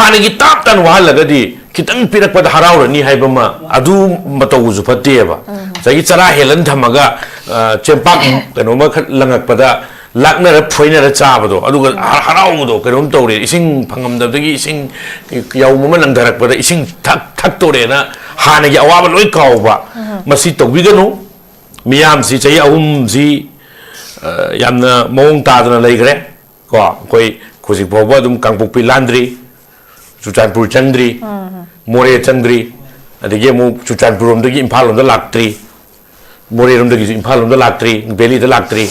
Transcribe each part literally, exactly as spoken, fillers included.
ꯍꯥꯟꯅꯒꯤ ꯇꯥꯞ ꯇꯥꯅ ꯋꯥꯍꯜꯂꯒꯗꯤ ꯈꯤꯇꯪ ꯄꯤꯔꯛꯄꯗ ꯍꯔꯥꯎꯔꯅꯤ ꯍꯥꯏꯕ ꯑꯃ, ꯑꯗꯨ ꯃꯇꯧꯁꯨ ꯐꯠꯇꯦꯕ꯫ ꯉꯁꯥꯏꯒꯤ ꯆꯔꯥ ꯍꯦꯜꯂꯟ ꯊꯝꯃꯒ, ꯑ, ꯆꯦꯡꯄꯥꯛ ꯀꯩꯅꯣꯝꯃ ꯈꯔ ꯂꯪꯉꯛꯄꯗ ꯂꯥꯛꯅꯔ ꯐꯣꯏꯅꯔ ꯆꯥꯕꯗꯣ, ꯑꯗꯨꯒ ꯍ-, ꯍꯔꯥꯎꯕꯗꯣ, ꯀꯩꯅꯣꯝ ꯇꯧꯔꯦ, ꯏꯁꯤꯡ ꯐꯪꯉꯝꯗꯕꯗꯒꯤ ꯏꯁꯤꯡ ꯌꯥꯎꯝ ꯑꯃ ꯂꯪꯊꯔꯛꯄꯗ ꯏꯁꯤꯡ ꯊꯛ-, ꯊꯛꯇꯣꯔꯦꯅ ꯍꯥꯟꯅꯒꯤ ꯑꯋꯥꯕ ꯂꯣꯏ ꯀꯥꯎꯕ꯫ ꯃꯁꯤ ꯇꯧꯕꯤꯒꯅꯨ꯫ ꯃꯤꯌꯥꯝꯁꯤ ꯆꯍꯤ ꯑꯍꯨꯝꯁꯤ, ꯑ, ꯌꯥꯝꯅ ꯃꯑꯣꯡ ꯇꯥꯗꯅ ꯂꯩꯈ꯭ꯔꯦ꯫ ꯀꯣ, ꯑꯩꯈꯣꯏ ꯍꯧꯖꯤꯛ ꯐꯥꯎꯕ ꯑꯗꯨꯝ ꯀꯥꯡꯄꯣꯛꯄꯤ ꯂꯥꯟꯗ꯭ꯔꯤ, ꯆꯨꯔꯆꯥꯟꯄꯨꯔ ꯆꯪꯗ꯭ꯔꯤ, ꯃꯣꯔꯦ ꯆꯪꯗ꯭ꯔꯤ, ꯑꯗꯒꯤ ꯑꯃꯨꯛ ꯆꯨꯔꯆꯥꯟꯄꯨꯔ ꯂꯣꯝꯗꯒꯤ ꯏꯝꯐꯥꯜ ꯂꯣꯝꯗ ꯂꯥꯛꯇ꯭ꯔꯤ, ꯃꯣꯔꯦ ꯂꯣꯝꯗꯒꯤꯁꯨ ꯏꯝꯐꯥꯜ ꯂꯣꯝꯗ ꯂꯥꯛꯇ꯭ꯔꯤ, ꯚꯦꯂꯤꯗ ꯂꯥꯛꯇ꯭ꯔꯤ꯫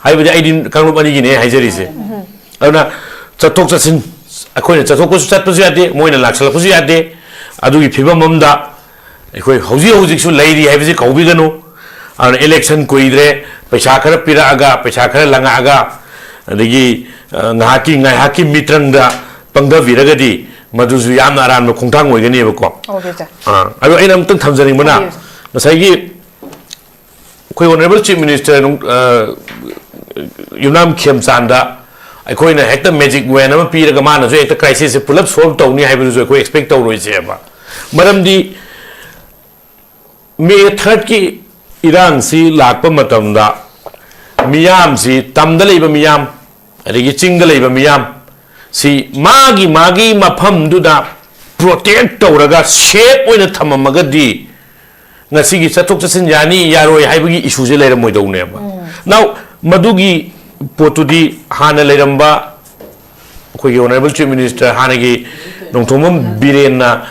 ꯍꯥꯏꯕꯗꯤ ꯑꯩꯗꯤ ꯀꯥꯡꯂꯨꯞ ꯑꯅꯤꯒꯤꯅꯦ ꯍꯥꯏꯖꯔꯤꯁꯦ꯫ ꯑꯗꯨꯅ ꯆꯠꯊꯣꯛ ꯆꯠꯁꯤꯟ, ꯑꯩꯈꯣꯏꯅ ꯆꯠꯊꯣꯛꯄꯁꯨ ꯆꯠꯄꯁꯨ ꯌꯥꯗꯦ, ꯃꯣꯏꯅ ꯂꯥꯛꯁꯜꯂꯛꯄꯁꯨ ꯌꯥꯗꯦ꯫ ꯑꯗꯨꯒꯤ ꯐꯤꯕꯝ ꯑꯃꯗ ꯑꯩꯈꯣꯏ ꯍꯧꯖꯤꯛ ꯍꯧꯖꯤꯛꯁꯨ ꯂꯩꯔꯤ ꯍꯥꯏꯕꯁꯤ ꯀꯧꯕꯤꯒꯅꯨ꯫ ꯑꯗꯨꯅ election ꯀꯨꯏꯗ꯭ꯔꯦ, ꯄꯩꯁꯥ ꯈꯔ ꯄꯤꯔꯛꯑꯒ, ꯄꯩꯁꯥ ꯈꯔ ꯂꯪꯉꯛꯑꯒ, ꯑꯗꯒꯤ, ꯑ, ꯉꯥꯏꯍꯥꯛꯀꯤ, ꯉꯥꯏꯍꯥꯛꯀꯤ ꯃꯤꯇ꯭ꯔꯪꯗ ꯄꯪꯊꯕꯤꯔꯒꯗꯤ ꯃꯗꯨꯁꯨ ꯌꯥꯝꯅ ꯑꯔꯥꯟꯕ ꯈꯣꯡꯊꯥꯡ ꯑꯣꯏꯒꯅꯦꯕꯀꯣ꯫ ꯑꯣꯀꯦ, ꯁꯥꯔ꯫ ꯑ, ꯑꯗꯣ ꯑꯩꯅ ꯑꯃꯨꯛꯇꯪ ꯊꯝꯖꯅꯤꯡꯕꯅ, ꯍꯥꯏꯕꯤꯌꯨ, ꯁꯥꯔ꯫ ꯉꯁꯥꯏꯒꯤ ꯑꯩꯈꯣꯏ Honourable Chief Minister ꯅꯨꯡ-, ꯑ, ꯌꯨꯝꯅꯥꯝ ꯈꯦꯝꯆꯥꯟꯗ ꯑꯩꯈꯣꯏꯅ ꯍꯦꯛꯇ magic wand ꯑꯃ ꯄꯤꯔꯒ ꯃꯥꯅꯁꯨ ꯍꯦꯛꯇ crisis ꯁꯦ ꯄꯨꯂꯞ solve ꯇꯧꯅꯤ ꯍꯥꯏꯕꯗꯨꯁꯨ ꯑꯩꯈꯣꯏ expect ꯇꯧꯔꯣꯏꯁꯦꯕ꯫ ꯃꯔꯝꯗꯤ May third ꯀꯤ ꯏꯔꯥꯡꯁꯤ ꯂꯥꯛꯄ ꯃꯇꯝꯗ ꯃꯤꯌꯥꯝꯁꯤ, ꯇꯝꯗ ꯂꯩꯕ ꯃꯤꯌꯥꯝ, ꯑꯗꯒꯤ ꯆꯤꯡꯗ ꯂꯩꯕ ꯃꯤꯌꯥꯝ ꯁꯤ ꯃꯥꯒꯤ ꯃꯥꯒꯤ ꯃꯐꯝꯗꯨꯗ protect ꯇꯧꯔꯒ safe ꯑꯣꯏꯅ ꯊꯝꯃꯝꯃꯒꯗꯤ ꯉꯁꯤꯒꯤ ꯆꯠꯊꯣꯛ ꯆꯠꯁꯤꯟ ꯌꯥꯅꯤ ꯌꯥꯔꯣꯏ ꯍꯥꯏꯕꯒꯤ issue ꯁꯦ ꯂꯩꯔꯝꯃꯣꯏꯗꯧꯅꯦꯕ꯫ Now, ꯃꯗꯨꯒꯤ ꯄꯣꯠꯇꯨꯗꯤ ꯍꯥꯟꯅ ꯂꯩꯔꯝꯕ ꯑꯩꯈꯣꯏꯒꯤ Honourable Chief Minister ꯍꯥꯟꯅꯒꯤ ꯅꯣꯡꯊꯣꯝꯕꯝ ꯕꯤꯔꯦꯟꯅ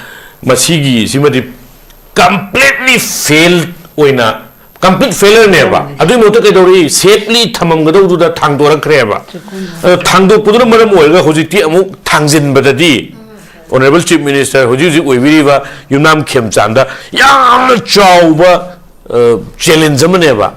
ꯃꯁꯤꯒꯤ ꯁꯤꯃꯗꯤ completely fail ꯑꯣꯏꯅ, complete failure ꯅꯦꯕ꯫ ꯑꯗꯨꯒꯤ ꯃꯍꯨꯠꯇ ꯀꯩꯗꯧꯔꯤ? Safely ꯊꯝꯃꯝꯒꯗꯧꯗꯨꯗ ꯊꯥꯡꯗꯣꯔꯛꯈ꯭ꯔꯦꯕ꯫ ꯑꯗꯣ ꯊꯥꯡꯗꯣꯛꯄꯗꯨꯅ ꯃꯔꯝ ꯑꯣꯏꯔꯒ ꯍꯧꯖꯤꯛꯇꯤ ꯑꯃꯨꯛ ꯊꯥꯡꯖꯤꯟꯕꯗꯗꯤ Honourable Chief Minister ꯍꯧꯖꯤꯛ ꯍꯧꯖꯤꯛ ꯑꯣꯏꯕꯤꯔꯤꯕ ꯌꯨꯝꯅꯥꯝ ꯈꯦꯝꯆꯥꯟꯗ ꯌꯥꯝꯅ ꯆꯥꯎꯕ, ꯑ, challenge ꯑꯃꯅꯦꯕ꯫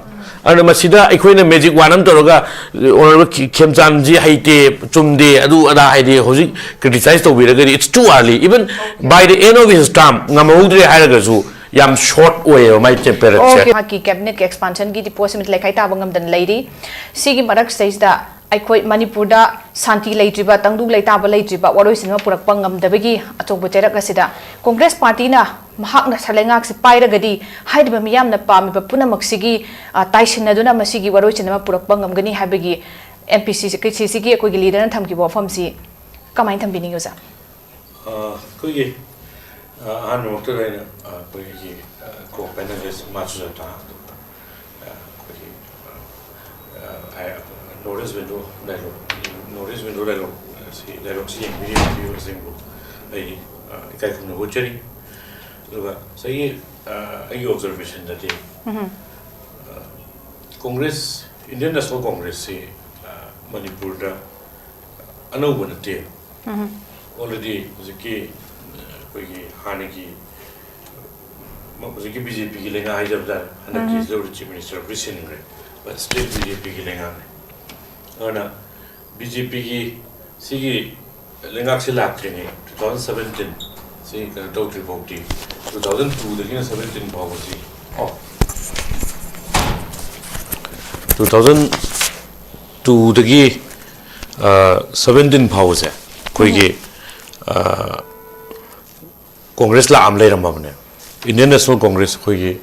ꯑꯗꯨꯅ ꯃꯁꯤꯗ ꯑꯩꯈꯣꯏꯅ magic wand ꯑꯃ ꯇꯧꯔꯒ, Honourable ꯈꯦ-, ꯈꯦꯝꯆꯥꯟꯁꯤ ꯍꯩꯇꯦ, ꯆꯨꯝꯗꯦ, ꯑꯗꯨ ꯑꯗꯥ ꯍꯥꯏꯗꯤ ꯍꯧꯖꯤꯛ criticize ꯇꯧꯕꯤꯔꯒꯗꯤ, it's too early. Even by the end of his term ꯉꯝꯍꯧꯗ꯭ꯔꯦ ꯍꯥꯏꯔꯒꯁꯨ ꯌꯥꯝ short ꯑꯣꯏꯌꯦꯕ ꯃꯥꯏ period ꯁꯦ꯫ ꯑꯣꯀꯦ, ꯃꯍꯥꯛꯀꯤ cabinet ꯀꯤ expansion ꯒꯤꯗꯤ post ꯁꯤꯃꯗꯤ ꯂꯩꯈꯥꯏ ꯇꯥꯕ ꯉꯝꯗꯅ ꯂꯩꯔꯤ꯫ ꯁꯤꯒꯤ ꯃꯔꯛꯁꯤꯗꯩꯁꯤꯗ ꯑꯩꯈꯣꯏ ꯃꯅꯤꯄꯨꯔꯗ ꯁꯥꯟꯇꯤ ꯂꯩꯇ꯭ꯔꯤꯕ, ꯇꯪꯗꯨ ꯂꯩꯇꯥꯕ ꯂꯩꯇ꯭ꯔꯤꯕ, ꯋꯥꯔꯣꯏꯁꯤꯟ ꯑꯃ ꯄꯨꯔꯛꯄ ꯉꯝꯗꯕꯒꯤ ꯑꯆꯧꯕ ꯆꯩꯔꯛ ꯑꯁꯤꯗ ꯀꯣꯡꯒ꯭ꯔꯦꯁ ꯄꯥꯔꯇꯤꯅ ꯃꯍꯥꯛꯅ ꯁ-, ꯂꯩꯉꯥꯛꯁꯤ ꯄꯥꯏꯔꯒꯗꯤ ꯍꯥꯏꯔꯤꯕ ꯃꯤꯌꯥꯝꯅ ꯄꯥꯝꯃꯤꯕ ꯄꯨꯝꯅꯃꯛꯁꯤꯒꯤ, ꯑ, ꯇꯥꯏꯁꯤꯟꯅꯗꯨꯅ ꯃꯁꯤꯒꯤ ꯋꯥꯔꯣꯏꯁꯤꯟ ꯑꯃ ꯄꯨꯔꯛꯄ ꯉꯝꯒꯅꯤ ꯍꯥꯏꯕꯒꯤ ꯑꯦꯝ ꯄꯤ ꯁꯤ ꯁꯤꯒꯤ ꯑꯩꯈꯣꯏꯒꯤ ꯂꯤꯗꯔꯅ ꯊꯝꯈꯤꯕ ꯋꯥꯐꯝꯁꯤ ꯀꯃꯥꯏꯅ ꯊꯝꯕꯤꯅꯤꯡꯉꯤ, ꯑꯣꯖꯥ? ꯑ, ꯑꯩꯈꯣꯏꯒꯤ, ꯑ, ꯑꯍꯥꯟꯕꯃꯛꯇꯗ ꯑꯩꯅ, ꯑ, ꯑꯩꯈꯣꯏꯒꯤ, ꯑ, ꯀꯣ ꯄꯦꯅꯦꯂꯤꯁ ꯏꯃꯥ ꯁꯨꯖꯥꯇꯥ, ꯑꯗꯨꯒ, ꯑ, ꯑꯩꯈꯣꯏꯒꯤ, ꯑ, ꯑ, ꯍꯥꯏ-, North East window dialogue, North East window dialogue, ꯑ, ꯁꯤ ꯗꯥꯏꯂꯣꯒꯁꯤ ꯌꯦꯡꯕꯤꯔꯤꯕꯁꯤꯡꯕꯨ ꯑꯩ, ꯑ, ꯏꯀꯥꯏ ꯈꯨꯝꯅꯕ ꯎꯠꯆꯔꯤ꯫ ꯑꯗꯨꯒ ꯉꯁꯥꯏꯒꯤ, ꯑ, ꯑꯩꯒꯤ ꯑꯣꯕꯖꯔꯕꯦꯁꯟꯗꯗꯤ, ꯑ, ꯀꯣꯡꯒ꯭ꯔꯦꯁ, ꯏꯟꯗꯤꯌꯟ ꯅꯦꯁꯅꯦꯜ ꯀꯣꯡꯒ꯭ꯔꯦꯁꯁꯤ, ꯑ, ꯃꯅꯤꯄꯨꯔꯗ ꯑꯅꯧꯕ ꯅꯠꯇꯦ꯫ ꯑꯣꯜꯔꯦꯗꯤ ꯍꯧꯖꯤꯛꯀꯤ, ꯑ, ꯑꯩꯈꯣꯏꯒꯤ ꯍꯥꯟꯅꯒꯤ, ꯃ-, ꯍꯧꯖꯤꯛꯀꯤ ꯕꯤ ꯖꯦ ꯄꯤꯒꯤ ꯂꯩꯉꯥꯛ ꯍꯥꯏꯖꯕ ꯇꯥꯔꯦ, ꯍꯟꯗꯛꯀꯤ ꯎꯝ꯫ ꯍꯧꯖꯤꯛ ꯆꯤꯐ ꯃꯤꯅꯤꯁꯇꯔ ꯑꯩꯈꯣꯏ ꯁꯤꯟꯈ꯭ꯔꯦ, ꯕꯠ ꯁ꯭ꯇꯤꯜ ꯕꯤ ꯖꯦ ꯄꯤꯒꯤ ꯂꯩꯉꯥꯛꯅꯤ꯫ ꯑꯗꯨꯅ ꯕꯤ ꯖꯦ ꯄꯤꯒꯤ ꯁꯤꯒꯤ ꯂꯩꯉꯥꯛꯁꯤ ꯂꯥꯛꯇ꯭ꯔꯤꯉꯩ, ꯇꯨ ꯊꯥꯎꯖꯟ ꯁꯕꯦꯟꯇꯤꯟ ꯁꯤ ꯀꯩꯅꯣ ꯇꯧꯗ꯭ꯔꯤ ꯐꯥꯎꯗꯤ, ꯇꯨ ꯊꯥꯎꯖꯟ ꯇꯨꯗꯒꯤꯅ ꯁꯕꯦꯟꯇꯤꯟ ꯐꯥꯎꯕꯁꯤ, ꯑꯣ, ꯇꯨ ꯊꯥꯎꯖꯟ ꯇꯨꯗꯒꯤ, ꯑ, ꯁꯕꯦꯟꯇꯤꯟ ꯐꯥꯎꯕꯁꯦ ꯑꯩꯈꯣꯏꯒꯤ, ꯑ, ꯀꯣꯡꯒ꯭ꯔꯦꯁ ꯂꯥꯛꯑꯝ ꯂꯩꯔꯝꯃꯕꯅꯦ꯫ ꯏꯟꯗꯤꯌꯟ ꯅꯦꯁꯅꯦꯜ ꯀꯣꯡꯒ꯭ꯔꯦꯁ ꯑꯩꯈꯣꯏꯒꯤ,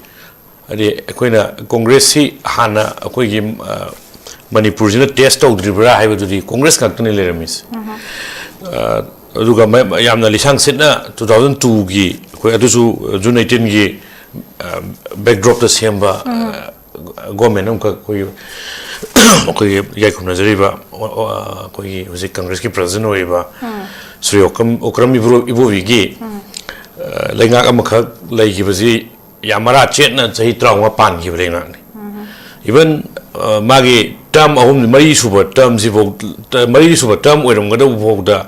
ꯍꯥꯏꯗꯤ ꯑꯩꯈꯣꯏꯅ ꯀꯣꯡꯒ꯭ꯔꯦꯁꯁꯤ ꯍꯥꯟꯅ ꯑꯩꯈꯣꯏꯒꯤ, ꯑ, ꯃꯅꯤꯄꯨꯔꯁꯤꯅ ꯇꯦꯁ ꯇꯧꯗ꯭ꯔꯤꯕ꯭ꯔꯥ ꯍꯥꯏꯕꯗꯨꯗꯤ ꯀꯣꯡꯒ꯭ꯔꯦꯁ ꯉꯥꯛꯇꯅꯤ ꯂꯩꯔꯝꯃꯤꯁꯦ꯫ ꯑ, ꯑꯗꯨꯒ ꯃ-, ꯌꯥꯝꯅ ꯂꯤꯁꯥꯡ ꯁꯤꯠꯅ ꯇꯨ ꯊꯥꯎꯖꯟ ꯇꯨꯒꯤ ꯑꯩꯈꯣꯏ, ꯑꯗꯨꯁꯨ ꯖꯨꯟ ꯑꯩꯠꯇꯤꯟꯒꯤ, ꯑ, ꯕꯦꯛꯗ꯭ꯔꯣꯞꯇ ꯁꯦꯝꯕ, ꯑ, ꯒꯣꯔꯃꯦꯟ ꯑꯃꯈꯛ ꯑꯩꯈꯣꯏꯒꯤ, ꯑꯩꯈꯣꯏꯒꯤ ꯏꯀꯥꯏ ꯈꯨꯝꯅꯖꯔꯤꯕ, ꯑ, ꯑ, ꯑꯩꯈꯣꯏꯒꯤ ꯍꯧꯖꯤꯛ ꯀꯪꯒ꯭ꯔꯦꯁꯀꯤ ꯄ꯭ꯔꯁꯤꯗꯦꯟ ꯑꯣꯏꯔꯤꯕ ꯁ꯭ꯔꯤ ꯑꯣꯀ꯭ꯔꯝ, ꯑꯣꯀ꯭ꯔꯝ ꯏꯕꯣ-, ꯏꯕꯣꯕꯤꯒꯤ, ꯑ, ꯂꯩꯉꯥꯛ ꯑꯃꯈꯛ ꯂꯩꯈꯤꯕꯁꯤ ꯌꯥꯝ ꯃꯔꯥ ꯆꯦꯠꯅ ꯆꯍꯤ ꯇꯔꯥꯃꯉꯥ ꯄꯥꯟꯈꯤꯕ ꯂꯩꯉꯥꯛꯅꯤ꯫ ꯏꯚꯟ, ꯑ, ꯃꯥꯒꯤ ꯇꯔꯝ ꯑꯍꯨꯝ, ꯃꯔꯤ ꯁꯨꯕ ꯇꯔꯝꯁꯤꯐꯥꯎ, ꯃꯔꯤ ꯁꯨꯕ ꯇꯔꯝ ꯑꯣꯏꯔꯝꯒꯗꯧꯕ ꯐꯥꯎꯗ,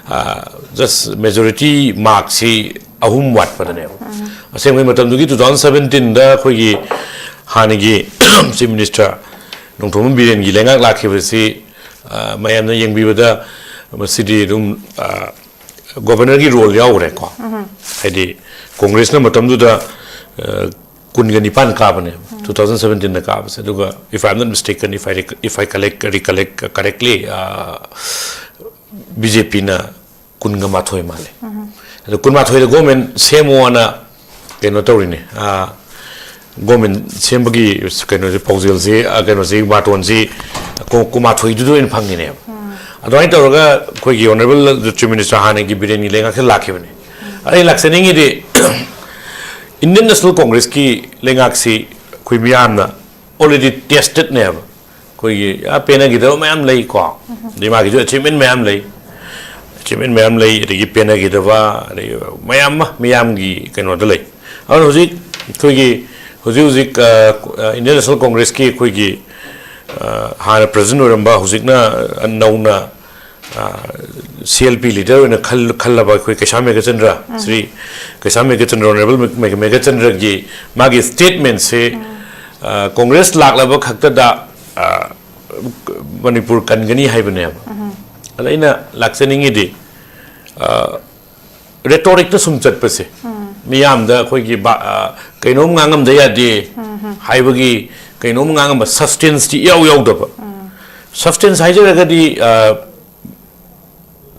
ꯑ, ꯖꯁ ꯃꯦꯖꯣꯔꯤꯇꯤ ꯃꯥꯔꯛꯁꯤ ꯑꯍꯨꯝ ꯋꯥꯠꯄꯗꯅꯦꯕ꯫ ꯑꯁꯦꯡꯕꯩ ꯃꯇꯝꯗꯨꯒꯤ ꯇꯨ ꯊꯥꯎꯖꯟ ꯁꯕꯦꯟꯇꯤꯟꯗ ꯑꯩꯈꯣꯏꯒꯤ ꯍꯥꯟꯅꯒꯤ ꯆꯤꯐ ꯃꯤꯅꯤꯁꯇꯔ ꯅꯣꯡꯊꯣꯝꯕꯝ ꯕꯤꯔꯦꯟꯒꯤ ꯂꯩꯉꯥꯛ ꯂꯥꯛꯈꯤꯕꯁꯤ, ꯑ, ꯃꯌꯥꯝꯅ ꯌꯦꯡꯕꯤꯕꯗ ꯃꯁꯤꯗꯤ ꯑꯗꯨꯝ, ꯑ, ꯒꯣꯕꯔꯅꯔꯒꯤ ꯔꯣꯜ ꯌꯥꯎꯈ꯭ꯔꯦꯀꯣ꯫ ꯍꯥꯏꯗꯤ ꯀꯣꯡꯒ꯭ꯔꯦꯁꯅ ꯃꯇꯝꯗꯨꯗ, ꯑ, ꯀꯨꯟꯒ ꯅꯤꯄꯥꯟ ꯀꯥꯕꯅꯦꯕ, two thousand seventeen ꯗ ꯀꯥꯕꯁꯦ꯫ ꯑꯗꯨꯒ, if I am not mistaken, if I rec-, if I collect, recollect correctly, B J ꯄꯤꯅ ꯀꯨꯟꯒ ꯃꯥꯊꯣꯏ ꯃꯥꯜꯂꯦ꯫ ꯑꯗꯣ ꯀꯨꯟꯃꯥꯊꯣꯏꯗ ꯒꯣꯔꯃꯦꯟ ꯁꯦꯝꯃꯣꯅ ꯀꯩꯅꯣ ꯇꯧꯔꯤꯅꯦ꯫ ꯒꯣꯔꯃꯦꯟ ꯁꯦꯝꯕꯒꯤ ꯀꯩꯅꯣꯁꯦ, ꯄꯥꯎꯖꯦꯜꯁꯦ, ꯀꯩꯅꯣꯁꯦ, ꯕꯥꯇꯣꯟꯁꯦ ꯀꯨꯟꯃꯥꯊꯣꯏꯗꯨꯗ ꯑꯣꯏꯅ ꯐꯪꯉꯤꯅꯦꯕ꯫ ꯑꯗꯨꯃꯥꯏꯅ ꯇꯧꯔꯒ ꯑꯩꯈꯣꯏꯒꯤ Honourable Chief Minister ꯍꯥꯟꯅꯒꯤ ꯕꯤꯔꯦꯟꯒꯤ ꯂꯩꯉꯥꯛꯁꯦ ꯂꯥꯛꯈꯤꯕꯅꯦ꯫ ꯑꯗ ꯑꯩꯅ ꯂꯥꯛꯆꯅꯤꯡꯉꯤꯗꯤ, Indian National Congressꯀꯤ ꯂꯩꯉꯥꯛꯁꯤ ꯑꯩꯈꯣꯏ ꯃꯤꯌꯥꯝꯅ already testedꯅꯦꯕ꯫ ꯑꯩꯈꯣꯏꯒꯤ, ꯑ, ꯄꯦꯟꯅꯈꯤꯗꯕ ꯃꯌꯥꯝ ꯂꯩꯀꯣ꯫ ꯑꯗꯩ ꯃꯥꯒꯤꯁꯨ achievement ꯃꯌꯥꯝ ꯂꯩ꯫ Achievement ꯃꯌꯥꯝ ꯂꯩ, ꯑꯗꯒꯤ ꯄꯦꯟꯅꯈꯤꯗꯕ, ꯑꯗꯒꯤ ꯃꯌꯥꯝ ꯑꯃ ꯃꯤꯌꯥꯝꯒꯤ ꯀꯩꯅꯣꯗ ꯂꯩ꯫ ꯑꯗꯨꯅ ꯍꯧꯖꯤꯛ ꯑꯩꯈꯣꯏꯒꯤ, ꯍꯧꯖꯤꯛ ꯍꯧꯖꯤꯛ, ꯑ, ꯑ, Indian National Congressꯀꯤ ꯑꯩꯈꯣꯏꯒꯤ, ꯑ, ꯍꯥꯟꯅ president ꯑꯣꯏꯔꯝꯕ, ꯍꯧꯖꯤꯛꯅ, ꯑ, ꯅꯧꯅ, ꯑ, C L P leader ꯑꯣꯏꯅ ꯈꯜ-, ꯈꯜꯂꯕ ꯑꯩꯈꯣꯏ ꯀꯩꯁꯥꯝ ꯃꯦꯘꯆꯟꯗ꯭ꯔ, ꯎꯝ꯫ ꯁ꯭ꯔꯤ ꯀꯩꯁꯥꯝ ꯃꯦꯘꯆꯟꯗ꯭ꯔ, Honourable ꯃꯦ-, ꯃꯦ-, ꯃꯦꯘꯆꯟꯗ꯭ꯔꯒꯤ ꯃꯥꯒꯤ statementꯁꯦ, ꯎꯝ꯫ ꯑ, Congress ꯂꯥꯛꯂꯕ ꯈꯛꯇꯗ, ꯑ, ꯃꯅꯤꯄꯨꯔ ꯀꯟꯒꯅꯤ ꯍꯥꯏꯕꯅꯦꯕ꯫ ꯎꯝ꯫ ꯑꯗ ꯑꯩꯅ ꯂꯥꯛꯆꯅꯤꯡꯉꯤꯗꯤ, ꯑ, rhetoricꯇ ꯁꯨꯝ ꯆꯠꯄꯁꯦ, ꯎꯝ꯫ ꯃꯤꯌꯥꯝꯗ ꯑꯩꯈꯣꯏꯒꯤ ꯕꯥ-, ꯑ, ꯀꯩꯅꯣꯝ ꯉꯥꯡꯉꯝꯗ ꯌꯥꯗꯦ ꯎꯝ, ꯎꯝ꯫ ꯍꯥꯏꯕꯒꯤ ꯀꯩꯅꯣꯝ ꯉꯥꯡꯉꯝꯕ substanceꯇꯤ ꯏꯌꯥꯎ ꯌꯥꯎꯗꯕ꯫ ꯎꯝ꯫ Substance ꯍꯥꯏꯖꯔꯒꯗꯤ, ꯑ,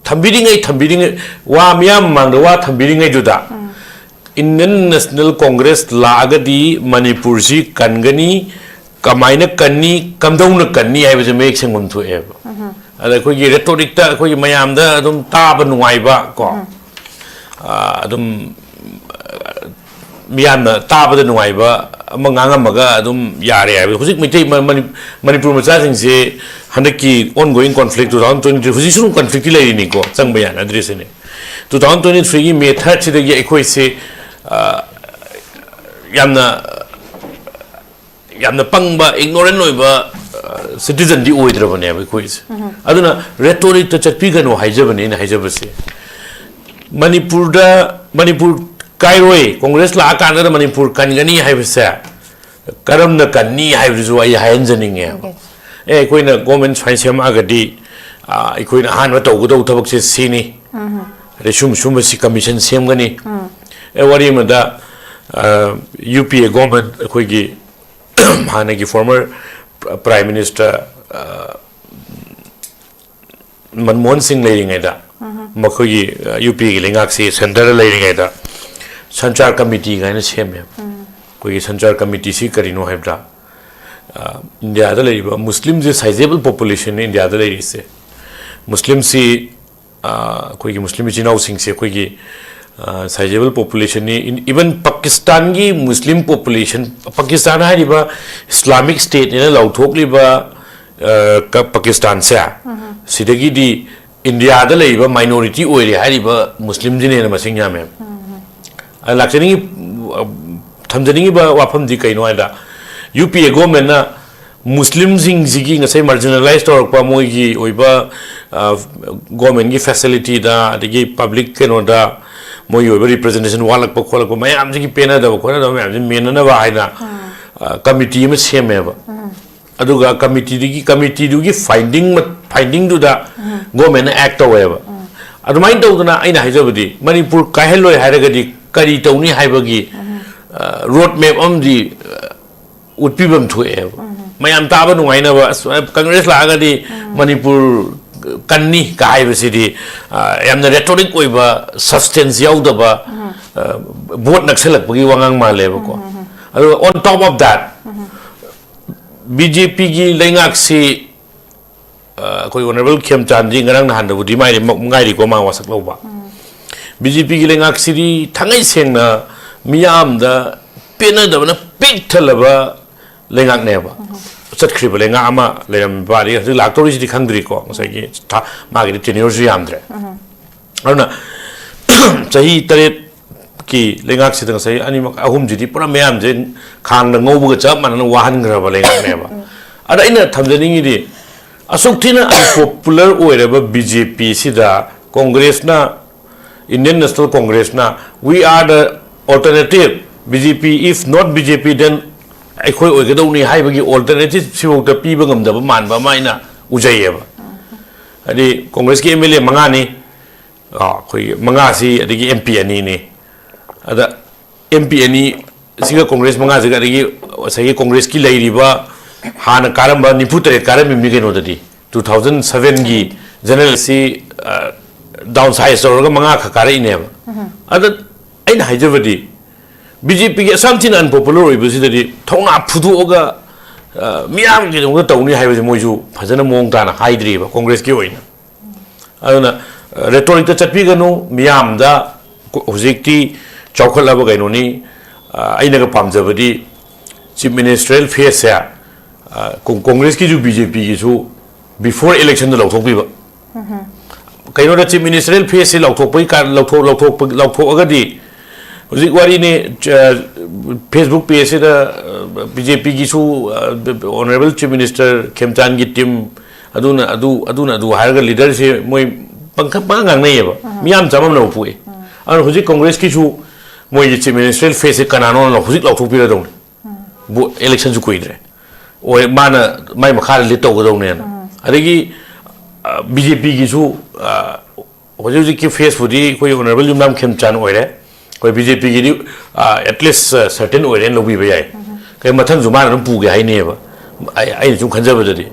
ꯊꯝꯕꯤꯔꯤꯉꯩ, ꯊꯝꯕꯤꯔꯤꯉꯩ, ꯋꯥ ꯃꯤꯌꯥꯝ ꯃꯃꯥꯡꯗ ꯋꯥ ꯊꯝꯕꯤꯔꯤꯉꯩꯗꯨꯗ, ꯎꯝ꯫ Indian National Congress ꯂꯥꯛꯑꯒꯗꯤ ꯃꯅꯤꯄꯨꯔꯁꯤ ꯀꯟꯒꯅꯤ, ꯀꯃꯥꯏꯅ ꯀꯟꯅꯤ, ꯀꯝꯗꯧꯅ ꯀꯟꯅꯤ ꯍꯥꯏꯕꯁꯦ ꯃꯌꯦꯛ ꯁꯦꯡꯐꯝ ꯊꯣꯛꯑꯦꯕ꯫ ꯎꯝ꯫ ꯑꯗ ꯑꯩꯈꯣꯏꯒꯤ rhetoricꯇ ꯑꯩꯈꯣꯏꯒꯤ ꯃꯌꯥꯝꯗ ꯑꯗꯨꯝ ꯇꯥꯕ ꯅꯨꯡꯉꯥꯏꯕ ꯀꯣ, ꯎꯝ꯫ ꯑ, ꯑꯗꯨꯝ, ꯑ, ꯃꯤꯌꯥꯝꯅ ꯇꯥꯕꯗ ꯅꯨꯡꯉꯥꯏꯕ ꯑꯃ ꯉꯥꯡꯉꯝꯃꯒ ꯑꯗꯨꯝ ꯌꯥꯔꯦ ꯍꯥꯏꯕ꯫ ꯍꯧꯖꯤꯛ ꯃꯩꯇꯩ, ꯃ-, ꯃꯅꯤ-, ꯃꯅꯤꯄꯨꯔ ꯃꯆꯥꯁꯤꯡꯁꯦ ꯍꯟꯗꯛꯀꯤ ongoing conflict two thousand twenty three, ꯍꯧꯖꯤꯛꯁꯨ ꯑꯗꯨꯝ conflictꯇꯤ ꯂꯩꯔꯤꯅꯤꯀꯣ, ꯆꯪꯕ ꯌꯥꯅꯗ꯭ꯔꯤꯁꯤꯅꯦ꯫ Two thousand twenty threeꯒꯤ May thirdꯁꯤꯗꯒꯤ ꯑꯩꯈꯣꯏꯁꯦ, ꯑ, ꯌꯥꯝꯅ, ꯌꯥꯝꯅ ꯄꯪꯕ, ignorant ꯑꯣꯏꯕ, ꯑ, citizenꯗꯤ ꯑꯣꯏꯗ꯭ꯔꯕꯅꯦꯕ ꯑꯩꯈꯣꯏꯁꯦ꯫ ꯎꯝ꯫ ꯑꯗꯨꯅ rhetoricꯇ ꯆꯠꯄꯤꯒꯅꯨ ꯍꯥꯏꯖꯕꯅꯦ ꯑꯩꯅ ꯍꯥꯏꯖꯕꯁꯦ꯫ ꯃꯅꯤꯄꯨꯔꯗ, ꯃꯅꯤꯄꯨꯔ ꯀꯥꯏꯔꯣꯏ, Congress ꯂꯥꯛꯑꯀꯥꯟꯗ ꯃꯅꯤꯄꯨꯔ ꯀꯟꯒꯅꯤ ꯍꯥꯏꯕꯁꯦ ꯀꯔꯝꯅ ꯀꯟꯅꯤ ꯍꯥꯏꯕꯗꯨꯁꯨ ꯑꯩ ꯍꯥꯏꯍꯟꯖꯅꯤꯡꯉꯦꯕ꯫ Yes꯫ ꯑꯦ, ꯑꯩꯈꯣꯏꯅ government ꯁꯨꯃꯥꯏꯅ ꯁꯦꯝꯃꯛꯑꯒꯗꯤ, ꯑ, ꯑꯩꯈꯣꯏꯅ ꯑꯍꯥꯟꯕ ꯇꯧꯒꯗꯧꯕ ꯊꯕꯛꯁꯦ ꯁꯤꯅꯤ꯫ ꯎꯝ꯫ ꯑꯗꯩ ꯁꯨꯝ ꯁꯨꯝꯕꯁꯤ commission ꯁꯦꯝꯒꯅꯤ꯫ ꯎꯝ꯫ ꯑꯦ, ꯋꯥꯔꯤ ꯑꯃꯗ, ꯌꯨ ꯄꯤ ꯑꯦ ꯒꯣꯔꯃꯦꯟ, ꯑꯩꯈꯣꯏꯒꯤ ꯍꯥꯟꯅꯒꯤ ꯐꯣꯔꯃꯔ ꯄ꯭ꯔꯥꯏꯝ ꯃꯤꯅꯤꯁꯇꯔ ꯃꯟꯃꯣꯍꯟ ꯁꯤꯡ ꯂꯩꯔꯤꯉꯩꯗ, ꯃꯈꯣꯏꯒꯤ ꯌꯨ ꯄꯤ ꯑꯦꯒꯤ ꯂꯩꯉꯥꯛꯁꯤ ꯁꯦꯟꯇꯔꯗ ꯂꯩꯔꯤꯉꯩꯗ ꯁꯟꯆꯥꯔ ꯀꯃꯤꯇꯤ ꯀꯥꯏꯅ ꯁꯦꯝꯃꯦ꯫ ꯑꯩꯈꯣꯏꯒꯤ ꯁꯟꯆꯥꯔ ꯀꯃꯤꯇꯤꯁꯤ ꯀꯔꯤꯅꯣ ꯍꯥꯏꯕꯗ, ꯏꯟꯗꯤꯌꯥꯗ ꯂꯩꯔꯤꯕ ꯃꯨꯁꯂꯤꯝꯁꯦ ꯁꯥꯏꯖꯦꯕꯜ ꯄꯣꯄꯨꯂꯦꯁꯟꯅꯤ ꯏꯟꯗꯤꯌꯥꯗ ꯂꯩꯔꯤꯁꯦ꯫ ꯃꯨꯁꯂꯤꯝꯁꯤ ꯑꯩꯈꯣꯏꯒꯤ ꯃꯨꯁꯂꯤꯝ ꯏꯆꯤꯟ ꯏꯅꯥꯎꯁꯤꯡꯁꯦ ꯑꯩꯈꯣꯏꯒꯤ ꯁꯥꯏꯖꯦꯕꯜ ꯄꯣꯄꯨꯂꯦꯁꯟꯅꯤ꯫ ꯏꯚꯟ ꯄꯥꯀꯤꯁꯇꯥꯟꯒꯤ ꯃꯨꯁꯂꯤꯝ ꯄꯣꯄꯨꯂꯦꯁꯟ, ꯄꯥꯀꯤꯁꯇꯥꯟ ꯍꯥꯏꯔꯤꯕ ꯏꯁꯂꯥꯃꯤꯛ ꯁ꯭ꯇꯦꯠꯅꯦꯅ ꯂꯥꯎꯊꯣꯛꯂꯤꯕ ꯄꯥꯀꯤꯁꯇꯥꯟꯁꯦ, ꯁꯤꯗꯒꯤꯗꯤ ꯏꯟꯗꯤꯌꯥꯗ ꯂꯩꯔꯤꯕ ꯃꯥꯏꯅꯣꯔꯤꯇꯤ ꯑꯣꯏꯔꯦ ꯍꯥꯏꯔꯤꯕ ꯃꯨꯁꯂꯤꯝꯁꯤꯅ ꯍꯦꯟꯅ ꯃꯁꯤꯡ ꯌꯥꯝꯃꯦ꯫ ꯑ, ꯂꯥꯛꯆꯅꯤꯡꯉꯤ, ꯑ, ꯊꯝꯖꯅꯤꯡꯉꯤꯕ ꯋꯥꯐꯝꯗꯤ ꯀꯩꯅꯣ ꯍꯥꯏꯗ, ꯌꯨ ꯄꯤ ꯑꯦ ꯒꯣꯔꯃꯦꯟꯅ ꯃꯨꯁꯂꯤꯝꯁꯤꯡꯁꯤꯒꯤ ꯉꯁꯥꯏ ꯃꯥꯔꯖꯤꯅꯦꯂꯥꯏꯁ ꯇꯧꯔꯛꯄ ꯃꯣꯏꯒꯤ ꯑꯣꯏꯕ, ꯑ, ꯒꯣꯔꯃꯦꯟꯒꯤ ꯐꯦꯁꯤꯂꯤꯇꯤꯗ, ꯑꯗꯒꯤ ꯄꯕ꯭ꯂꯤꯛ ꯀꯩꯅꯣꯗ ꯃꯣꯏꯒꯤ ꯑꯣꯏꯕ ꯔꯤꯄ꯭ꯔꯖꯦꯟꯇꯦꯁꯟ ꯋꯥꯠꯂꯛꯄ ꯈꯣꯠꯂꯛꯄ ꯃꯌꯥꯝꯁꯤꯒꯤ ꯄꯦꯟꯅꯗꯕ ꯈꯣꯠꯅꯗꯕ ꯃꯌꯥꯝꯁꯤ ꯃꯦꯟꯅꯅꯕ ꯍꯥꯏꯅ, ꯑ, ꯀꯃꯤꯇꯤ ꯑꯃ ꯁꯦꯝꯃꯦꯕ꯫ ꯑꯗꯨꯒ ꯀꯃꯤꯇꯤꯗꯨꯒꯤ, ꯀꯃꯤꯇꯤꯗꯨꯒꯤ ꯐꯥꯏꯟꯗꯤꯡ, ꯐꯥꯏꯟꯗꯤꯡꯗꯨꯗ ꯒꯣꯔꯃꯦꯟꯅ ꯑꯦꯛ ꯇꯧꯋꯦꯕ꯫ ꯑꯗꯨꯃꯥꯏꯅ ꯇꯧꯗꯅ ꯑꯩꯅ ꯍꯥꯏꯖꯕꯗꯤ ꯃꯅꯤꯄꯨꯔ ꯀꯥꯏꯍꯜꯂꯣꯏ ꯍꯥꯏꯔꯒꯗꯤ ꯀꯔꯤ ꯇꯧꯅꯤ ꯍꯥꯏꯕꯒꯤ, ꯑ, ꯔꯣꯗ ꯃꯦꯞ ꯑꯃꯗꯤ, ꯑ, ꯎꯠꯄꯤꯐꯝ ꯊꯣꯛꯑꯦꯕ꯫ ꯃꯌꯥꯝ ꯇꯥꯕ ꯅꯨꯡꯉꯥꯏꯅꯕ, "ꯑꯁ, ꯀꯪꯒ꯭ꯔꯦꯁ ꯂꯥꯛꯑꯒꯗꯤ ꯃꯅꯤꯄꯨꯔ ꯀꯟꯅꯤ" ꯀ ꯍꯥꯏꯕꯁꯤꯗꯤ, ꯑ, ꯌꯥꯝꯅ ꯔꯦꯇꯣꯔꯤꯛ ꯑꯣꯏꯕ, ꯁꯕꯁꯇꯦꯟꯁ ꯌꯥꯎꯗꯕ, ꯑ, ꯚꯣꯠ ꯅꯛꯁꯜꯂꯛꯄꯒꯤ ꯋꯥꯉꯥꯡ ꯃꯥꯜꯂꯦꯕꯀꯣ꯫ ꯑꯗꯨꯒ on top of that, B J ꯄꯤꯒꯤ ꯂꯩꯉꯥꯛꯁꯤ, ꯑ, ꯑꯩꯈꯣꯏ ꯑꯣꯅꯔꯦꯕꯜ ꯈꯦꯝꯆꯥꯟꯗꯤ ꯉꯔꯥꯡ ꯅꯍꯥꯟꯗꯕꯨꯗꯤ ꯃꯥꯏꯔꯤ-, ꯉꯥꯏꯔꯤꯀꯣ ꯃꯥ ꯋꯥꯁꯛ ꯂꯧꯕ꯫ ꯕꯤ ꯖꯦ ꯄꯤꯒꯤ ꯂꯩꯉꯥꯛꯁꯤꯗꯤ ꯊꯥꯡꯉꯩ ꯁꯦꯡꯅ ꯃꯤꯌꯥꯝꯗ ꯄꯦꯟꯅꯗꯕꯅ ꯄꯤꯛ ꯊꯜꯂꯕ ꯂꯩꯉꯥꯛꯅꯦꯕ꯫ ꯆꯠꯈ꯭ꯔꯤꯕ ꯂꯩꯉꯥꯛ ꯑꯃ ꯂꯩꯔꯝꯕ, ꯑꯗꯒꯤ ꯍꯧꯖꯤꯛ ꯂꯥꯛꯇꯧꯔꯤꯁꯤꯗꯤ ꯈꯪꯗ꯭ꯔꯤꯀꯣ, ꯉꯁꯥꯏꯒꯤ ꯊꯥ-, ꯃꯥꯒꯤꯗꯤ ꯇꯦꯅ꯭ꯌꯨꯔꯁꯨ ꯌꯥꯝꯗ꯭ꯔꯦ꯫ ꯑꯗꯨꯅ ꯆꯍꯤ ꯇꯔꯦꯠꯀꯤ ꯂꯩꯉꯥꯛꯁꯤꯗ ꯉꯁꯥꯏ ꯑꯅꯤꯃꯛ, ꯑꯍꯨꯝꯁꯤꯗꯤ ꯄꯨꯔꯥ ꯃꯌꯥꯝꯁꯦ ꯈꯥꯡꯗ ꯉꯧꯕꯒ ꯆꯞ ꯃꯥꯟꯅꯅ ꯋꯥꯍꯟꯈ꯭ꯔꯕ ꯂꯩꯉꯥꯛꯅꯦꯕ꯫ ꯑꯗ ꯑꯩꯅ ꯊꯝꯖꯅꯤꯡꯉꯤꯗꯤ, ꯑꯁꯨꯛ ꯊꯤꯅ ꯑꯟꯄꯣꯄꯨꯂꯔ ꯑꯣꯏꯔꯕ ꯕꯤ ꯖꯦ ꯄꯤ ꯁꯤꯗ ꯀꯣꯡꯒ꯭ꯔꯦꯁꯅ, Indian National Congressꯅ, "We are the alternative, B J P, if not B J P, then ꯑꯩꯈꯣꯏ ꯑꯣꯏꯒꯗꯧꯅꯤ" ꯍꯥꯏꯕꯒꯤ ꯑꯣꯜꯇꯔꯅꯦꯇꯤꯚ ꯁꯤꯐꯥꯎꯗ ꯄꯤꯕ ꯉꯝꯗꯕ ꯃꯥꯟꯕ ꯑꯃ ꯑꯩꯅ ꯎꯖꯩꯌꯦꯕ꯫ ꯍꯥꯏꯗꯤ ꯀꯣꯡꯒ꯭ꯔꯦꯁꯀꯤ ꯑꯦꯝ ꯑꯦꯜ ꯑꯦ ꯃꯉꯥꯅꯤ, ꯑ, ꯑꯩꯈꯣꯏꯒꯤ ꯃꯉꯥꯁꯤ, ꯑꯗꯒꯤ ꯑꯦꯝ ꯄꯤ ꯑꯅꯤꯅꯤ꯫ ꯑꯗ ꯑꯦꯝ ꯄꯤ ꯑꯅꯤ ꯁꯤꯒ ꯀꯣꯡꯒ꯭ꯔꯦꯁ ꯃꯉꯥꯁꯤꯒ, ꯑꯗꯒꯤ ꯉꯁꯥꯏꯒꯤ ꯀꯣꯡꯒ꯭ꯔꯦꯁꯀꯤ ꯂꯩꯔꯤꯕ ꯍꯥꯟꯅ ꯀꯥꯔꯝꯕ ꯅꯤꯐꯨ ꯇꯔꯦꯠ ꯀꯥꯔꯝꯃꯤꯕꯅꯤ ꯀꯩꯅꯣꯗꯗꯤ, ꯇꯨ ꯊꯥꯎꯖꯟ ꯁꯚꯦꯟꯒꯤ ꯖꯦꯅꯔꯦꯜ ꯑꯦꯂꯦꯛꯁꯟꯁꯤ ꯗꯥꯎꯟ ꯁꯥꯏꯖ ꯇꯧꯔꯒ ꯃꯉꯥ ꯈꯛ ꯀꯥꯔꯛꯏꯅꯦꯕ꯫ ꯑꯗ ꯑꯩꯅ ꯍꯥꯏꯖꯕꯗꯤ, ꯕꯤ ꯖꯦ ꯄꯤꯒꯤ ꯑꯁꯥꯝ ꯊꯤꯅ ꯑꯟꯄꯣꯄꯨꯂꯔ ꯑꯣꯏꯕꯁꯤꯗꯗꯤ ꯊꯧꯅꯥ ꯐꯨꯗꯣꯛꯑꯒ, ꯑ, ꯃꯤꯌꯥꯝꯒꯤꯗꯃꯛꯇ ꯇꯧꯅꯤ ꯍꯥꯏꯕꯁꯦ ꯃꯣꯏꯁꯨ ꯐꯖꯅ ꯃꯑꯣꯡ ꯇꯥꯅ ꯍꯥꯏꯗ꯭ꯔꯤꯕ ꯀꯣꯡꯒ꯭ꯔꯦꯁꯀꯤ ꯑꯣꯏꯅ꯫ ꯑꯗꯨꯅ, ꯑ, ꯔꯦꯇꯣꯔꯤꯛꯇ ꯆꯠꯄꯤꯒꯅꯨ, ꯃꯤꯌꯥꯝꯗ ꯀꯣ-, ꯍꯧꯖꯤꯛꯇꯤ ꯆꯥꯎꯈꯠꯂꯕ ꯀꯩꯅꯣꯅꯤ꯫ ꯑ, ꯑꯩꯅꯒ ꯄꯥꯝꯖꯕꯗꯤ ꯆꯤꯐ ꯃꯤꯅꯤꯁꯇꯔꯦꯜ ꯐꯦꯁꯁꯦ, ꯑ, ꯀꯣ-, ꯀꯣꯡꯒ꯭ꯔꯦꯁꯀꯤꯁꯨ ꯕꯤ ꯖꯦ ꯄꯤꯒꯤꯁꯨ ꯕꯤꯐꯣꯔ ꯏꯂꯦꯛꯁꯟꯗ ꯂꯧꯊꯣꯛꯄꯤꯕ꯫ ꯀꯩꯅꯣꯗ ꯆꯤꯐ ꯃꯤꯅꯤꯁꯇꯔꯦꯜ ꯐꯦꯁꯁꯤ ꯂꯧꯊꯣꯛꯄꯒꯤ ꯀꯥ-, ꯂꯧꯊꯣꯛ-, ꯂꯧꯊꯣꯛꯄ-, ꯂꯧꯊꯣꯛꯑꯒꯗꯤ ꯍꯧꯖꯤꯛ ꯋꯥꯔꯤꯅꯤ, ꯑ, ꯐꯦꯁꯕꯨꯛ ꯄꯦꯖꯁꯤꯗ, ꯑ, ꯕꯤ ꯖꯦ ꯄꯤꯒꯤꯁꯨ, ꯑ, ꯑꯣꯅꯔꯦꯕꯜ ꯆꯤꯐ ꯃꯤꯅꯤꯁꯇꯔ ꯈꯦꯝꯆꯥꯟꯒꯤ ꯇꯤꯝ, ꯑꯗꯨꯅ ꯑꯗꯨ, ꯑꯗꯨꯅ ꯑꯗꯨ ꯍꯥꯏꯔꯒ ꯂꯤꯗꯔꯁꯦ ꯃꯣꯏ ꯄꯪꯈ-, ꯄꯪꯉꯥꯡ ꯉꯥꯡꯅꯩꯌꯦꯕ꯫ ꯃꯤꯌꯥꯝ ꯆꯃꯝꯅꯕ ꯄꯣꯛꯏ꯫ ꯑꯗꯨꯅ ꯍꯧꯖꯤꯛ ꯀꯣꯡꯒ꯭ꯔꯦꯁꯀꯤꯁꯨ ꯃꯣꯏꯒꯤ ꯆꯤꯐ ꯃꯤꯅꯤꯁꯇꯔꯦꯜ ꯐꯦꯁꯁꯦ ꯀꯅꯥꯅꯣꯅ ꯍꯧꯖꯤꯛ ꯂꯥꯎꯊꯣꯛꯄꯤꯔꯗꯧꯅꯤ꯫ ꯕꯣ-, ꯏꯂꯦꯛꯁꯟꯁꯨ ꯀꯨꯏꯗ꯭ꯔꯦ꯫ ꯑꯣꯏ, ꯃꯥꯅ ꯃꯥꯏ ꯃꯈꯥꯗ ꯂꯤꯗ ꯇꯧꯒꯗꯧꯅꯦꯅ꯫ ꯑꯗꯒꯤ, ꯑ, ꯕꯤ ꯖꯦ ꯄꯤꯒꯤꯁꯨ, ꯑ, ꯍꯧꯖꯤꯛ ꯍꯧꯖꯤꯛꯀꯤ ꯐꯦꯁꯄꯨꯗꯤ ꯑꯩꯈꯣꯏ ꯑꯣꯅꯔꯦꯕꯜ ꯌꯨꯝꯅꯥꯝ ꯈꯦꯝꯆꯥꯟ ꯑꯣꯏꯔꯦ꯫ ꯑꯩꯈꯣꯏ ꯕꯤ ꯖꯦ ꯄꯤꯒꯤꯗꯤ, ꯑ, at least, ꯑ, certain ꯑꯣꯏꯔꯦꯅ ꯂꯧꯕꯤꯕ ꯌꯥꯏ꯫ ꯀꯩ ꯃꯊꯪꯁꯨ ꯃꯥꯅ ꯑꯗꯨꯝ ꯄꯨꯒꯦ ꯍꯥꯏꯅꯦꯕ꯫ ꯑꯩ, ꯑꯩꯅ ꯁꯨꯝ ꯈꯟꯖꯕꯗꯗꯤ꯫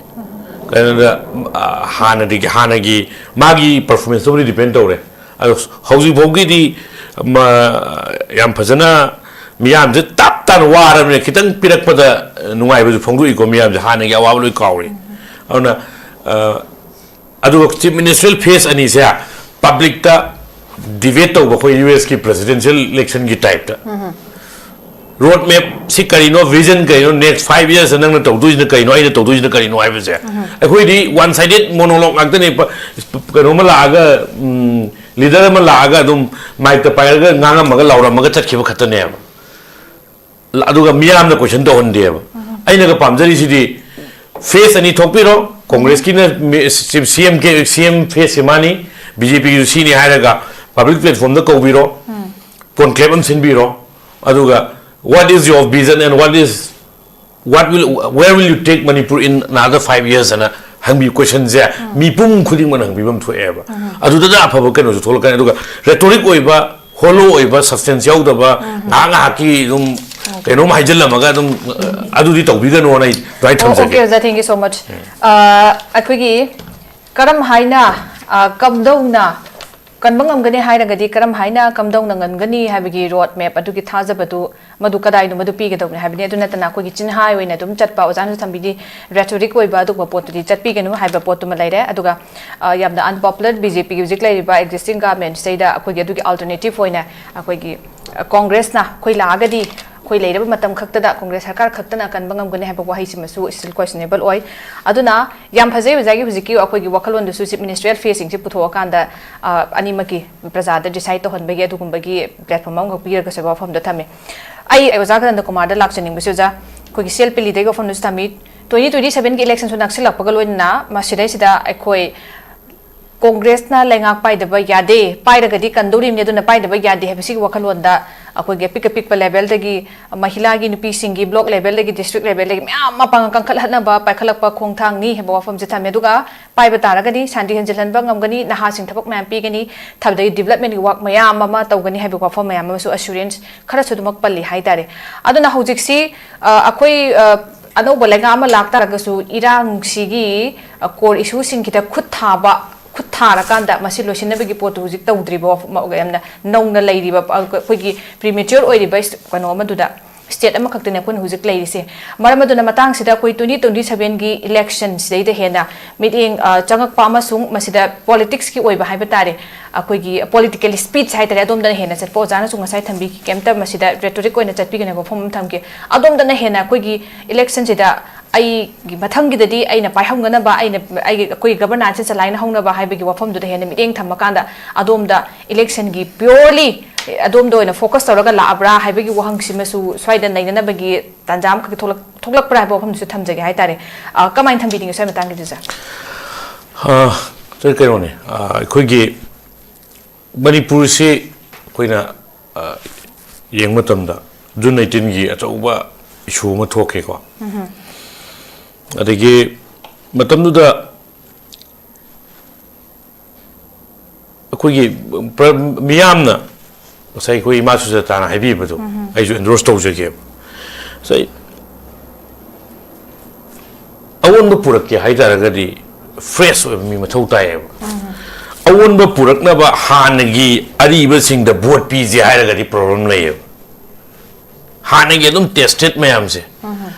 ꯀꯩꯅꯣꯗ, ꯑ, ꯍꯥꯟꯅꯗꯒꯤ, ꯍꯥꯟꯅꯒꯤ ꯃꯥꯒꯤ ꯄꯔꯐꯣꯔꯃꯦꯟꯁꯇꯕꯨꯗꯤ ꯗꯤꯄꯦꯟ ꯇꯧꯔꯦ꯫ ꯑꯗꯣ ꯍꯧꯖꯤꯛ ꯐꯥꯎꯒꯤꯗꯤ ꯃ-, ꯌꯥꯝ ꯐꯖꯅ ꯃꯤꯌꯥꯝꯁꯦ ꯇꯞ ꯇꯥꯅ ꯋꯥꯔꯕꯅꯤꯅ ꯈꯤꯇꯪ ꯄꯤꯔꯛꯄꯗ ꯅꯨꯡꯉꯥꯏꯕꯁꯨ ꯐꯣꯡꯗꯣꯛꯏꯀꯣ, ꯃꯤꯌꯥꯝꯁꯦ ꯍꯥꯟꯅꯒꯤ ꯑꯋꯥꯕ ꯂꯣꯏ ꯀꯥꯎꯔꯦ꯫ ꯑꯗꯨꯅ, ꯑ, ꯑꯗꯨꯒ ꯆꯤꯐ ꯃꯤꯅꯤꯁꯇꯔꯦꯜ ꯐꯦꯁ ꯑꯅꯤꯁꯦ ꯄꯕ꯭ꯂꯤꯛꯇ ꯗꯤꯕꯦꯠ ꯇꯧꯕ, ꯑꯩꯈꯣꯏ ꯌꯨ ꯑꯦꯁꯀꯤ ꯄ꯭ꯔꯦꯁꯤꯗꯦꯟꯁꯤꯌꯦꯜ ꯏꯂꯦꯛꯁꯟꯒꯤ ꯇꯥꯏꯞꯇ꯫ ꯔꯣꯗ ꯃꯦꯞꯁꯤ ꯀꯔꯤꯅꯣ, ꯚꯤꯖꯟ ꯀꯔꯤꯅꯣ, ꯅꯦꯛꯁ ꯐꯥꯏꯚ ꯌꯔꯁꯇ ꯅꯪꯅ ꯇꯧꯗꯣꯏꯁꯤꯅ ꯀꯔꯤꯅꯣ, ꯑꯩꯅ ꯇꯧꯗꯣꯏꯁꯤꯅ ꯀꯔꯤꯅꯣ ꯍꯥꯏꯕꯁꯦ꯫ ꯑꯩꯈꯣꯏꯗꯤ ꯋꯥꯟ ꯁꯥꯏꯗꯦꯠ ꯃꯣꯅꯣꯂꯣꯛ ꯉꯥꯛꯇꯅꯦ꯫ ꯄ-, ꯀꯩꯅꯣꯝꯃ ꯂꯥꯛꯑꯒ, ꯎꯝ, ꯂꯤꯗꯔ ꯑꯃ ꯂꯥꯛꯑꯒ ꯑꯗꯨꯝ ꯃꯥꯏꯛꯇ ꯄꯥꯏꯔꯒ ꯉꯥꯡꯉꯝꯃꯒ ꯂꯥꯎꯔꯝꯃꯒ ꯆꯠꯈꯤꯕ ꯈꯛꯇꯅꯦꯕ꯫ ꯑꯗꯨꯒ ꯃꯤꯌꯥꯝꯅ ꯀꯣꯏꯁꯟ ꯇꯧꯍꯟꯗꯦꯕ꯫ ꯑꯩꯅꯒ ꯄꯥꯝꯖꯔꯤꯁꯤꯗꯤ ꯐꯦꯁ ꯑꯅꯤ ꯊꯣꯛꯄꯤꯔꯣ, ꯀꯣꯡꯒ꯭ꯔꯦꯁꯀꯤꯅ ꯃꯤ-, ꯁꯤ-, ꯁꯤ ꯑꯦꯝ ꯀꯦ-, ꯁꯤ ꯑꯦꯝ ꯐꯦꯁꯁꯤ ꯃꯥꯅꯤ, ꯕꯤ ꯖꯦ ꯄꯤꯒꯤꯁꯨ ꯁꯤꯅꯤ ꯍꯥꯏꯔꯒ ꯄꯕ꯭ꯂꯤꯛ ꯄ꯭ꯂꯦꯠꯐꯣꯝꯗ ꯀꯧꯕꯤꯔꯣ, ꯀꯣꯟꯀ꯭ꯂꯦꯕ ꯑꯃ ꯁꯤꯟꯕꯤꯔꯣ, ꯑꯗꯨꯒ what is your vision and what is, what will, where will you take Manipur in another five years ꯍꯥꯏꯅ ꯍꯪꯕꯤ ꯀꯣꯏꯁꯟꯁꯦ ꯃꯤꯄꯨꯝ ꯈꯨꯗꯤꯡꯃꯛꯅ ꯍꯪꯕꯤꯐꯝ ꯊꯣꯛꯑꯦꯕ꯫ ꯑꯗꯨꯗꯅ ꯑꯐꯕ ꯀꯩꯅꯣꯁꯨ ꯊꯣꯛꯂꯛꯀꯅꯤ꯫ ꯑꯗꯨꯒ ꯔꯦꯇꯣꯔꯤꯛ ꯑꯣꯏꯕ ꯍꯣꯂꯣ ꯑꯣꯏꯕ, ꯁꯕꯁꯇꯦꯟꯁ ꯌꯥꯎꯗꯕ, ꯉꯥꯏꯍꯥꯛ ꯉꯥꯏꯍꯥꯛꯀꯤ ꯑꯗꯨꯝ ꯀꯩꯅꯣꯝ ꯍꯥꯏꯖꯤꯜꯂꯝꯃꯒ ꯑꯗꯨꯝ ꯑꯗꯨꯗꯤ ꯇꯧꯕꯤꯒꯅꯣꯅ ꯑꯩ ꯑꯗꯨꯃꯥꯏꯅ ꯑꯣꯀꯦ ꯊꯝꯖꯒꯦ꯫ ꯑꯣꯖꯥ, thank you so much. ꯑꯩꯈꯣꯏꯒꯤ ꯀꯔꯝ ꯍꯥꯏꯅ ꯑ, ꯀꯝꯗꯧꯅ ꯀꯟꯕ ꯉꯝꯒꯅꯤ ꯍꯥꯏꯔꯒꯗꯤ ꯀꯔꯝ ꯍꯥꯏꯅ ꯀꯝꯗꯧꯅ ꯉꯝꯒꯅꯤ ꯍꯥꯏꯕꯒꯤ ꯔꯣꯗ ꯃꯦꯞ ꯑꯗꯨꯒꯤ ꯊꯥꯖꯕꯗꯨ ꯃꯗꯨ ꯀꯗꯥꯏꯅꯣ ꯃꯗꯨ ꯄꯤꯒꯗꯧꯕꯅꯤ ꯍꯥꯏꯕꯅꯤ꯫ ꯑꯗꯨ ꯅꯠꯇꯅ ꯑꯩꯈꯣꯏꯒꯤ ꯆꯤꯟꯍꯥꯏ ꯑꯣꯏꯅ ꯑꯗꯨꯝ ꯆꯠꯄ, ꯑꯣꯖꯥꯅꯁꯨ ꯊꯝꯕꯤꯔꯤ, ꯔꯦꯇꯣꯔꯤꯛ ꯑꯣꯏꯕ ꯑꯗꯨꯒꯨꯝꯕ ꯄꯣꯠꯇꯨꯗꯤ ꯆꯠꯄꯤꯒꯅꯨ ꯍꯥꯏꯕ ꯄꯣꯠꯇꯨꯃ ꯂꯩꯔꯦ꯫ ꯑꯗꯨꯒ ꯑ, ꯌꯥꯝꯅ ꯑꯟꯄꯣꯄꯨꯂꯔ ꯕꯤ ꯖꯦ ꯄꯤꯒꯤ ꯍꯧꯖꯤꯛ ꯂꯩꯔꯤꯕ ꯑꯦꯛꯖꯤꯁꯇꯤꯡ ꯒꯚꯔꯟꯃꯦꯟꯁꯤꯗꯩꯗ ꯑꯩꯈꯣꯏꯒꯤ ꯑꯗꯨꯒꯤ ꯑꯜꯇꯔꯅꯦꯇꯤꯚ ꯑꯣꯏꯅ ꯑꯩꯈꯣꯏꯒꯤ ꯑ, ꯀꯣꯡꯒ꯭ꯔꯦꯁꯅ ꯑꯩꯈꯣꯏ ꯂꯥꯛꯑꯒꯗꯤ ꯑꯩꯈꯣꯏ ꯂꯩꯔꯕ ꯃꯇꯝ ꯈꯛꯇꯗ ꯀꯣꯡꯒ꯭ꯔꯦꯁ ꯁꯔꯀꯥꯔ ꯈꯛꯇꯅ ꯀꯟꯕ ꯉꯝꯒꯅꯤ ꯍꯥꯏꯕ ꯋꯥꯍꯩꯁꯤꯃꯁꯨ still questionable ꯑꯣꯏ꯫ ꯑꯗꯨꯅ ꯌꯥꯝ ꯐꯖꯩ ꯑꯣꯖꯥꯒꯤ ꯍꯧꯖꯤꯛꯀꯤ ꯑꯩꯈꯣꯏꯒꯤ ꯋꯥꯈꯜꯂꯣꯟꯗꯨꯁꯨ ꯆꯤꯐ ꯃꯤꯅꯤꯁꯇꯔꯤꯌꯦꯜ ꯐꯦꯁꯁꯤꯡꯁꯤ ꯄꯨꯊꯣꯛꯑꯀꯥꯟꯗ ꯑ, ꯑꯅꯤꯃꯛꯀꯤ ꯄ꯭ꯔꯖꯥꯗ ꯗꯤꯁꯥꯏꯗ ꯇꯧꯍꯟꯕꯒꯤ ꯑꯗꯨꯒꯨꯝꯕꯒꯤ ꯄ꯭ꯂꯦꯠꯐꯣꯝ ꯑꯃꯈꯛ ꯄꯤꯔꯒꯁꯨ ꯋꯥꯐꯝꯗꯣ ꯊꯝꯃꯤ꯫ ꯑꯩ ꯑꯣꯖꯥ ꯀꯥꯅꯟꯗ ꯀꯨꯃꯥꯔꯗ ꯂꯥꯛꯆꯅꯤꯡꯕꯁꯤ, ꯑꯣꯖꯥ, ꯑꯩꯈꯣꯏꯒꯤ ꯁꯤ ꯑꯦꯜ ꯄꯤ ꯂꯤꯗꯒꯤ ꯋꯥꯐꯝꯗꯨꯁꯨ ꯊꯝꯃꯤ꯫ ꯇ꯭ꯋꯦꯟꯇꯤ ꯇ꯭ꯋꯦꯟꯇꯤ ꯁꯚꯦꯟꯒꯤ ꯏꯂꯦꯛꯁꯟꯁꯨ ꯅꯛꯁꯤꯜꯂꯛꯄꯒ ꯂꯣꯏꯅꯅ ꯃꯁꯤꯗꯩꯁꯤꯗ ꯑꯩꯈꯣꯏ ꯀꯣꯡꯒ꯭ꯔꯦꯁꯅ ꯂꯩꯉꯥꯛ ꯄꯥꯏꯗꯕ ꯌꯥꯗꯦ, ꯄꯥꯏꯔꯒꯗꯤ ꯀꯟꯗꯧꯔꯤꯕꯅꯤ, ꯑꯗꯨꯅ ꯄꯥꯏꯗꯕ ꯌꯥꯗꯦ ꯍꯥꯏꯕꯁꯤꯒꯤ ꯋꯥꯈꯜꯂꯣꯟꯗ ꯑꯩꯈꯣꯏꯒꯤ ꯑꯄꯤꯛ ꯑꯄꯤꯛꯄ ꯂꯦꯚꯦꯜꯗꯒꯤ, ꯃꯍꯤꯂꯥꯒꯤ ꯅꯨꯄꯤꯁꯤꯡꯒꯤ ꯕ꯭ꯂꯣꯛ ꯂꯦꯚꯦꯜꯗꯒꯤ, ꯗꯤꯁꯇ꯭ꯔꯤꯛ ꯂꯦꯚꯦꯜꯗꯒꯤ ꯃꯌꯥꯝ ꯑꯃ ꯄꯥꯡꯒꯜ ꯀꯟꯈꯠꯍꯠꯅꯕ ꯄꯥꯏꯈꯠꯂꯛꯄ ꯈꯣꯡꯊꯥꯡꯅꯤ ꯍꯥꯏꯕ ꯋꯥꯐꯝꯁꯦ ꯊꯝꯃꯦ꯫ ꯑꯗꯨꯒ ꯄꯥꯏꯕ ꯇꯥꯔꯒꯗꯤ ꯁꯥꯟꯇꯤ ꯍꯟꯖꯤꯜꯍꯟꯕ ꯉꯝꯒꯅꯤ, ꯅꯍꯥꯁꯤꯡ ꯊꯕꯛ ꯃꯌꯥꯝ ꯄꯤꯒꯅꯤ, ꯊꯕꯗꯒꯤ ꯗꯤꯕꯂꯞꯃꯦꯟꯒꯤ ꯋꯥꯛ ꯃꯌꯥꯝ ꯑꯃ ꯇꯧꯒꯅꯤ ꯍꯥꯏꯕꯒꯤ ꯋꯥꯐꯝ ꯃꯌꯥꯝ ꯑꯃꯁꯨ ꯑꯦꯁꯨꯔꯦꯟꯁ ꯈꯔꯁꯨ ꯑꯗꯨꯃꯛ ꯄꯜꯂꯤ ꯍꯥꯏꯇꯥꯔꯦ꯫ ꯑꯗꯨꯅ ꯍꯧꯖꯤꯛꯁꯤ, ꯑ, ꯑꯩꯈꯣꯏ, ꯑ, ꯑꯅꯧꯕ ꯂꯩꯉꯥꯛ ꯑꯃ ꯂꯥꯛꯇꯥꯔꯒꯁꯨ ꯏꯔꯥꯡꯁꯤꯒꯤ, ꯑ, core issue ꯁꯤꯡꯁꯤꯗ ꯈꯨꯠ ꯊꯥꯕ, ꯈꯨꯠ ꯊꯥꯔꯀꯥꯟꯗ ꯃꯁꯤ ꯂꯣꯏꯁꯤꯟꯅꯕꯒꯤ ꯄꯣꯠꯇꯨ ꯍꯧꯖꯤꯛ ꯇꯧꯗ꯭ꯔꯤꯕ ꯋꯥꯐꯝ, ꯌꯥꯝꯅ ꯅꯧꯅ ꯂꯩꯔꯤꯕ, ꯑ, ꯑꯩꯈꯣꯏꯒꯤ premature ꯑꯣꯏꯔꯤꯕ ꯀꯩꯅꯣ ꯑꯃꯗꯨꯗ, state ꯑꯃꯈꯛꯇꯅꯦ ꯑꯩꯈꯣꯏꯅ ꯍꯧꯖꯤꯛ ꯂꯩꯔꯤꯁꯦ꯫ ꯃꯔꯝ ꯑꯗꯨꯅ ꯃꯇꯥꯡꯁꯤꯗ ꯑꯩꯈꯣꯏ twenty twenty seven ꯒꯤ election ꯁꯤꯗꯩꯗ ꯍꯦꯟꯅ ꯃꯤꯠꯌꯦꯡ, ꯑ, ꯆꯪꯉꯛꯄ ꯑꯃꯁꯨꯡ ꯃꯁꯤꯗ politics ꯀꯤ ꯑꯣꯏꯕ ꯍꯥꯏꯕ ꯇꯥꯔꯦ, ꯑꯩꯈꯣꯏꯒꯤ political speech ꯍꯥꯏ ꯇꯥꯔꯦ, ꯑꯗꯣꯝꯗꯅ ꯍꯦꯟꯅ ꯆꯠꯄ, ꯑꯣꯖꯥꯅꯁꯨ ꯉꯁꯥꯏ ꯊꯝꯕꯤꯈꯤ, ꯀꯩꯝꯇ ꯃꯁꯤꯗ rhetoric ꯑꯣꯏꯅ ꯆꯠꯄꯤꯒꯅꯤ ꯍꯥꯏꯕ ꯋꯥꯐꯝ ꯑꯃ ꯊꯝꯒꯦ꯫ ꯑꯗꯣꯝꯗꯅ ꯍꯦꯟꯅ ꯑꯩꯈꯣꯏꯒꯤ election ꯁꯤꯗ ꯑꯩꯒꯤ ꯃꯊꯪꯒꯤꯗꯗꯤ ꯑꯩꯅ ꯄꯥꯏꯍꯧꯅꯅꯕ, ꯑꯩꯅ, ꯑꯩꯒꯤ, ꯑꯩꯈꯣꯏꯒꯤ governance ꯁꯦ ꯆꯂꯥꯏꯅꯍꯧꯅꯕ ꯍꯥꯏꯕꯒꯤ ꯋꯥꯐꯝꯗꯨꯗ ꯍꯦꯟꯅ ꯃꯤꯠꯌꯦꯡ ꯊꯝꯃꯀꯥꯟꯗ ꯑꯗꯣꯝꯗ election ꯒꯤ purely ꯑꯗꯣꯝꯗ ꯑꯣꯏꯅ focus ꯇꯧꯔꯒ ꯂꯥꯛꯑꯕ꯭ꯔꯥ ꯍꯥꯏꯕꯒꯤ ꯋꯥꯍꯪꯁꯤꯃꯁꯨ ꯁ꯭ꯋꯥꯏꯗ ꯅꯩꯅꯅꯕꯒꯤ ꯇꯥꯟꯖꯥ ꯑꯃꯈꯛ ꯊꯣꯛꯂꯛ-, ꯊꯣꯛꯂꯛꯄ꯭ꯔꯥ ꯍꯥꯏꯕ ꯋꯥꯐꯝꯗꯨꯁꯨ ꯊꯝꯖꯒꯦ ꯍꯥꯏꯇꯥꯔꯦ꯫ ꯑ, ꯀꯃꯥꯏꯅ ꯊꯝꯕꯤꯅꯤꯡꯉꯤ ꯁ꯭ꯋꯥꯏ ꯃꯇꯥꯡꯒꯤꯗꯨꯁꯨ? ꯑ, ꯁꯤ ꯀꯩꯅꯣꯅꯦ, ꯑ, ꯑꯩꯈꯣꯏꯒꯤ ꯃꯅꯤꯄꯨꯔꯁꯤ ꯑꯩꯈꯣꯏꯅ, ꯑ, ꯌꯦꯡꯕ ꯃꯇꯝꯗ June nineteen ꯒꯤ ꯑꯆꯧꯕ issue ꯑꯃ ꯊꯣꯛꯈꯤꯀꯣ꯫ ꯑꯗꯒꯤ ꯃꯇꯝꯗꯨꯗ ꯑꯩꯈꯣꯏꯒꯤ ꯄ꯭ꯔ-, ꯃꯤꯌꯥꯝꯅ ꯉꯁꯥꯏ ꯑꯩꯈꯣꯏ ꯏꯃꯥ ꯁꯨꯖꯥꯇꯥꯅ ꯍꯥꯏꯕꯤꯕꯗꯣ ꯑꯩꯁꯨ ꯑꯦꯟꯗꯣꯔꯁ ꯇꯧꯖꯒꯦꯕ꯫ ꯉꯁꯥꯏ ꯑꯑꯣꯟꯕ ꯄꯨꯔꯛꯀꯦ ꯍꯥꯏꯇꯥꯔꯒꯗꯤ ꯐ꯭ꯔꯦꯁ ꯑꯣꯏꯕ ꯃꯤ ꯃꯊꯧ ꯇꯥꯏꯌꯦꯕ꯫ ꯑꯑꯣꯟꯕ ꯄꯨꯔꯛꯅꯕ ꯍꯥꯟꯅꯒꯤ ꯑꯔꯤꯕꯁꯤꯡꯗ ꯚꯣꯠ ꯄꯤꯁꯦ ꯍꯥꯏꯔꯒꯗꯤ ꯄ꯭ꯔꯣꯕ꯭ꯂꯦꯝ ꯂꯩꯌꯦꯕ꯫ ꯍꯥꯟꯅꯒꯤ ꯑꯗꯨꯝ ꯇꯦꯁꯇꯦꯠ ꯃꯌꯥꯝꯁꯦ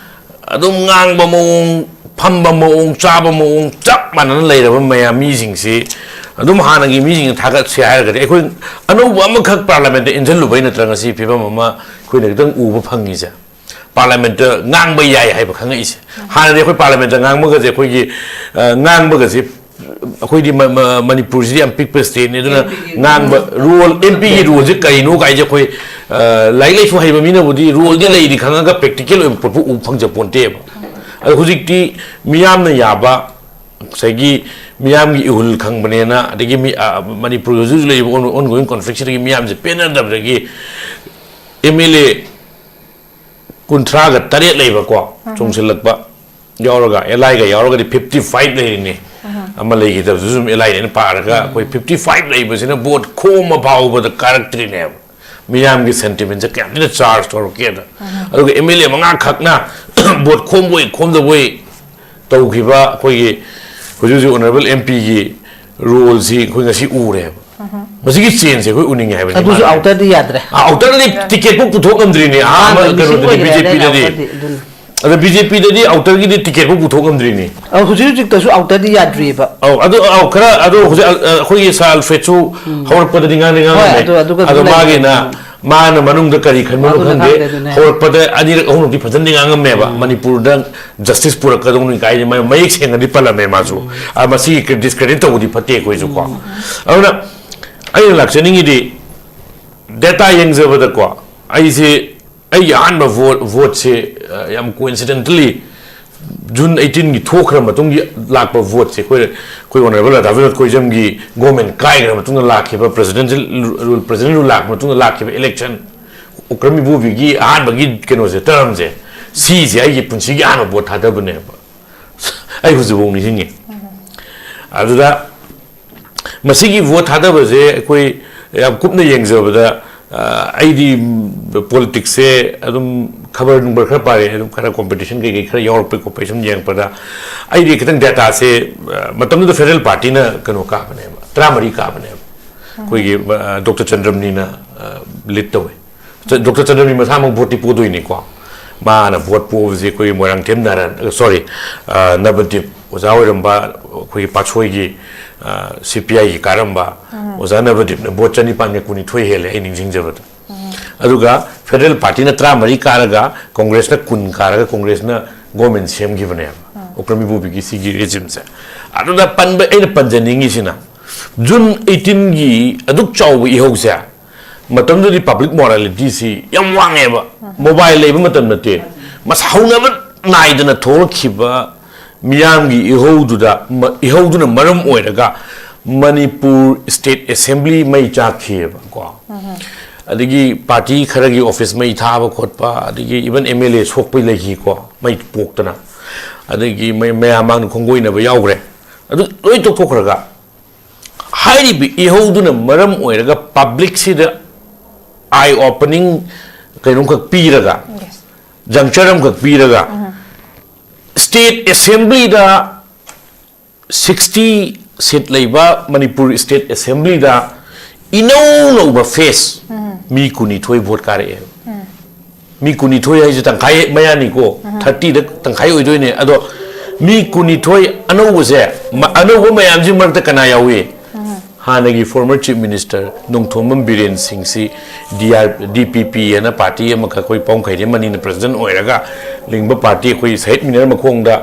ꯑꯗꯨꯝ ꯉꯥꯡꯕ ꯃꯑꯣꯡ, ꯐꯝꯕ ꯃꯑꯣꯡ, ꯆꯥꯕ ꯃꯑꯣꯡ ꯆꯞ ꯃꯥꯟꯅꯅ ꯂꯩꯔꯕ ꯃꯌꯥꯝ ꯃꯤꯁꯤꯡꯁꯤ ꯑꯗꯨꯝ ꯍꯥꯟꯅꯒꯤ ꯃꯤꯁꯤꯡꯅ ꯊꯥꯒꯠꯁꯦ ꯍꯥꯏꯔꯒꯗꯤ ꯑꯩꯈꯣꯏ ꯑꯅꯧꯕ ꯑꯃꯈꯛ ꯄꯥꯔꯂꯤꯌꯥꯃꯦꯟꯇ ꯏꯟꯁꯤꯜꯂꯨꯕꯩ ꯅꯠꯇ꯭ꯔꯥ ꯉꯁꯤ ꯐꯤꯕꯝ ꯑꯃ ꯑꯩꯈꯣꯏꯅ ꯈꯤꯇꯪ ꯎꯕ ꯐꯪꯉꯤꯁꯦ꯫ ꯄꯥꯔꯂꯤꯌꯥꯃꯦꯟꯇ ꯉꯥꯡꯕ ꯌꯥꯏ ꯍꯥꯏꯕ ꯈꯪꯉꯛꯏꯁꯦ꯫ ꯍꯥꯟꯅꯗꯤ ꯑꯩꯈꯣꯏ ꯄꯥꯔꯂꯤꯌꯥꯃꯦꯟꯇ ꯉꯥꯡꯕꯒꯁꯦ ꯑꯩꯈꯣꯏꯒꯤ ꯑ, ꯉꯥꯡꯕꯒꯁꯦ ꯑꯩꯈꯣꯏꯗꯤ ꯃ- ꯃ- ꯃꯅꯤꯄꯨꯔꯁꯤꯗꯤ ꯌꯥꯝ ꯄꯤꯛꯄ ꯁ꯭ꯇꯦꯠꯅꯤ꯫ ꯑꯗꯨꯅ ꯉꯥꯡꯕ ꯔꯣꯜ, ꯑꯦꯝ ꯄꯤꯒꯤ ꯔꯣꯜꯁꯦ ꯀꯩꯅꯣ ꯀꯥꯏꯁꯦ ꯑꯩꯈꯣꯏ ꯑ, ꯂꯥꯏꯔꯤꯛ ꯂꯥꯏꯁꯨ ꯍꯩꯕ ꯃꯤꯅꯕꯨꯗꯤ ꯔꯣꯜꯗꯤ ꯂꯩꯔꯤ ꯈꯪꯉꯒ ꯄ꯭ꯔꯦꯛꯇꯤꯀꯦꯜ ꯑꯣꯏꯕ ꯄꯣꯠꯄꯨ ꯎꯕ ꯐꯪꯖ ꯄꯣꯟꯇꯦꯕ꯫ ꯑꯗꯣ ꯍꯧꯖꯤꯛꯇꯤ ꯃꯤꯌꯥꯝꯅ ꯌꯥꯕ, ꯉꯁꯥꯏꯒꯤ ꯃꯤꯌꯥꯝꯒꯤ ꯏꯍꯨꯜ ꯈꯪꯕꯅꯦꯅ, ꯑꯗꯒꯤ ꯃꯤ ꯑ, ꯃꯅꯤꯄꯨꯔꯒꯤ ꯍꯧꯖꯤꯛ ꯍꯧꯖꯤꯛ ꯂꯩꯔꯤꯕ ꯑꯣꯟ- ꯑꯣꯟꯒꯣꯋꯤꯡ ꯀꯣꯟꯐ꯭ꯂꯤꯛꯁꯤꯗꯒꯤ ꯃꯤꯌꯥꯝꯁꯦ ꯄꯦꯟꯅꯗꯕꯗꯒꯤ ꯑꯦꯝ ꯑꯦꯜ ꯑꯦ ꯀꯨꯟꯊ꯭ꯔꯥꯒ ꯇꯔꯦꯠ ꯂꯩꯕꯀꯣ, ꯆꯣꯡꯁꯤꯜꯂꯛꯄ ꯌꯥꯎꯔꯒ, ꯑꯦꯜ ꯑꯥꯏꯒ ꯌꯥꯎꯔꯒꯗꯤ ꯐꯤꯐꯇꯤ ꯐꯥꯏꯚ ꯂꯩꯔꯤꯅꯤ꯫ ꯑꯃ ꯂꯩꯈꯤꯗꯕꯗꯨꯁꯨ ꯑꯗꯨꯝ ꯑꯦꯜ ꯑꯥꯏꯅ ꯑꯩꯅ ꯄꯥꯔꯒ ꯑꯩꯈꯣꯏ ꯐꯤꯐꯇꯤ ꯐꯥꯏꯚ ꯂꯩꯕꯁꯤꯅ ꯚꯣꯠ ꯈꯣꯝꯕ ꯐꯥꯎꯕꯗ ꯀꯥꯔꯛꯇ꯭ꯔꯤꯅꯦꯕ꯫ ꯃꯤꯌꯥꯝꯒꯤ ꯁꯦꯟꯇꯤꯃꯦꯟꯁꯦ ꯀꯌꯥꯝ ꯊꯤꯅ ꯆꯥꯔꯖ ꯇꯧꯔꯛꯀꯦꯗ꯫ ꯑꯗꯨꯒ ꯑꯦꯝ ꯑꯦꯜ ꯑꯦ ꯃꯉꯥ ꯈꯛꯅ ꯚꯣꯠ ꯈꯣꯝꯕꯣꯏ ꯈꯣꯝꯗꯕꯣꯏ ꯇꯧꯈꯤꯕ ꯑꯩꯈꯣꯏꯒꯤ ꯍꯧꯖꯤꯛ ꯍꯧꯖꯤꯛ ꯑꯣꯅꯔꯦꯕꯜ ꯑꯦꯝ ꯄꯤꯒꯤ ꯔꯣꯜꯁꯤ ꯑꯩꯈꯣꯏ ꯉꯁꯤ ꯎꯔꯦꯕ꯫ ꯃꯁꯤꯒꯤ ꯆꯦꯟꯖꯁꯦ ꯑꯩꯈꯣꯏ ꯎꯅꯤꯡꯉꯦ ꯍꯥꯏꯕꯅꯤ꯫ ꯑꯗꯨꯁꯨ ꯃꯥꯅ ꯑꯥꯎꯇꯔꯗꯤ ꯌꯥꯗ꯭ꯔꯦ꯫ ꯑꯥ, ꯑꯥꯎꯇꯔꯗꯤ ꯇꯤꯀꯦꯠ ꯐꯥꯎ ꯄꯨꯊꯣꯛ ꯉꯝꯗ꯭ꯔꯤꯅꯦ꯫ ꯑꯍꯥꯟꯕ ꯑꯍꯥꯟꯕ ꯀꯩꯅꯣꯗꯗꯤ, ꯃꯤꯁꯤꯡ ꯑꯣꯏꯈ꯭ꯔꯦ ꯍꯥꯏꯗꯥꯏꯅꯦ ꯕꯤ ꯖꯦ ꯄꯤꯗꯗꯤ꯫ ꯑꯥꯎꯇꯔꯗꯤ ꯑꯗꯨꯅ꯫ ꯑꯗ ꯕꯤ ꯖꯦ ꯄꯤꯗꯗꯤ ꯑꯥꯎꯇꯔꯒꯤꯗꯤ ꯇꯤꯀꯦꯠ ꯐꯥꯎ ꯄꯨꯊꯣꯛ ꯉꯝꯗ꯭ꯔꯤꯅꯦ꯫ ꯑ, ꯍꯧꯖꯤꯛ ꯍꯧꯖꯤꯛꯇꯁꯨ ꯑꯥꯎꯇꯔꯗꯤ ꯌꯥꯗ꯭ꯔꯤꯑꯕ꯫ ꯑꯧ, ꯑꯗꯨ, ꯑꯧ, ꯈꯔ, ꯑꯗꯨ ꯍꯧꯖꯤꯛ, ꯑ, ꯑ, ꯑꯩꯈꯣꯏꯒꯤ ꯁꯥꯔ ꯑꯜꯐ꯭ꯔꯦꯗꯁꯨ ꯍꯧꯔꯛꯄꯗꯗꯤ ꯉꯥꯡꯗꯤ ꯉꯥꯡꯉꯝꯃꯦ꯫ ꯑꯗꯨ, ꯑꯗꯨꯒ ꯑꯗꯣ ꯑꯗꯨꯝ ꯃꯥꯒꯤꯅ, ꯂꯩꯔꯦ꯫ ꯃꯥꯅ ꯃꯅꯨꯡꯗ ꯀꯔꯤ ꯈꯟꯕꯅꯣ ꯑꯗꯨꯅ ꯈꯪꯗꯦ꯫ ꯈꯪꯗꯦ, ꯑꯗꯨꯅꯦ꯫ ꯍꯧꯔꯛꯄꯗ ꯑꯅꯤꯔꯛ ꯑꯍꯨꯝꯂꯛꯇꯤ ꯐꯖꯅꯗꯤ ꯉꯥꯡꯉꯝꯃꯦꯕ꯫ ꯃꯅꯤꯄꯨꯔꯗ ꯖꯁꯇꯤꯁ ꯄꯨꯔꯛꯀꯗꯧꯅꯤ ꯀꯥꯏꯅ ꯃꯥ ꯃꯌꯦꯛ ꯁꯦꯡꯅꯗꯤ ꯄꯜꯂꯝꯃꯦ ꯃꯥꯁꯨ꯫ ꯑ, ꯃꯁꯤ ꯗꯤꯁꯀ꯭ꯔꯦꯗꯤꯠ ꯇꯧꯕꯗꯤ ꯐꯠꯇꯦ ꯑꯩꯈꯣꯏꯁꯨ ꯀꯣ꯫ ꯑꯗꯨꯅ ꯑꯩꯅ ꯂꯥꯛꯆꯅꯤꯡꯉꯤꯗꯤ ꯗꯦꯇꯥ ꯌꯦꯡꯖꯕꯗꯀꯣ, ꯑꯩꯁꯦ, ꯑꯩꯒꯤ ꯑꯍꯥꯟꯕ ꯚꯣꯠ, ꯚꯣꯠꯁꯦ, ꯑ, ꯌꯥꯝ ꯀꯣꯏꯟꯁꯤꯗꯦꯟꯇꯂꯤ ꯖꯨꯟ ꯑꯩꯠꯇꯤꯟꯒꯤ ꯊꯣꯛꯈ꯭ꯔ ꯃꯇꯨꯡꯒꯤ ꯂꯥꯛꯄ ꯚꯣꯠꯁꯦ ꯑꯩꯈꯣꯏ, ꯑꯩꯈꯣꯏ ꯑꯣꯅꯔꯦꯕꯜ ꯔꯥꯙꯥ ꯕꯤꯅꯣꯗ ꯀꯣꯏꯖꯝꯒꯤ ꯒꯣꯔꯃꯦꯟ ꯀꯥꯏꯈ꯭ꯔ ꯃꯇꯨꯡꯗ ꯂꯥꯛꯈꯤꯕ ꯄ꯭ꯔꯦꯁꯤꯗꯦꯟꯁꯤꯌꯦꯜ ꯔꯨꯜ, ꯄ꯭ꯔꯦꯁꯤꯗꯦꯟ ꯔꯨꯜ ꯂꯥꯛꯄ ꯃꯇꯨꯡꯗ ꯂꯥꯛꯈꯤꯕ ꯏꯂꯦꯛꯁꯟ, ꯑꯣꯀ꯭ꯔꯝ ꯏꯕꯣꯕꯤꯒꯤ ꯑꯍꯥꯟꯕꯒꯤ ꯀꯩꯅꯣꯁꯦ, ꯇꯔꯝꯁꯦ, ꯁꯤꯁꯦ ꯑꯩꯒꯤ ꯄꯨꯟꯁꯤꯒꯤ ꯑꯍꯥꯟꯕ ꯚꯣꯠ ꯊꯥꯗꯕꯅꯦꯕ꯫ ꯑꯩ ꯍꯧꯖꯤꯛꯐꯥꯎ ꯅꯤꯡꯁꯤꯡꯉꯤ꯫ ꯑꯗꯨꯗ ꯃꯁꯤꯒꯤ ꯚꯣꯠ ꯊꯥꯗꯕꯁꯦ ꯑꯩꯈꯣꯏ ꯌꯥꯝ ꯀꯨꯞꯅ ꯌꯦꯡꯖꯕꯗ ꯑꯩꯗꯤ ꯄꯣꯂꯤꯇꯤꯛꯁꯁꯦ ꯑꯗꯨꯝ ꯈꯕꯔ ꯅꯨꯡꯕꯔ ꯈꯔ ꯄꯥꯔꯦ, ꯑꯗꯨꯝ ꯈꯔ ꯀꯣꯝꯄꯤꯇꯤꯁꯟ ꯀꯩꯀꯩ ꯈꯔ ꯌꯥꯎꯔꯛꯄꯩ ꯈꯣꯠꯄꯩ ꯁꯨꯝ ꯌꯦꯡꯉꯛꯄꯗ, ꯑꯩꯗꯤ ꯈꯤꯇꯪ ꯗꯦꯇꯥꯁꯦ ꯃꯇꯝꯗꯨꯗ ꯐꯦꯗꯔꯦꯜ ꯄꯥꯔꯇꯤꯅ ꯀꯩꯅꯣ ꯀꯥꯕꯅꯦꯕ, ꯇꯔꯥꯃꯔꯤ ꯀꯥꯕꯅꯦꯕ꯫ ꯑꯩꯈꯣꯏꯒꯤ ꯗꯣꯛꯇꯔ ꯆꯟꯗ꯭ꯔꯝꯅꯤꯅ ꯂꯤꯗ ꯇꯧꯋꯦ꯫ ꯗꯣꯛꯇꯔ ꯆꯟꯗ꯭ꯔꯝꯅꯤ ꯃꯁꯥꯃꯛ ꯚꯣꯠꯇꯤ ꯄꯣꯗꯣꯏꯅꯤꯀꯣ꯫ ꯃꯥꯅ ꯚꯣꯠ ꯄꯣꯕꯁꯦ ꯑꯩꯈꯣꯏꯒꯤ ꯃꯣꯏꯔꯥꯡꯊꯦꯝ ꯅꯥꯔꯥ, ꯁꯣꯔꯤ, ꯅꯕꯗꯤꯞ ꯑꯣꯖꯥ ꯑꯣꯏꯔꯝꯕ, ꯑꯩꯈꯣꯏꯒꯤ ꯄꯥꯠꯁꯣꯏꯒꯤ ꯁꯤ ꯄꯤ ꯑꯥꯏꯒꯤ ꯀꯥꯔꯝꯕ ꯑꯣꯖꯥ ꯅꯕꯗꯤꯞꯅ ꯚꯣꯠ ꯆꯅꯤꯄꯥꯟꯒ ꯀꯨꯟꯅꯤꯊꯣꯏ ꯍꯦꯜꯂꯦ, ꯑꯩ ꯅꯤꯡꯁꯤꯡꯖꯕꯗ꯫ ꯑꯗꯨꯒ ꯐꯦꯗꯔꯦꯜ ꯄꯥꯔꯇꯤꯅ ꯇꯔꯥꯃꯔꯤ ꯀꯥꯔꯒ ꯀꯣꯡꯒ꯭ꯔꯦꯁꯅ ꯀꯨꯟ ꯀꯥꯔꯒ ꯀꯣꯡꯒ꯭ꯔꯦꯁꯅ ꯒꯣꯔꯃꯦꯟ ꯁꯦꯝꯈꯤꯕꯅꯦꯕ, ꯑꯣꯀ꯭ꯔꯝ ꯏꯕꯣꯕꯤꯒꯤ ꯁꯤꯒꯤ ꯔꯦꯖꯤꯝꯁꯦ꯫ ꯑꯗꯨꯗ ꯄꯟꯕ, ꯑꯩꯅ ꯄꯟꯖꯅꯤꯡꯉꯤꯁꯤꯅ, ꯖꯨꯟ ꯑꯩꯠꯇꯤꯟꯒꯤ ꯑꯗꯨꯛ ꯆꯥꯎꯕ ꯏꯍꯧꯁꯦ, ꯃꯇꯝꯗꯨꯗꯤ ꯄꯕ꯭ꯂꯤꯛ ꯃꯣꯔꯥꯂꯤꯇꯤꯁꯤ ꯌꯥꯝ ꯋꯥꯡꯉꯦꯕ꯫ ꯃꯣꯕꯥꯏꯜ ꯂꯩꯕ ꯃꯇꯝ ꯅꯠꯇꯦ꯫ ꯃꯁꯥ ꯍꯧꯅꯕ ꯅꯥꯏꯗꯅ ꯊꯣꯛꯂꯛꯈꯤꯕ ꯃꯤꯌꯥꯝꯒꯤ ꯏꯍꯧꯗꯨꯗ, ꯃ-, ꯏꯍꯧꯗꯨꯅ ꯃꯔꯝ ꯑꯣꯏꯔꯒ ꯃꯅꯤꯄꯨꯔ ꯁ꯭ꯇꯦꯠ ꯑꯦꯁꯦꯝꯕ꯭ꯂꯤ ꯃꯩ ꯆꯥꯛꯈꯤꯑꯕꯀꯣ꯫ ꯑꯗꯒꯤ ꯄꯥꯔꯇꯤ ꯈꯔꯒꯤ ꯑꯣꯐꯤꯁ ꯃꯩ ꯊꯥꯕ ꯈꯣꯠꯄ, ꯑꯗꯒꯤ ꯏꯚꯟ ꯑꯦꯝ ꯑꯦꯜ ꯑꯦ ꯁꯣꯛꯄꯩ ꯂꯩꯈꯤꯀꯣ, ꯃꯩ ꯄꯣꯛꯇꯅ꯫ ꯑꯗꯒꯤ ꯃꯩ-, ꯃꯌꯥꯝ ꯃꯥꯡꯗ ꯈꯣꯡꯒꯣꯏꯅꯕ ꯌꯥꯎꯈ꯭ꯔꯦ꯫ ꯑꯗꯨ ꯂꯣꯏ ꯇꯣꯛꯊꯣꯛꯈ꯭ꯔꯒ, ꯍꯥꯏꯔꯤꯕ ꯏꯍꯧꯗꯨꯅ ꯃꯔꯝ ꯑꯣꯏꯔꯒ ꯄꯕ꯭ꯂꯤꯛꯁꯤꯗ ꯑꯥꯏ ꯑꯣꯄꯅꯤꯡ ꯀꯩꯅꯣꯝꯈꯛ ꯄꯤꯔꯒ, ꯖꯪꯆꯔ ꯑꯃꯈꯛ ꯄꯤꯔꯒ, ꯁ꯭ꯇꯦꯠ ꯑꯦꯁꯦꯝꯕ꯭ꯂꯤꯗ ꯁꯤꯛꯁꯇꯤ ꯁꯤꯠ ꯂꯩꯕ ꯃꯅꯤꯄꯨꯔ ꯁ꯭ꯇꯦꯠ ꯑꯦꯁꯦꯝꯕ꯭ꯂꯤꯗ ꯏꯅꯧ ꯅꯧꯕ ꯐꯦꯁ, ꯃꯤ ꯀꯨꯟꯅꯤꯊꯣꯏ ꯚꯣꯠ ꯀꯥꯔꯛꯑꯦ꯫ ꯃꯤ ꯀꯨꯟꯅꯤꯊꯣꯏ ꯍꯥꯏꯁꯦ ꯇꯪꯈꯥꯏ ꯃꯌꯥꯅꯤꯀꯣ, ꯊꯥꯔꯇꯤꯗ ꯇꯪꯈꯥꯏ ꯑꯣꯏꯗꯣꯏꯅꯦ꯫ ꯑꯗꯣ ꯃꯤ ꯀꯨꯟꯅꯤꯊꯣꯏ ꯑꯅꯧꯕꯁꯦ, ꯃ-, ꯑꯅꯧꯕ ꯃꯌꯥꯝꯁꯤ ꯃꯔꯛꯇ ꯀꯅꯥ ꯌꯥꯎꯏ? ꯍꯥꯟꯅꯒꯤ former chief minister Nongthombam Biren ꯁꯤꯡꯁꯤ ꯗꯤ ꯑꯥꯔ, ꯗꯤ ꯄꯤ ꯄꯤ ꯍꯥꯏꯅ ꯄꯥꯔꯇꯤ ꯑꯃꯈꯛ, ꯑꯩꯈꯣꯏ ꯄꯥꯎꯝ ꯈꯩꯗꯦꯝ ꯑꯅꯤꯅ ꯄ꯭ꯔꯁꯤꯗꯦꯟ ꯑꯣꯏꯔꯒ ꯂꯤꯡꯕ ꯄꯥꯔꯇꯤ, ꯑꯩꯈꯣꯏ ꯁꯍꯤꯗ ꯃꯤꯅꯔ ꯃꯈꯣꯡꯗ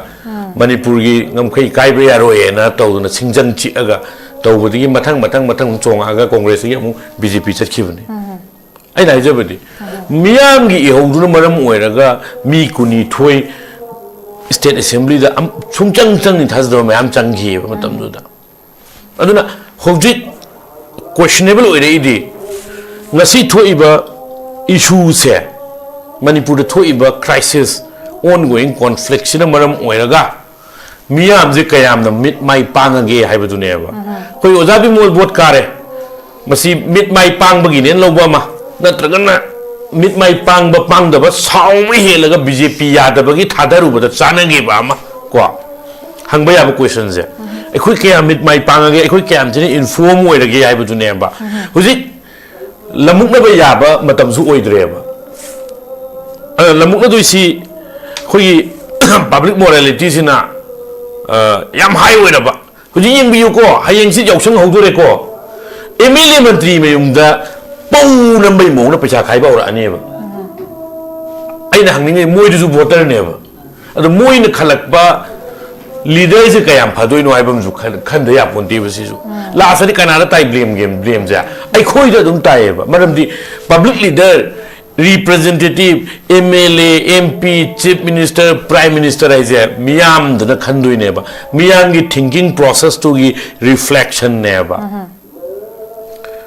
ꯃꯅꯤꯄꯨꯔꯒꯤ ꯉꯝꯈꯩ ꯀꯥꯏꯕ ꯌꯥꯔꯣꯏꯅ ꯇꯧꯗꯅ ꯁꯤꯡꯖꯪ ꯆꯤꯛꯑꯒ ꯇꯧꯕꯗꯒꯤ ꯃꯊꯪ, ꯃꯊꯪ, ꯃꯊꯪ ꯆꯣꯡꯉꯛꯑꯒ ꯀꯣꯡꯒ꯭ꯔꯦꯁꯇꯒꯤ ꯑꯃꯨꯛ ꯕꯤ ꯖꯦ ꯄꯤ ꯆꯠꯈꯤꯕꯅꯤ꯫ ꯑꯩꯅ ꯍꯥꯏꯖꯕꯗꯤ, ꯃꯤꯌꯥꯝꯒꯤ ꯏꯍꯧꯗꯨꯅ ꯃꯔꯝ ꯑꯣꯏꯔꯒ ꯃꯤ ꯀꯨꯟꯅꯤꯊꯣꯏ ꯁ꯭ꯇꯦꯠ ꯑꯦꯁꯦꯝꯕ꯭ꯂꯤꯗ ꯑꯝ-, ꯁꯨꯡꯆꯪ ꯆꯪꯅꯤ ꯊꯥꯖꯗꯕ ꯃꯌꯥꯝ ꯆꯪꯈꯤꯑꯕ ꯃꯇꯝꯗꯨꯗ꯫ ꯑꯗꯨꯅ ꯍꯧꯖꯤꯛ ꯀꯣꯏꯁꯟꯅꯦꯕꯜ ꯑꯣꯏꯔꯛꯏꯗꯤ, ꯉꯁꯤ ꯊꯣꯛꯏꯕ ꯏꯁꯨꯁꯦ, ꯃꯅꯤꯄꯨꯔꯗ ꯊꯣꯛꯏꯕ ꯀ꯭ꯔꯥꯏꯁꯤꯁ, ꯑꯣꯟ ꯒꯣꯋꯤꯡ ꯀꯣꯟꯐ꯭ꯂꯤꯛꯁꯤꯅ ꯃꯔꯝ ꯑꯣꯏꯔꯒ ꯃꯤꯌꯥꯝꯁꯦ ꯀꯌꯥꯝꯅ ꯃꯤꯠ ꯃꯥꯏ ꯄꯥꯡꯉꯒꯦ ꯍꯥꯏꯕꯗꯨꯅꯦꯕ꯫ ꯑꯩꯈꯣꯏ ꯑꯣꯖꯥ ꯕꯤꯃꯣꯜ ꯚꯣꯠ ꯀꯥꯔꯦ, ꯃꯁꯤ ꯃꯤꯠ ꯃꯥꯏ ꯄꯥꯡꯕꯒꯤꯅꯦꯅ ꯂꯧꯕ ꯑꯃ, ꯅꯠꯇ꯭ꯔꯒꯅ ꯃꯤꯠ ꯃꯥꯏ ꯄꯥꯡꯕ ꯄꯥꯡꯗꯕ ꯁꯥꯎꯕ ꯍꯦꯜꯂꯒ ꯕꯤ ꯖꯦ ꯄꯤ ꯌꯥꯗꯕꯒꯤ ꯊꯥꯗꯔꯨꯕꯗ ꯆꯥꯟꯅꯈꯤꯕ ꯑꯃ ꯀꯣ? ꯍꯪꯕ ꯌꯥꯕ ꯀꯣꯏꯁꯟꯁꯦ, ꯑꯩꯈꯣꯏ ꯀꯌꯥ ꯃꯤꯠ ꯃꯥꯏ ꯄꯥꯡꯉꯒꯦ, ꯑꯩꯈꯣꯏ ꯀꯌꯥꯝ ꯊꯤꯅ ꯏꯟꯐꯣꯔꯝ ꯑꯣꯏꯔꯒꯦ ꯍꯥꯏꯕꯗꯨꯅꯦꯕ꯫ ꯍꯧꯖꯤꯛ ꯂꯃꯨꯛꯅꯕ ꯌꯥꯕ ꯃꯇꯝꯁꯨ ꯑꯣꯏꯗ꯭ꯔꯦꯕ꯫ ꯑꯗ ꯂꯃꯨꯛꯅꯗꯣꯏꯁꯤ ꯑꯩꯈꯣꯏꯒꯤ ꯄꯕ꯭ꯂꯤꯛ ꯃꯣꯔꯦꯂꯤꯇꯤꯁꯤꯅ ꯌꯥꯝ ꯍꯥꯏ ꯑꯣꯏꯔꯕ꯫ ꯍꯧꯖꯤꯛ ꯌꯦꯡꯕꯤꯌꯨꯀꯣ, ꯍꯌꯦꯡꯁꯤ ꯌꯥꯎꯁꯪ ꯍꯧꯗꯣꯔꯦꯀꯣ, ꯑꯦꯝ ꯑꯦꯜ ꯑꯦ ꯃꯟꯇ꯭ꯔꯤ ꯃꯌꯨꯝꯗ ꯄꯧ ꯅꯝꯕꯩ ꯃꯑꯣꯡꯗ ꯄꯩꯁꯥ ꯈꯥꯏꯕ ꯍꯧꯔꯛꯑꯅꯦꯕ꯫ ꯑꯩꯅ ꯍꯪꯅꯤꯡꯉꯤ, ꯃꯣꯏꯗꯨꯁꯨ ꯚꯣꯇꯔꯅꯦꯕ꯫ ꯑꯗꯣ ꯃꯣꯏꯅ ꯈꯜꯂꯛꯄ ꯂꯤꯗꯔꯁꯦ ꯀꯌꯥꯝ ꯐꯗꯣꯏꯅꯣ ꯍꯥꯏꯕ ꯑꯃꯁꯨ ꯈꯟ- ꯈꯟꯗ ꯌꯥꯄꯣꯟꯇꯦꯕ ꯁꯤꯁꯨ꯫ ꯂꯥꯁꯇꯗꯤ ꯀꯅꯥꯗ ꯇꯥꯏ ꯕ꯭ꯂꯦꯝ ꯒꯦꯝ? ꯕ꯭ꯂꯦꯝꯁꯦ ꯑꯩꯈꯣꯏꯗ ꯑꯗꯨꯝ ꯇꯥꯏꯌꯦꯕ꯫ ꯃꯔꯝꯗꯤ public leader, representative, M L A, M P, chief minister, prime minister ꯍꯥꯏꯁꯦ ꯃꯤꯌꯥꯝꯗꯨꯅ ꯈꯟꯗꯣꯏꯅꯦꯕ꯫ ꯃꯤꯌꯥꯝꯒꯤ ꯊꯤꯡꯀꯤꯡ ꯄ꯭ꯔꯣꯁꯦꯁꯇꯨꯒꯤ ꯔꯤꯐ꯭ꯂꯦꯛꯁꯟꯅꯦꯕ꯫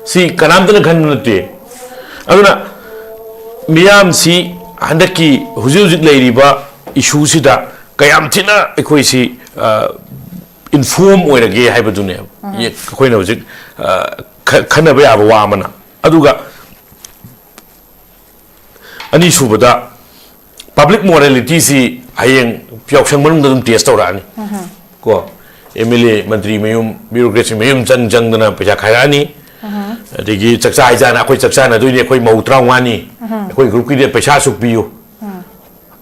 ꯁꯤ ꯀꯅꯥꯝꯇꯅ ꯈꯟꯕ ꯅꯠꯇꯦ꯫ ꯑꯗꯨꯅ ꯃꯤꯌꯥꯝꯁꯤ ꯍꯟꯗꯛꯀꯤ ꯍꯧꯖꯤꯛ ꯍꯧꯖꯤꯛ ꯂꯩꯔꯤꯕ ꯏꯁꯨꯁꯤꯗ ꯀꯌꯥꯝ ꯊꯤꯅ ꯑꯩꯈꯣꯏꯁꯤ ꯏꯟꯐꯣꯔꯝ ꯑꯣꯏꯔꯒꯦ ꯍꯥꯏꯕꯗꯨꯅꯦꯕ ꯑꯩꯈꯣꯏꯅ ꯍꯧꯖꯤꯛ ꯈꯟꯅꯕ ꯌꯥꯕ ꯋꯥ ꯑꯃꯅ꯫ ꯑꯗꯨꯒ ꯑꯅꯤꯁꯨꯕꯗ, ꯄꯕ꯭ꯂꯤꯛ ꯃꯣꯔꯦꯂꯤꯇꯤꯁꯤ ꯍꯌꯦꯡ ꯌꯥꯎꯁꯪ ꯃꯅꯨꯡꯗ ꯑꯗꯨꯝ ꯇꯦꯁ ꯇꯧꯔꯛꯑꯅꯤ꯫ ꯀꯣ, ꯑꯦꯝ ꯑꯦꯜ ꯑꯦ, ꯃꯟꯇ꯭ꯔꯤ ꯃꯌꯨꯝ, ꯕ꯭ꯌꯨꯔꯣꯀ꯭ꯔꯦꯠꯁꯤ ꯃꯌꯨꯝ ꯆꯪ ꯆꯪꯗꯅ ꯄꯩꯁꯥ ꯈꯥꯏꯔꯛꯑꯅꯤ꯫ ꯑꯗꯒꯤ ꯆꯥꯛꯆꯥ ꯍꯩꯖꯥꯟꯅ ꯑꯩꯈꯣꯏ ꯆꯥꯛꯆꯥꯅꯗꯣꯏꯅꯤ, ꯑꯩꯈꯣꯏ ꯃꯧ ꯇꯔꯥꯃꯉꯥꯅꯤ, ꯑꯩꯈꯣꯏ ꯒ꯭ꯔꯨꯞꯀꯤꯗꯤ ꯄꯩꯁꯥ ꯑꯁꯨꯛ ꯄꯤꯌꯨ,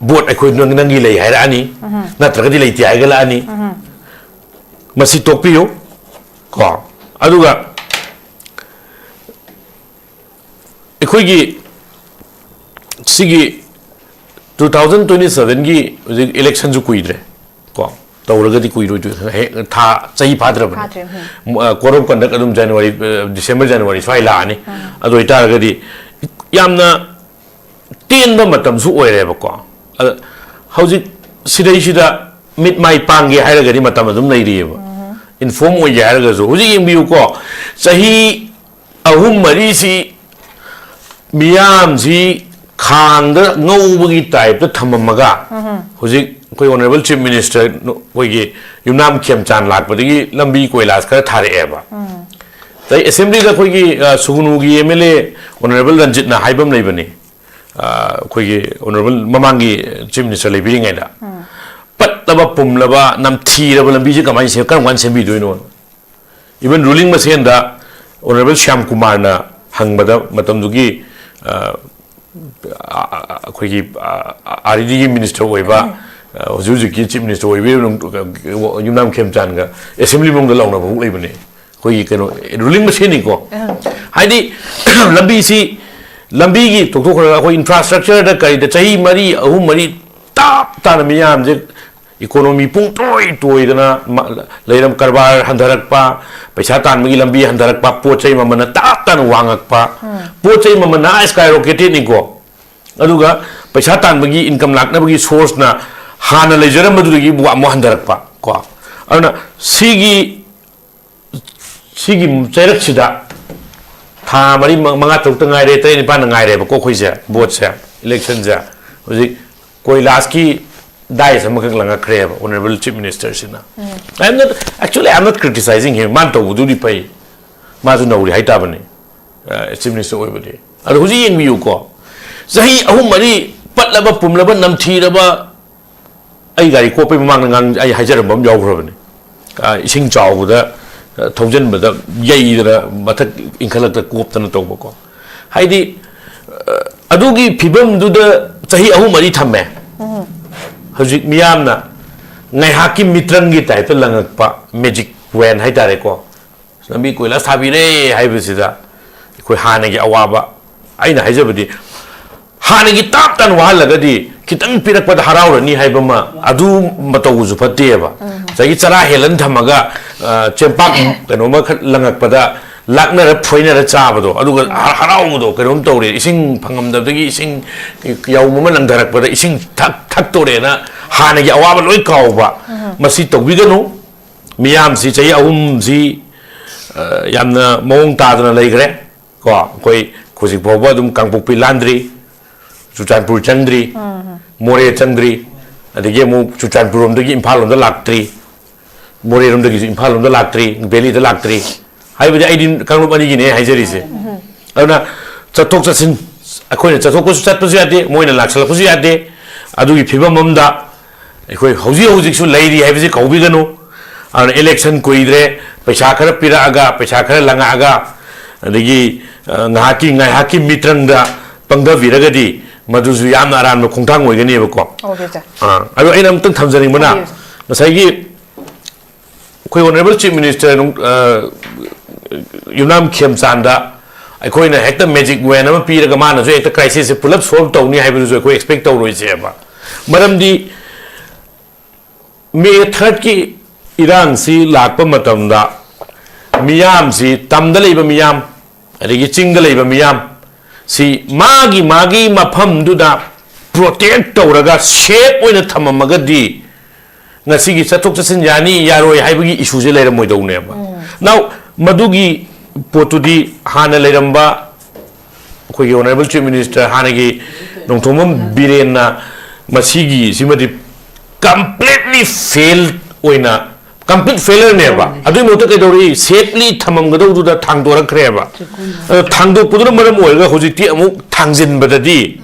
ꯚꯣꯠ ꯑꯩꯈꯣꯏ ꯅꯪ- ꯅꯪꯒꯤ ꯂꯩ ꯍꯥꯏꯔꯛꯑꯅꯤ, ꯅꯠꯇ꯭ꯔꯒꯗꯤ ꯂꯩꯇꯦ ꯍꯥꯏꯒꯠꯂꯛꯑꯅꯤ꯫ ꯃꯁꯤ ꯇꯣꯛꯄꯤꯌꯨ꯫ ꯀꯣ, ꯑꯗꯨꯒ ꯑꯩꯈꯣꯏꯒꯤ ꯁꯤꯒꯤ ꯇꯨ ꯊꯥꯎꯖꯟ ꯇ꯭ꯋꯦꯟꯇꯤ ꯁꯚꯦꯟꯒꯤ ꯍꯧꯖꯤꯛ ꯏꯂꯦꯛꯁꯟꯁꯨ ꯀꯨꯏꯗ꯭ꯔꯦ꯫ ꯀꯣ, ꯇꯧꯔꯒꯗꯤ ꯀꯨꯏꯔꯣꯏꯗꯣꯏ, ꯍꯦꯛ ꯊꯥ, ꯆꯍꯤ ꯐꯥꯗ꯭ꯔꯕꯅꯤ꯫ ꯐꯥꯗ꯭ꯔꯦ, ꯎꯝ꯫ ꯃ-, ꯑ, code of conduct ꯑꯗꯨꯝ ꯖꯅꯋꯥꯔꯤ, ꯑ, ꯗꯤꯁꯦꯝꯕꯔ, ꯖꯅꯋꯥꯔꯤ ꯁ꯭ꯋꯥꯏ ꯂꯥꯛꯑꯅꯤ꯫ ꯑꯗꯨ ꯑꯣꯏꯇꯥꯔꯒꯗꯤ ꯌꯥꯝꯅ ꯇꯦꯟꯕ ꯃꯇꯝꯁꯨ ꯑꯣꯏꯔꯦꯕꯀꯣ꯫ ꯑꯗ ꯍꯧꯖꯤꯛ ꯁꯤꯗꯩꯁꯤꯗ ꯃꯤꯠ ꯃꯥꯏ ꯄꯥꯡꯒꯦ ꯍꯥꯏꯔꯒꯗꯤ ꯃꯇꯝ ꯑꯗꯨꯝ ꯂꯩꯔꯤꯑꯕ꯫ ꯏꯟꯐꯣꯔꯝ ꯑꯣꯏꯒꯦ ꯍꯥꯏꯔꯒꯁꯨ ꯍꯧꯖꯤꯛ ꯌꯦꯡꯕꯤꯌꯨꯀꯣ, ꯆꯍꯤ ꯑꯍꯨꯝ ꯃꯔꯤꯁꯤ ꯃꯤꯌꯥꯝꯁꯤ ꯈꯥꯡꯗ ꯉꯧꯕꯒꯤ ꯇꯥꯏꯞꯇ ꯊꯝꯃꯝꯃꯒ, ꯍꯧꯖꯤꯛ ꯑꯩꯈꯣꯏ ꯑꯣꯅꯔꯦꯕꯜ ꯆꯤꯐ ꯃꯤꯅꯤꯁꯇꯔ ꯑꯩꯈꯣꯏꯒꯤ ꯌꯨꯝꯅꯥꯝ ꯈꯦꯝꯆꯥꯟ ꯂꯥꯛꯄꯗꯒꯤ ꯂꯝꯕꯤ ꯀꯣꯏꯂꯥꯁ ꯈꯔ ꯊꯥꯔꯛꯑꯦꯕ꯫ ꯑꯗꯩ ꯑꯦꯁꯦꯝꯕ꯭ꯂꯤꯗ ꯑꯩꯈꯣꯏꯒꯤ ꯑ, ꯁꯨꯒꯨꯅꯨꯒꯤ ꯑꯦꯝ ꯑꯦꯜ ꯑꯦ ꯑꯣꯅꯔꯦꯕꯜ ꯔꯟꯖꯤꯠꯅ ꯍꯥꯏꯕ ꯑꯃ ꯂꯩꯕꯅꯤ꯫ ꯑ, ꯑꯩꯈꯣꯏꯒꯤ ꯑꯣꯅꯔꯦꯕꯜ ꯃꯃꯥꯡꯒꯤ ꯆꯤꯐ ꯃꯤꯅꯤꯁꯇꯔ ꯂꯩꯕꯤꯔꯤꯉꯩꯗ ꯄꯠꯂꯕ ꯄꯨꯝꯂꯕ ꯅꯝꯊꯤꯔꯕ ꯂꯝꯕꯤꯁꯦ ꯀꯃꯥꯏꯅ ꯁꯦꯝ ꯀꯔꯝ ꯀꯥꯟꯗ ꯁꯦꯝꯕꯤꯗꯣꯏꯅꯣ? ꯏꯚꯟ ꯔꯨꯂꯤꯡ ꯃꯁꯦꯟꯗ ꯑꯣꯅꯔꯦꯕꯜ ꯁ꯭ꯌꯥꯝ ꯀꯨꯃꯥꯔꯅ ꯍꯪꯕꯗ ꯃꯇꯝꯗꯨꯒꯤ ꯑ, ꯑ, ꯑ, ꯑꯩꯈꯣꯏꯒꯤ ꯑꯥꯔ ꯗꯤꯒꯤ ꯃꯤꯅꯤꯁꯇꯔ ꯑꯣꯏꯕ ꯑ, ꯍꯧꯖꯤꯛ ꯍꯧꯖꯤꯛꯀꯤ ꯆꯤꯐ ꯃꯤꯅꯤꯁꯇꯔ ꯑꯣꯏꯕꯤꯔꯤꯕ ꯌꯨꯝꯅꯥꯝ ꯈꯦꯝꯆꯥꯟꯒ ꯑꯦꯁꯦꯝꯕ꯭ꯂꯤ ꯃꯅꯨꯡꯗ ꯂꯥꯎꯅꯕ ꯐꯥꯎ ꯂꯩꯕꯅꯦ꯫ ꯑꯩꯈꯣꯏꯒꯤ ꯀꯩꯅꯣ ꯔꯨꯂꯤꯡ ꯃꯁꯦꯟꯅꯤꯀꯣ꯫ ꯍꯥꯏꯗꯤ ꯂꯝꯕꯤꯁꯤ ꯂꯝꯕꯤꯒꯤ ꯇꯣꯛꯊꯣꯛꯈ꯭ꯔꯒ ꯑꯩꯈꯣꯏ ꯏꯟꯐ꯭ꯔꯥꯁ꯭ꯇ꯭ꯔꯛꯆꯔꯗ ꯀꯔꯤꯗ ꯆꯍꯤ ꯃꯔꯤ ꯑꯍꯨꯝ ꯃꯔꯤ ꯇꯥꯞ ꯇꯥꯅ ꯃꯤꯌꯥꯝꯁꯦ ꯏꯀꯣꯅꯣꯃꯤ ꯄꯨꯡ ꯇꯣꯏ ꯇꯣꯏꯗꯅ ꯃ- ꯂꯩꯔꯝ ꯀꯔꯕꯥꯔ ꯍꯟꯊꯔꯛꯄ, ꯄꯩꯁꯥ ꯇꯥꯟꯕꯒꯤ ꯂꯝꯕꯤ ꯍꯟꯊꯔꯛꯄ, ꯄꯣꯠ ꯆꯩ ꯃꯃꯜꯅ ꯇꯥꯞ ꯇꯥꯅ ꯋꯥꯡꯉꯛꯄ, ꯄꯣꯠ ꯆꯩ ꯃꯃꯜꯅ ꯑꯥ ꯁ꯭ꯀꯥꯏ ꯔꯣꯀꯦꯇꯦꯠꯅꯤꯀꯣ꯫ ꯑꯗꯨꯒ ꯄꯩꯁꯥ ꯇꯥꯟꯕꯒꯤ ꯏꯟꯀꯝ ꯂꯥꯛꯅꯕꯒꯤ ꯁꯣꯔꯁꯅ ꯍꯥꯟꯅ ꯂꯩꯖꯔꯝꯕꯗꯨꯗꯒꯤ ꯑꯃꯨꯛ ꯑꯃꯨꯛ ꯍꯟꯊꯔꯛꯄ ꯀꯣ꯫ ꯑꯗꯨꯅ ꯁꯤꯒꯤ ꯁꯤꯒꯤ ꯆꯩꯔꯛꯁꯤꯗ ꯊꯥ ꯃꯔꯤ ꯃ- ꯃꯉꯥ ꯇꯔꯨꯛꯇ ꯉꯥꯏꯔꯦ, ꯇꯔꯦꯠ ꯅꯤꯄꯥꯟꯗ ꯉꯥꯏꯔꯦꯕꯀꯣ ꯑꯩꯈꯣꯏꯁꯦ ꯚꯣꯠꯁꯦ, ꯏꯂꯦꯛꯁꯟꯁꯦ꯫ ꯍꯧꯖꯤꯛ ꯀꯣꯏꯂꯥꯁꯀꯤ ꯗꯥꯏꯁ ꯑꯃꯈꯛ ꯂꯪꯉꯛꯈ꯭ꯔꯦꯕ ꯑꯣꯅꯔꯦꯕꯜ ꯆꯤꯐ ꯃꯤꯅꯤꯁꯇꯔꯁꯤꯅ꯫ I am not, actually, I am not criticizing him. ꯃꯥꯅ ꯇꯧꯕꯗꯨꯗꯤ ꯐꯩ, ꯃꯥꯁꯨ ꯅꯧꯔꯤ ꯍꯥꯏꯇꯥꯕꯅꯤ ꯆꯤꯐ ꯃꯤꯅꯤꯁꯇꯔ ꯑꯣꯏꯕꯗꯤ꯫ ꯑꯗꯣ ꯍꯧꯖꯤꯛ ꯌꯦꯡꯕꯤꯌꯨꯀꯣ, ꯆꯍꯤ ꯑꯍꯨꯝ ꯃꯔꯤ ꯄꯠꯂꯕ ꯄꯨꯝꯂꯕ ꯅꯝꯊꯤꯔꯕ, ꯑꯩ ꯒꯥꯔꯤ ꯀꯣꯞꯄꯩ ꯃꯃꯥꯡꯗ ꯉꯥꯡ ꯑꯩ ꯍꯥꯏꯖꯔꯝꯕ ꯑꯃ ꯌꯥꯎꯈ꯭ꯔꯕꯅꯤ꯫ ꯑ, ꯏꯁꯤꯡ ꯆꯥꯎꯕꯗ ꯑ, ꯊꯧꯖꯤꯟꯕꯗ ꯌꯩꯗꯅ ꯃꯊꯛ ꯏꯟꯈꯠꯂꯛꯇ ꯀꯣꯞꯇꯅ ꯇꯧꯕꯀꯣ꯫ ꯍꯥꯏꯗꯤ ꯑ, ꯑꯗꯨꯒꯤ ꯐꯤꯕꯝꯗꯨꯗ ꯆꯍꯤ ꯑꯍꯨꯝ ꯃꯔꯤ ꯊꯝꯃꯦ꯫ ꯍꯧꯖꯤꯛ ꯃꯤꯌꯥꯝꯅ ꯉꯥꯏꯍꯥꯛꯀꯤ ꯃꯤꯇ꯭ꯔꯪꯒꯤ ꯇꯥꯏꯞꯇ ꯂꯪꯉꯛꯄ ꯃꯦꯖꯤꯛ ꯋꯦꯟ ꯍꯥꯏꯇꯥꯔꯦꯀꯣ꯫ ꯂꯝꯕꯤ ꯀꯣꯏꯂꯥꯁ ꯊꯥꯕꯤꯔꯦ ꯍꯥꯏꯕꯁꯤꯗ ꯑꯩꯈꯣꯏ ꯍꯥꯟꯅꯒꯤ ꯑꯋꯥꯕ, ꯑꯩꯅ ꯍꯥꯏꯖꯕꯗꯤ ꯍꯥꯟꯅꯒꯤ ꯇꯥꯞ ꯇꯥꯅ ꯋꯥꯍꯜꯂꯒꯗꯤ ꯈꯤꯇꯪ ꯄꯤꯔꯛꯄꯗ ꯍꯔꯥꯎꯔꯅꯤ ꯍꯥꯏꯕ ꯑꯃ, ꯑꯗꯨ ꯃꯇꯧꯁꯨ ꯐꯠꯇꯦꯕ꯫ ꯉꯁꯥꯏꯒꯤ ꯆꯔꯥ ꯍꯦꯜꯂꯟ ꯊꯝꯃꯒ ꯑ, ꯆꯦꯡꯄꯥꯛ ꯀꯩꯅꯣꯝꯃ ꯈꯔ ꯂꯪꯉꯛꯄꯗ ꯂꯥꯛꯅꯔ ꯐꯣꯏꯅꯔ ꯆꯥꯕꯗꯣ, ꯑꯗꯨꯒ ꯍ- ꯍꯔꯥꯎꯕꯗꯣ ꯀꯩꯅꯣꯝ ꯇꯧꯔꯦ, ꯏꯁꯤꯡ ꯐꯪꯉꯝꯗꯕꯗꯒꯤ ꯏꯁꯤꯡ ꯌꯥꯎꯕ ꯑꯃ ꯂꯪꯊꯔꯛꯄꯗ ꯏꯁꯤꯡ ꯊꯛ ꯊꯛꯇꯣꯔꯦꯅ ꯍꯥꯟꯅꯒꯤ ꯑꯋꯥꯕ ꯂꯣꯏ ꯀꯥꯎꯕ꯫ ꯃꯁꯤ ꯇꯧꯕꯤꯒꯅꯨ꯫ ꯃꯤꯌꯥꯝꯁꯤ ꯆꯍꯤ ꯑꯍꯨꯝꯁꯤ ꯑ, ꯌꯥꯝꯅ ꯃꯑꯣꯡ ꯇꯥꯗꯅ ꯂꯩꯈ꯭ꯔꯦ꯫ ꯀꯣ ꯑꯩꯈꯣꯏ ꯍꯧꯖꯤꯛ ꯐꯥꯎꯕ ꯑꯗꯨꯝ ꯀꯥꯡꯄꯣꯛꯄꯤ ꯂꯥꯟꯗ꯭ꯔꯤ, ꯆꯨꯔꯆꯥꯟꯄꯨꯔ ꯆꯪꯗ꯭ꯔꯤ, ꯃꯣꯔꯦ ꯆꯪꯗ꯭ꯔꯤ, ꯑꯗꯒꯤ ꯑꯃꯨꯛ ꯆꯨꯔꯆꯥꯟꯄꯨꯔ ꯂꯣꯝꯗꯒꯤ ꯏꯝꯐꯥꯜ ꯂꯣꯝꯗ ꯂꯥꯛꯇ꯭ꯔꯤ, ꯃꯣꯔꯦ ꯂꯣꯝꯗꯒꯤꯁꯨ ꯏꯝꯐꯥꯜ ꯂꯣꯝꯗ ꯂꯥꯛꯇ꯭ꯔꯤ, ꯕꯦꯂꯤꯗ ꯂꯥꯛꯇ꯭ꯔꯤ꯫ ꯍꯥꯏꯕꯗꯤ ꯑꯩꯗꯤ ꯀꯥꯡꯂꯨꯞ ꯑꯅꯤꯒꯤꯅꯦ ꯍꯥꯏꯖꯔꯤꯁꯦ꯫ ꯑꯗꯨꯅ ꯆꯠꯊꯣꯛ ꯆꯠꯁꯤꯟ, ꯑꯩꯈꯣꯏꯅ ꯆꯠꯊꯣꯛꯄꯁꯨ ꯆꯠꯄꯁꯨ ꯌꯥꯗꯦ, ꯃꯣꯏꯅ ꯂꯥꯛꯁꯜꯂꯛꯄꯁꯨ ꯌꯥꯗꯦ꯫ ꯑꯗꯨꯒꯤ ꯐꯤꯕꯝ ꯑꯃꯗ ꯑꯩꯈꯣꯏ ꯍꯧꯖꯤꯛ ꯍꯧꯖꯤꯛꯁꯨ ꯂꯩꯔꯤ ꯍꯥꯏꯕꯁꯤ ꯀꯧꯕꯤꯒꯅꯨ꯫ ꯑꯗꯨꯅ election ꯀꯨꯏꯗ꯭ꯔꯦ, ꯄꯩꯁꯥ ꯈꯔ ꯄꯤꯔꯛꯑꯒ, ꯄꯩꯁꯥ ꯈꯔ ꯂꯪꯉꯛꯑꯒ, ꯑꯗꯒꯤ, ꯑ, ꯉꯥꯏꯍꯥꯛꯀꯤ, ꯉꯥꯏꯍꯥꯛꯀꯤ ꯃꯤꯇ꯭ꯔꯪꯗ ꯄꯪꯊꯕꯤꯔꯒꯗꯤ ꯃꯗꯨꯁꯨ ꯌꯥꯝꯅ ꯑꯔꯥꯟꯕ ꯈꯣꯡꯊꯥꯡ ꯑꯣꯏꯒꯅꯦꯕꯀꯣ꯫ ꯑꯣꯀꯦ, ꯁꯥꯔ꯫ ꯑ, ꯑꯗꯣ ꯑꯩꯅ ꯑꯃꯨꯛꯇꯪ ꯊꯝꯖꯅꯤꯡꯕꯅ, ꯍꯥꯏꯕꯤꯌꯨ, ꯁꯥꯔ꯫ ꯉꯁꯥꯏꯒꯤ ꯑꯩꯈꯣꯏ Honourable Chief Minister ꯅꯨꯡ-, ꯑ, ꯌꯨꯝꯅꯥꯝ ꯈꯦꯝꯆꯥꯟꯗ ꯑꯩꯈꯣꯏꯅ ꯍꯦꯛꯇ magic wand ꯑꯃ ꯄꯤꯔꯒ ꯃꯥꯅꯁꯨ ꯍꯦꯛꯇ crisis ꯁꯦ ꯄꯨꯂꯞ solve ꯇꯧꯅꯤ ꯍꯥꯏꯕꯗꯨꯁꯨ ꯑꯩꯈꯣꯏ expect ꯇꯧꯔꯣꯏꯁꯦꯕ꯫ ꯃꯔꯝꯗꯤ May third ꯀꯤ ꯏꯔꯥꯡꯁꯤ ꯂꯥꯛꯄ ꯃꯇꯝꯗ ꯃꯤꯌꯥꯝꯁꯤ, ꯇꯝꯗ ꯂꯩꯕ ꯃꯤꯌꯥꯝ, ꯑꯗꯒꯤ ꯆꯤꯡꯗ ꯂꯩꯕ ꯃꯤꯌꯥꯝ ꯁꯤ ꯃꯥꯒꯤ ꯃꯥꯒꯤ ꯃꯐꯝꯗꯨꯗ protect ꯇꯧꯔꯒ safe ꯑꯣꯏꯅ ꯊꯝꯃꯝꯃꯒꯗꯤ ꯉꯁꯤꯒꯤ ꯆꯠꯊꯣꯛ ꯆꯠꯁꯤꯟ ꯌꯥꯅꯤ ꯌꯥꯔꯣꯏ ꯍꯥꯏꯕꯒꯤ issue ꯁꯦ ꯂꯩꯔꯝꯃꯣꯏꯗꯧꯅꯦꯕ꯫ Now, ꯃꯗꯨꯒꯤ ꯄꯣꯠꯇꯨꯗꯤ ꯍꯥꯟꯅ ꯂꯩꯔꯝꯕ ꯑꯩꯈꯣꯏꯒꯤ Honourable Chief Minister ꯍꯥꯟꯅꯒꯤ ꯅꯣꯡꯊꯣꯝꯕꯝ ꯕꯤꯔꯦꯟꯅ ꯃꯁꯤꯒꯤ ꯁꯤꯃꯗꯤ completely fail ꯑꯣꯏꯅ, complete failure ꯅꯦꯕ꯫ ꯑꯗꯨꯒꯤ ꯃꯍꯨꯠꯇ ꯀꯩꯗꯧꯔꯤ? Safely ꯊꯝꯃꯝꯒꯗꯧꯗꯨꯗ ꯊꯥꯡꯗꯣꯔꯛꯈ꯭ꯔꯦꯕ꯫ ꯑꯗꯣ ꯊꯥꯡꯗꯣꯛꯄꯗꯨꯅ ꯃꯔꯝ ꯑꯣꯏꯔꯒ ꯍꯧꯖꯤꯛꯇꯤ ꯑꯃꯨꯛ ꯊꯥꯡꯖꯤꯟꯕꯗꯗꯤ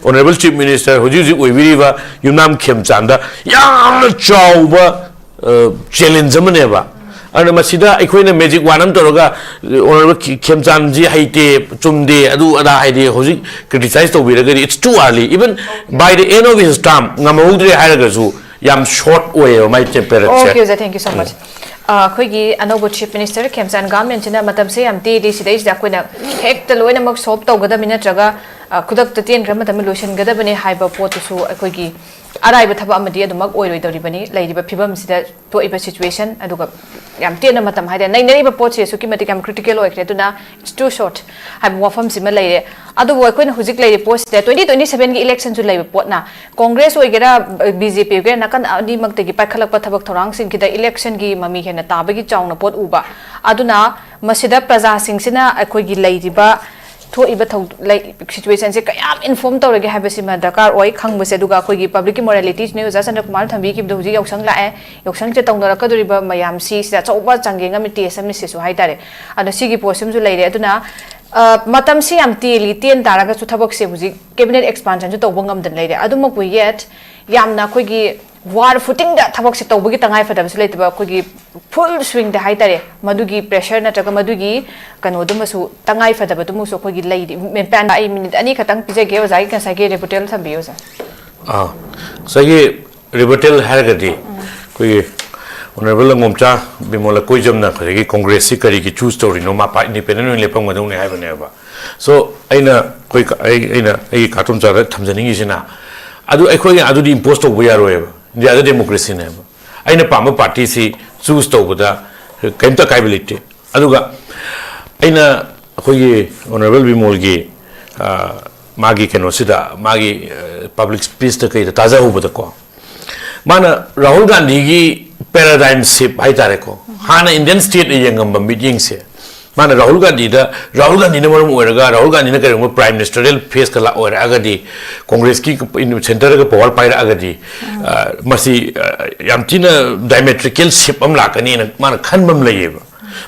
Honourable Chief Minister ꯍꯧꯖꯤꯛ ꯍꯧꯖꯤꯛ ꯑꯣꯏꯕꯤꯔꯤꯕ ꯌꯨꯝꯅꯥꯝ ꯈꯦꯝꯆꯥꯟꯗ ꯌꯥꯝꯅ ꯆꯥꯎꯕ, ꯑ, challenge ꯑꯃꯅꯦꯕ꯫ ꯑꯗꯨꯅ ꯃꯁꯤꯗ ꯑꯩꯈꯣꯏꯅ magic wand ꯑꯃ ꯇꯧꯔꯒ, Honourable ꯈꯦ-, ꯈꯦꯝꯆꯥꯟꯁꯤ ꯍꯩꯇꯦ, ꯆꯨꯝꯗꯦ, ꯑꯗꯨ ꯑꯗꯥ ꯍꯥꯏꯗꯤ ꯍꯧꯖꯤꯛ criticize ꯇꯧꯕꯤꯔꯒꯗꯤ, it's too early. Even by the end of his term ꯉꯝꯍꯧꯗ꯭ꯔꯦ ꯍꯥꯏꯔꯒꯁꯨ ꯌꯥꯝ short ꯑꯣꯏꯌꯦꯕ ꯃꯥꯏ period say. Okay, sir, thank you so much. ꯑ, ꯑꯩꯈꯣꯏꯒꯤ ꯑꯅꯧꯕ Chief Minister ꯈꯦꯝꯆꯥꯟ government ꯁꯤꯅ ꯃꯇꯝꯁꯦ ꯌꯥꯝ ꯇꯦꯜꯂꯤ, ꯁꯤꯗꯩꯁꯤꯗ ꯑꯩꯈꯣꯏꯅ ꯍꯦꯛꯇ ꯂꯣꯏꯅꯃꯛ solve ꯇꯧꯒꯗꯕꯅꯤ, ꯅꯠꯇ꯭ꯔꯒ, ꯑ, ꯈꯨꯗꯛꯇ ꯇꯦꯟꯈ꯭ꯔ ꯃꯇꯝꯗ ꯂꯣꯏꯁꯤꯟꯒꯗꯕꯅꯤ ꯍꯥꯏꯕ ꯄꯣꯠꯇꯨꯁꯨ ꯑꯩꯈꯣꯏꯒꯤ ꯑꯔꯥꯏꯕ ꯊꯕꯛ ꯑꯃꯗꯤ ꯑꯗꯨꯃꯛ ꯑꯣꯏꯔꯣꯏꯗꯧꯔꯤꯕꯅꯤ꯫ ꯂꯩꯔꯤꯕ ꯐꯤꯕꯝꯁꯤꯗ ꯊꯣꯛꯏꯕ situation, ꯑꯗꯨꯒ ꯌꯥꯝ ꯇꯦꯟꯅ ꯃꯇꯝ ꯍꯥꯏꯇꯥꯔꯦ, ꯅꯩꯅꯔꯤꯕ ꯄꯣꯠꯁꯦ ꯑꯁꯨꯛꯀꯤ ꯃꯇꯤꯛ ꯌꯥꯝ critical ꯑꯣꯏꯈ꯭ꯔꯦ꯫ ꯑꯗꯨꯅ it's too short ꯍꯥꯏꯕ ꯋꯥꯐꯝꯁꯤꯃ ꯂꯩꯔꯦ꯫ ꯑꯗꯨꯕꯨ ꯑꯩꯈꯣꯏꯅ ꯍꯧꯖꯤꯛ ꯂꯩꯔꯤꯕ ꯄꯣꯠꯁꯤꯗ twenty twenty seven ꯒꯤ election ꯁꯨ ꯂꯩꯕ ꯄꯣꯠꯅ, Congress ꯑꯣꯏꯒꯦꯔꯥ, B J P ꯑꯣꯏꯒꯦꯔꯥ, ꯅꯥꯀꯟ ꯑꯅꯤꯃꯛꯇꯒꯤ ꯄꯥꯏꯈꯠꯂꯛꯄ ꯊꯕꯛ ꯊꯧꯔꯥꯡꯁꯤꯡꯁꯤꯗ election ꯒꯤ ꯃꯃꯤ ꯍꯦꯟꯅ ꯇꯥꯕꯒꯤ ꯆꯥꯎꯅ ꯄꯣꯠ ꯎꯕ꯫ ꯑꯗꯨꯅ ꯃꯁꯤꯗ ꯄ꯭ꯔꯖꯥꯁꯤꯡꯁꯤꯅ ꯑꯩꯈꯣꯏꯒꯤ ꯂꯩꯔꯤꯕ ꯊꯣꯛꯏꯕ ꯊꯧ-, ꯂꯩ-, situationꯁꯦ ꯀꯌꯥꯝ inform ꯇꯧꯔꯒꯦ ꯍꯥꯏꯕꯁꯤꯃ ꯗꯔꯀꯥꯔ ꯑꯣꯏ ꯈꯪꯕꯁꯦ꯫ ꯑꯗꯨꯒ ꯑꯩꯈꯣꯏꯒꯤ publicꯀꯤ moralityꯁꯤꯅ ꯑꯣꯖꯥ ꯆꯟꯗ꯭ꯔꯀꯨꯃꯥꯔꯅ ꯊꯝꯕꯤꯈꯤꯕꯗꯣ ꯍꯧꯖꯤꯛ ꯌꯥꯎꯁꯪ ꯂꯥꯛꯑꯦ, ꯌꯥꯎꯁꯪꯁꯦ ꯇꯧꯅꯔꯛꯀꯗꯣꯔꯤꯕ ꯃꯌꯥꯝꯁꯤ ꯁꯤꯗ ꯑꯆꯧꯕ ꯆꯥꯡꯌꯦꯡ ꯑꯃ, test ꯑꯃ ꯁꯤꯁꯨ ꯍꯥꯏꯇꯥꯔꯦ꯫ ꯑꯗꯣ ꯁꯤꯒꯤ ꯄꯣꯠꯁꯤꯃꯁꯨ ꯂꯩꯔꯦ꯫ ꯑꯗꯨꯅ, ꯑ, ꯃꯇꯝꯁꯤ ꯌꯥꯝ ꯇꯦꯜꯂꯤ, ꯇꯦꯟ ꯇꯥꯔꯒꯁꯨ ꯊꯕꯛꯁꯦ ꯍꯧꯖꯤꯛ cabinet expansionꯁꯨ ꯇꯧꯕ ꯉꯝꯗꯅ ꯂꯩꯔꯦ꯫ ꯑꯗꯨꯃꯛꯄꯨ yet ꯌꯥꯝꯅ ꯑꯩꯈꯣꯏꯒꯤ war footingꯗ ꯊꯕꯛꯁꯦ ꯇꯧꯕꯒꯤ ꯇꯉꯥꯏ ꯐꯗꯕꯁꯨ ꯂꯩꯇꯕ, ꯑꯩꯈꯣꯏꯒꯤ full swingꯗ ꯍꯥꯏꯇꯥꯔꯦ, ꯃꯗꯨꯒꯤ pressure ꯅꯠꯇ꯭ꯔꯒ ꯃꯗꯨꯒꯤ ꯀꯩꯅꯣꯗꯨꯃꯁꯨ, ꯇꯉꯥꯏ ꯐꯗꯕꯗꯨꯃꯁꯨ ꯑꯩꯈꯣꯏꯒꯤ ꯂꯩꯔꯤ꯫ ꯃꯦꯝ ꯄꯦꯟ, ꯑꯩ minute ꯑꯅꯤ ꯈꯛꯇꯪ ꯄꯤꯖꯒꯦ ꯑꯣꯖꯥꯒꯤ ꯉꯁꯥꯏꯒꯤ rebuttal ꯊꯝꯕꯤꯌꯨ ꯑꯣꯖꯥ꯫ ꯑꯥ, ꯉꯁꯥꯏꯒꯤ rebuttal ꯍꯥꯏꯔꯒꯗꯤ ꯑꯩꯈꯣꯏꯒꯤ honourable ꯂꯪꯒꯣꯝꯆꯥ ꯕꯤꯃꯣꯜ ꯂꯀꯣꯏꯖꯝꯅ ꯉꯁꯥꯏꯒꯤ Congressꯁꯤ ꯀꯔꯤꯒꯤ choose ꯇꯧꯔꯤꯅꯣ, ꯃꯥ ꯄꯥ-, independent ꯑꯣꯏꯅ ꯂꯦꯞꯄꯝꯒꯗꯧꯅꯦ ꯍꯥꯏꯕꯅꯦꯕ꯫ So ꯑꯩꯅ ꯑꯩꯈꯣꯏ ꯀ-, ꯑꯩ, ꯑꯩꯅ ꯑꯩꯒꯤ ꯀꯥꯇꯣꯝꯆꯥꯗ ꯊꯝꯖꯅꯤꯡꯉꯤꯁꯤꯅ, ꯑꯗꯨ ꯑꯩꯈꯣꯏꯅ ꯑꯗꯨꯗꯤ impose ꯇꯧꯕ ꯌꯥꯔꯣꯏꯕ, ꯏꯟꯗꯤꯌꯥꯗ democracyꯅꯦꯕ꯫ ꯑꯩꯅ ꯄꯥꯝꯕ partyꯁꯤ choose ꯇꯧꯕꯗ ꯀꯔꯤꯝꯇ ꯑꯀꯥꯏꯕ ꯂꯩꯇꯦ꯫ ꯑꯗꯨꯒ ꯑꯩꯅ ꯑꯩꯈꯣꯏꯒꯤ honourable ꯕꯤꯃꯣꯜꯒꯤ, ꯑ, ꯃꯥꯒꯤ ꯀꯩꯅꯣꯁꯤꯗ, ꯃꯥꯒꯤ, ꯑ, public speechꯇ ꯀꯩꯗ ꯇꯥꯖꯍꯧꯕꯗꯀꯣ, ꯃꯥꯅ ꯔꯥꯍꯨꯜ ꯒꯥꯟꯙꯤꯒꯤ paradigm shift ꯍꯥꯏꯇꯥꯔꯦꯀꯣ, ꯍꯥꯟꯅ Indian stateꯅ ꯌꯦꯡꯉꯝꯕ ꯃꯤꯠꯌꯦꯡꯁꯦ, ꯃꯥꯅ ꯔꯥꯍꯨꯜ ꯒꯥꯟꯙꯤꯗ, ꯔꯥꯍꯨꯜ ꯒꯥꯟꯙꯤꯅ ꯃꯔꯝ ꯑꯣꯏꯔꯒ, ꯔꯥꯍꯨꯜ ꯒꯥꯟꯙꯤꯅ ꯀꯔꯤꯒꯨꯝꯕ prime ministerial faceꯀ ꯂꯥꯛ-, ꯑꯣꯏꯔꯛꯑꯒꯗꯤ, Congressꯀꯤ centreꯒ power ꯄꯥꯏꯔꯛꯑꯒꯗꯤ, ꯑ, ꯃꯁꯤ, ꯑ, ꯌꯥꯝ ꯊꯤꯅ diametrical shift ꯑꯃ ꯂꯥꯛꯀꯅꯤꯅ ꯃꯥꯅ ꯈꯟꯕ ꯑꯃ ꯂꯩꯌꯦꯕ꯫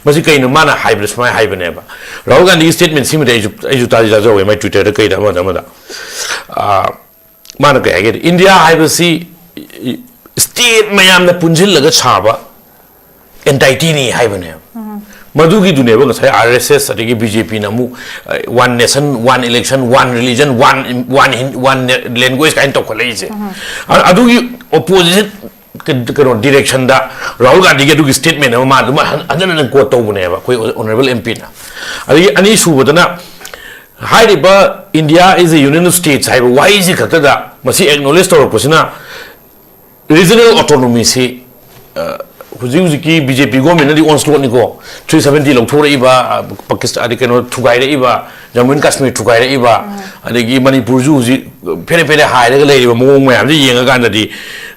ꯃꯁꯤ ꯀꯩꯅꯣ ꯃꯥꯅ ꯍꯥꯏꯕꯗ? ꯁꯨꯃꯥꯏꯅ ꯍꯥꯏꯕꯅꯦꯕ, ꯔꯥꯍꯨꯜ ꯒꯥꯟꯙꯤꯒꯤ statementꯁꯤꯃꯗꯤ ꯑꯩꯁꯨ, ꯑꯩꯁꯨ ꯇꯥꯗꯤ ꯇꯥꯖꯍꯧꯋꯦ, ꯃꯥꯏ Twitterꯗ ꯀꯩꯗ ꯑꯃꯗ ꯑꯃꯗ꯫ ꯑ, ꯃꯥꯅ ꯀꯩ ꯍꯥꯏꯒꯦꯗꯤ, ꯏꯟꯗꯤꯌꯥ ꯍꯥꯏꯕꯁꯤ state ꯃꯌꯥꯝꯅ ꯄꯨꯟꯁꯤꯜꯂꯒ ꯁꯥꯕ entityꯅꯤ ꯍꯥꯏꯕꯅꯦꯕ꯫ ꯃꯗꯨꯒꯤꯗꯨꯅꯦꯕ ꯉꯁꯥꯏ RSS ꯑꯗꯒꯤ BJPꯅ ꯑꯃꯨꯛ, ꯑ, one nation, one election, one religion, one, one hin-, one language ꯀꯥꯏꯅ ꯇꯧꯈꯠꯂꯛꯏꯁꯦ꯫ ꯑ-, ꯑꯗꯨꯒꯤ opposite ꯀ-, ꯀꯩꯅꯣ directionꯗ ꯔꯥꯍꯨꯜ ꯒꯥꯟꯙꯤꯒꯤ ꯑꯗꯨꯒꯤ statement ꯑꯃ ꯃꯥ ꯑꯗꯨꯝ ꯍꯟ-, ꯍꯟꯖꯟ ꯍꯟꯖꯟ quote ꯇꯧꯕꯅꯦꯕ ꯑꯩꯈꯣꯏ honourable MPꯅ꯫ ꯑꯗꯒꯤ ꯑꯅꯤꯁꯨꯕꯗꯅ ꯍꯥꯏꯔꯤꯕ India is a union of states ꯍꯥꯏꯕ ꯋꯥꯍꯩꯁꯤ ꯈꯛꯇꯗ ꯃꯁꯤ acknowledge ꯇꯧꯔꯛꯄꯁꯤꯅ regional autonomyꯁꯤ, ꯑ, ꯍꯧꯖꯤꯛ ꯍꯧꯖꯤꯛꯀꯤ BJP governmentꯅꯗꯤ onslaughꯅꯤꯀꯣ, three seventy ꯂꯧꯊꯣꯔꯛꯏꯕ, ꯑ, ꯄꯥꯀꯤꯁꯇꯥꯟ, ꯑꯗꯩ ꯀꯩꯅꯣ ꯊꯨꯒꯥꯏꯔꯛꯏꯕ, ꯖꯝꯃꯨ ꯑꯦꯟ ꯀꯥꯁꯃꯤꯔ ꯊꯨꯒꯥꯏꯔꯛꯏꯕ, ꯑꯗꯒꯤ ꯃꯅꯤꯄꯨꯔꯁꯨ ꯍꯧꯖꯤꯛ ꯐꯦꯔꯦ ꯐꯦꯔꯦ ꯍꯥꯏꯔꯒ ꯂꯩꯔꯤꯕ ꯃꯑꯣꯡ ꯃꯌꯥꯝꯁꯦ ꯌꯦꯡꯉꯀꯥꯟꯗꯗꯤ,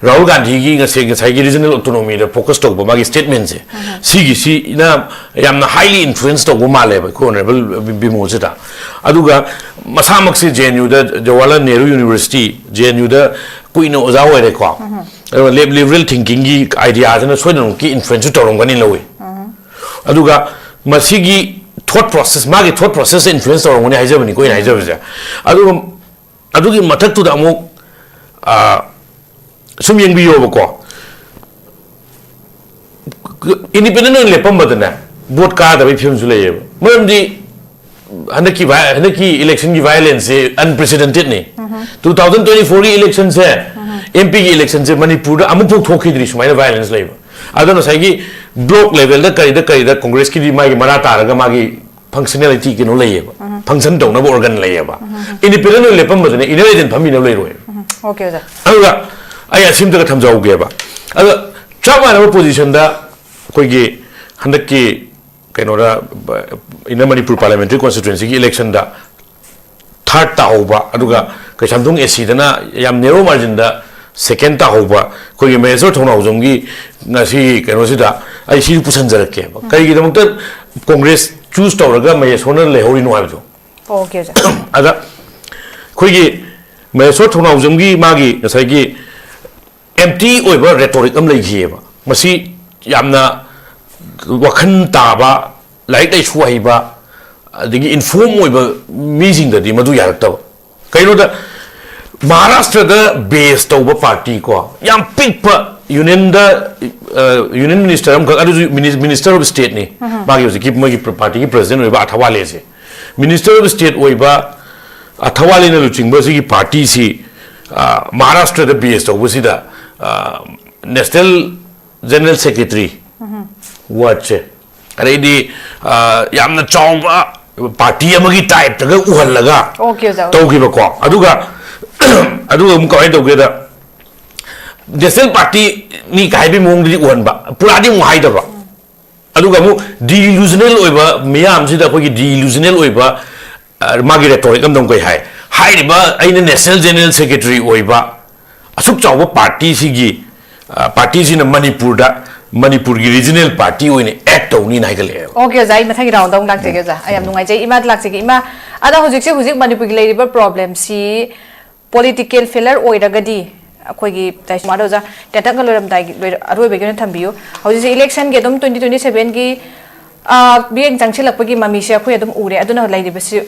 ꯔꯥꯍꯨꯜ ꯒꯥꯟꯙꯤꯒꯤ ꯉꯁꯤ, ꯉꯁꯥꯏꯒꯤ regional autonomyꯗ focus ꯇꯧꯕ ꯃꯥꯒꯤ statementꯁꯦ, ꯁꯤꯒꯤꯁꯤꯅ ꯌꯥꯝꯅ highly influence ꯇꯧꯕ ꯃꯥꯜꯂꯦꯕ ꯑꯩꯈꯣꯏ honourable ꯕꯤꯃꯣꯜꯁꯤꯗ꯫ ꯑꯗꯨꯒ ꯃꯁꯥꯃꯛꯁꯦ J N Uꯗ, Jawaharlal Nehru University, J N Uꯗ ꯀꯨꯏꯅ ꯑꯣꯖꯥ ꯑꯣꯏꯔꯦꯀꯣ꯫ ꯑꯗꯨꯒ lib-, liberal thinkingꯒꯤ ideaꯁꯤꯅ ꯁꯣꯏꯗꯅꯃꯛꯀꯤ influenceꯁꯨ ꯇꯧꯔꯝꯒꯅꯤ ꯂꯧꯏ꯫ ꯑꯗꯨꯒ ꯃꯁꯤꯒꯤ thought process, ꯃꯥꯒꯤ thought processꯇ influence ꯇꯧꯔꯝꯒꯅꯤ ꯍꯥꯏꯖꯕꯅꯤꯀꯣ ꯑꯩꯅ ꯍꯥꯏꯖꯕꯁꯦ꯫ ꯑꯗꯨꯒ ꯑꯗꯨꯒꯤ ꯃꯊꯛꯇꯨꯗ ꯑꯃꯨꯛ, ꯑ, ꯁꯨꯝ ꯌꯦꯡꯕꯤꯌꯣꯕꯀꯣ, independent ꯑꯣꯏꯅ ꯂꯦꯞꯄꯝꯕꯗꯅꯦ, vote ꯀꯥꯗꯕꯒꯤ ꯐꯤꯕꯝꯁꯨ ꯂꯩꯌꯦꯕ꯫ ꯃꯔꯝꯗꯤ ꯍꯟꯗꯛꯀꯤ vi-, ꯍꯟꯗꯛꯀꯤ electionꯒꯤ violenceꯁꯦ unprecedentedꯅꯤ꯫ Two thousand twenty fourꯒꯤ electionꯁꯦ, MPꯒꯤ electionꯁꯦ ꯃꯅꯤꯄꯨꯔꯗ ꯑꯃꯨꯛꯐꯥꯎ ꯊꯣꯛꯈꯤꯗ꯭ꯔꯤ ꯁꯨꯃꯥꯏꯅ violence ꯂꯩꯕ꯫ ꯑꯗꯣ ꯉꯁꯥꯏꯒꯤ block levelꯗ ꯀꯔꯤꯗ ꯀꯔꯤꯗ Congressꯀꯤꯗꯤ ꯃꯥꯒꯤ ꯃꯔꯥ ꯇꯥꯔꯒ ꯃꯥꯒꯤ functionality ꯀꯩꯅꯣ ꯂꯩꯌꯦꯕ, function ꯇꯧꯅꯕ organ ꯂꯩꯌꯦꯕ꯫ Independent ꯑꯣꯏꯅ ꯂꯦꯞꯄꯝꯕꯗꯨꯅ inner agent ꯐꯝꯃꯤꯟꯅꯕ ꯂꯩꯔꯣꯏ꯫ Okay, ꯑꯣꯖꯥ꯫ ꯑꯗꯨꯒ ꯑꯩ ꯑꯁꯤꯝꯇꯒ ꯊꯝꯖꯍꯧꯒꯦꯕ꯫ ꯑꯗꯣ ꯆꯞ ꯃꯥꯟꯅꯕ positionꯗ ꯑꯩꯈꯣꯏꯒꯤ ꯍꯟꯗꯛꯀꯤ ꯀꯩꯅꯣꯗ, Inner Manipur Parliamentary Constituencyꯒꯤ electionꯗ third ꯇꯥꯍꯧꯕ, ꯑꯗꯨꯒ ꯀꯩꯁꯥꯝꯊꯣꯡ ACꯗꯅ ꯌꯥꯝ narrow marginꯗ second ꯇꯥꯍꯧꯕ ꯑꯩꯈꯣꯏꯒꯤ ꯃꯍꯦꯁꯣꯔ ꯊꯧꯅꯥꯎꯖꯝꯒꯤ ꯉꯁꯤ ꯀꯩꯅꯣꯁꯤꯗ ꯑꯩ ꯁꯤꯁꯨ ꯄꯨꯁꯟꯖꯔꯛꯀꯦꯕ꯫ ꯀꯔꯤꯒꯤꯗꯃꯛꯇ Congress choose ꯇꯧꯔꯒ ꯃꯍꯦꯁꯣꯔꯅ ꯂꯩꯍꯧꯔꯤꯅꯣ ꯍꯥꯏꯕꯗꯣ? Okay, ꯑꯣꯖꯥ꯫ ꯑꯗ ꯑꯩꯈꯣꯏꯒꯤ ꯃꯍꯦꯁꯣꯔ ꯊꯧꯅꯥꯎꯖꯝꯒꯤ ꯃꯥꯒꯤ ꯉꯁꯥꯏꯒꯤ empty ꯑꯣꯏꯕ rhetoric ꯑꯃ ꯂꯩꯈꯤꯑꯕ꯫ ꯃꯁꯤ ꯌꯥꯝꯅ ꯋꯥꯈꯜ ꯇꯥꯕ, ꯂꯥꯏꯔꯤꯛ ꯂꯥꯏꯁꯨ ꯍꯩꯕ, ꯑꯗꯒꯤ inform ꯑꯣꯏꯕ ꯃꯤꯁꯤꯡꯗꯗꯤ ꯃꯗꯨ ꯌꯥꯔꯛꯇꯕ꯫ ꯀꯩꯅꯣꯗ, ꯃꯍꯥꯔꯥꯁꯇ꯭ꯔꯗ base ꯇꯧꯕ party ꯀꯣ, ꯌꯥꯝ ꯄꯤꯛꯄ unionꯗ, ꯑ, union minister ꯑꯃꯈꯛ, ꯑꯗꯨꯁꯨ mini-, minister of stateꯅꯤ꯫ ꯃꯥꯒꯤ ꯍꯧꯖꯤꯛꯀꯤ ꯃꯣꯏꯒꯤ partyꯒꯤ president ꯑꯣꯏꯕ ꯑꯊꯋꯥꯂꯦꯁꯦ꯫ Minister of state ꯑꯣꯏꯕ ꯑꯊꯋꯥꯂꯦꯅ ꯂꯨꯆꯤꯡꯕ ꯁꯤꯒꯤ partyꯁꯤ, ꯑ, ꯃꯍꯥꯔꯥꯁꯇ꯭ꯔꯗ base ꯇꯧꯕꯁꯤꯗ, ꯑ, national general secretary wordꯁꯦ, ꯑꯗꯩꯗꯤ, ꯑ, ꯌꯥꯝꯅ ꯆꯥꯎꯕ party ꯑꯃꯒꯤ typeꯇꯒ ꯎꯍꯜꯂꯒ Okay, ꯑꯣꯖꯥ꯫ ꯇꯧꯈꯤꯕꯀꯣ꯫ ꯑꯗꯨꯒ, ꯑꯗꯨꯒ ꯑꯃꯨꯛ ꯀꯃꯥꯏꯅ ꯇꯧꯒꯦꯗ, national partyꯅꯤ ꯀꯥꯏꯕꯒꯤ ꯃꯑꯣꯡꯗꯗꯤ ꯎꯍꯟꯕ, ꯄꯨꯔꯥꯗꯤ ꯑꯃꯨꯛ ꯍꯥꯏꯗꯕ꯫ ꯑꯗꯨꯒ ꯑꯃꯨꯛ delusional ꯑꯣꯏꯕ ꯃꯤꯌꯥꯝꯁꯤꯗ ꯑꯩꯈꯣꯏꯒꯤ delusional ꯑꯣꯏꯕ ꯑ, ꯃꯥꯒꯤ rhetoric ꯑꯃꯗ ꯑꯃꯨꯛ ꯀꯩ ꯍꯥꯏ? ꯍꯥꯏꯔꯤꯕ ꯑꯩꯅ National General Secretary ꯑꯣꯏꯕ ꯑꯁꯨꯛ ꯆꯥꯎꯕ party ꯁꯤꯒꯤ, ꯑ, party ꯁꯤꯅ ꯃꯅꯤꯄꯨꯔꯗ, ꯃꯅꯤꯄꯨꯔꯒꯤ regional party ꯑꯣꯏꯅ act ꯇꯧꯅꯤꯅ ꯍꯥꯏꯒꯠꯂꯛꯑꯦꯕ꯫ Okay, ꯑꯣꯖꯥ, ꯑꯩ ꯃꯊꯪꯒꯤ round ꯗ ꯑꯃꯨꯛ ꯂꯥꯛꯆꯒꯦ, ꯑꯣꯖꯥ꯫ ꯑꯩ ꯌꯥꯝ ꯅꯨꯡꯉꯥꯏꯖꯩ꯫ ꯏꯃꯥꯗ ꯂꯥꯛꯆꯒꯦ꯫ ꯏꯃꯥ, ꯑꯗꯣ ꯍꯧꯖꯤꯛꯁꯦ, ꯍꯧꯖꯤꯛ ꯃꯅꯤꯄꯨꯔꯒꯤ ꯂꯩꯔꯤꯕ problem ꯁꯤ political failure ꯑꯣꯏꯔꯒꯗꯤ, ꯑꯩꯈꯣꯏꯒꯤ ꯇꯥꯏꯁꯨꯃꯥꯗ ꯑꯣꯖꯥ, ꯇꯦꯟꯇꯛꯅ ꯂꯣꯏꯔꯝꯗꯥꯏꯒꯤ, ꯂꯣꯏꯔ-, ꯑꯔꯣꯏꯕꯒꯤ ꯑꯣꯏꯅ ꯊꯝꯕꯤꯌꯨ꯫ ꯍꯧꯖꯤꯛꯁꯦ election ꯒꯤ ꯑꯗꯨꯝ twenty twenty seven ꯒꯤ, ꯑ, ꯃꯤꯠꯌꯦꯡ ꯆꯪꯁꯤꯜꯂꯛꯄꯒꯤ ꯃꯃꯤꯁꯦ ꯑꯩꯈꯣꯏ ꯑꯗꯨꯝ ꯎꯔꯦ꯫ ꯑꯗꯨꯅ ꯂꯩꯔꯤꯕꯁꯤ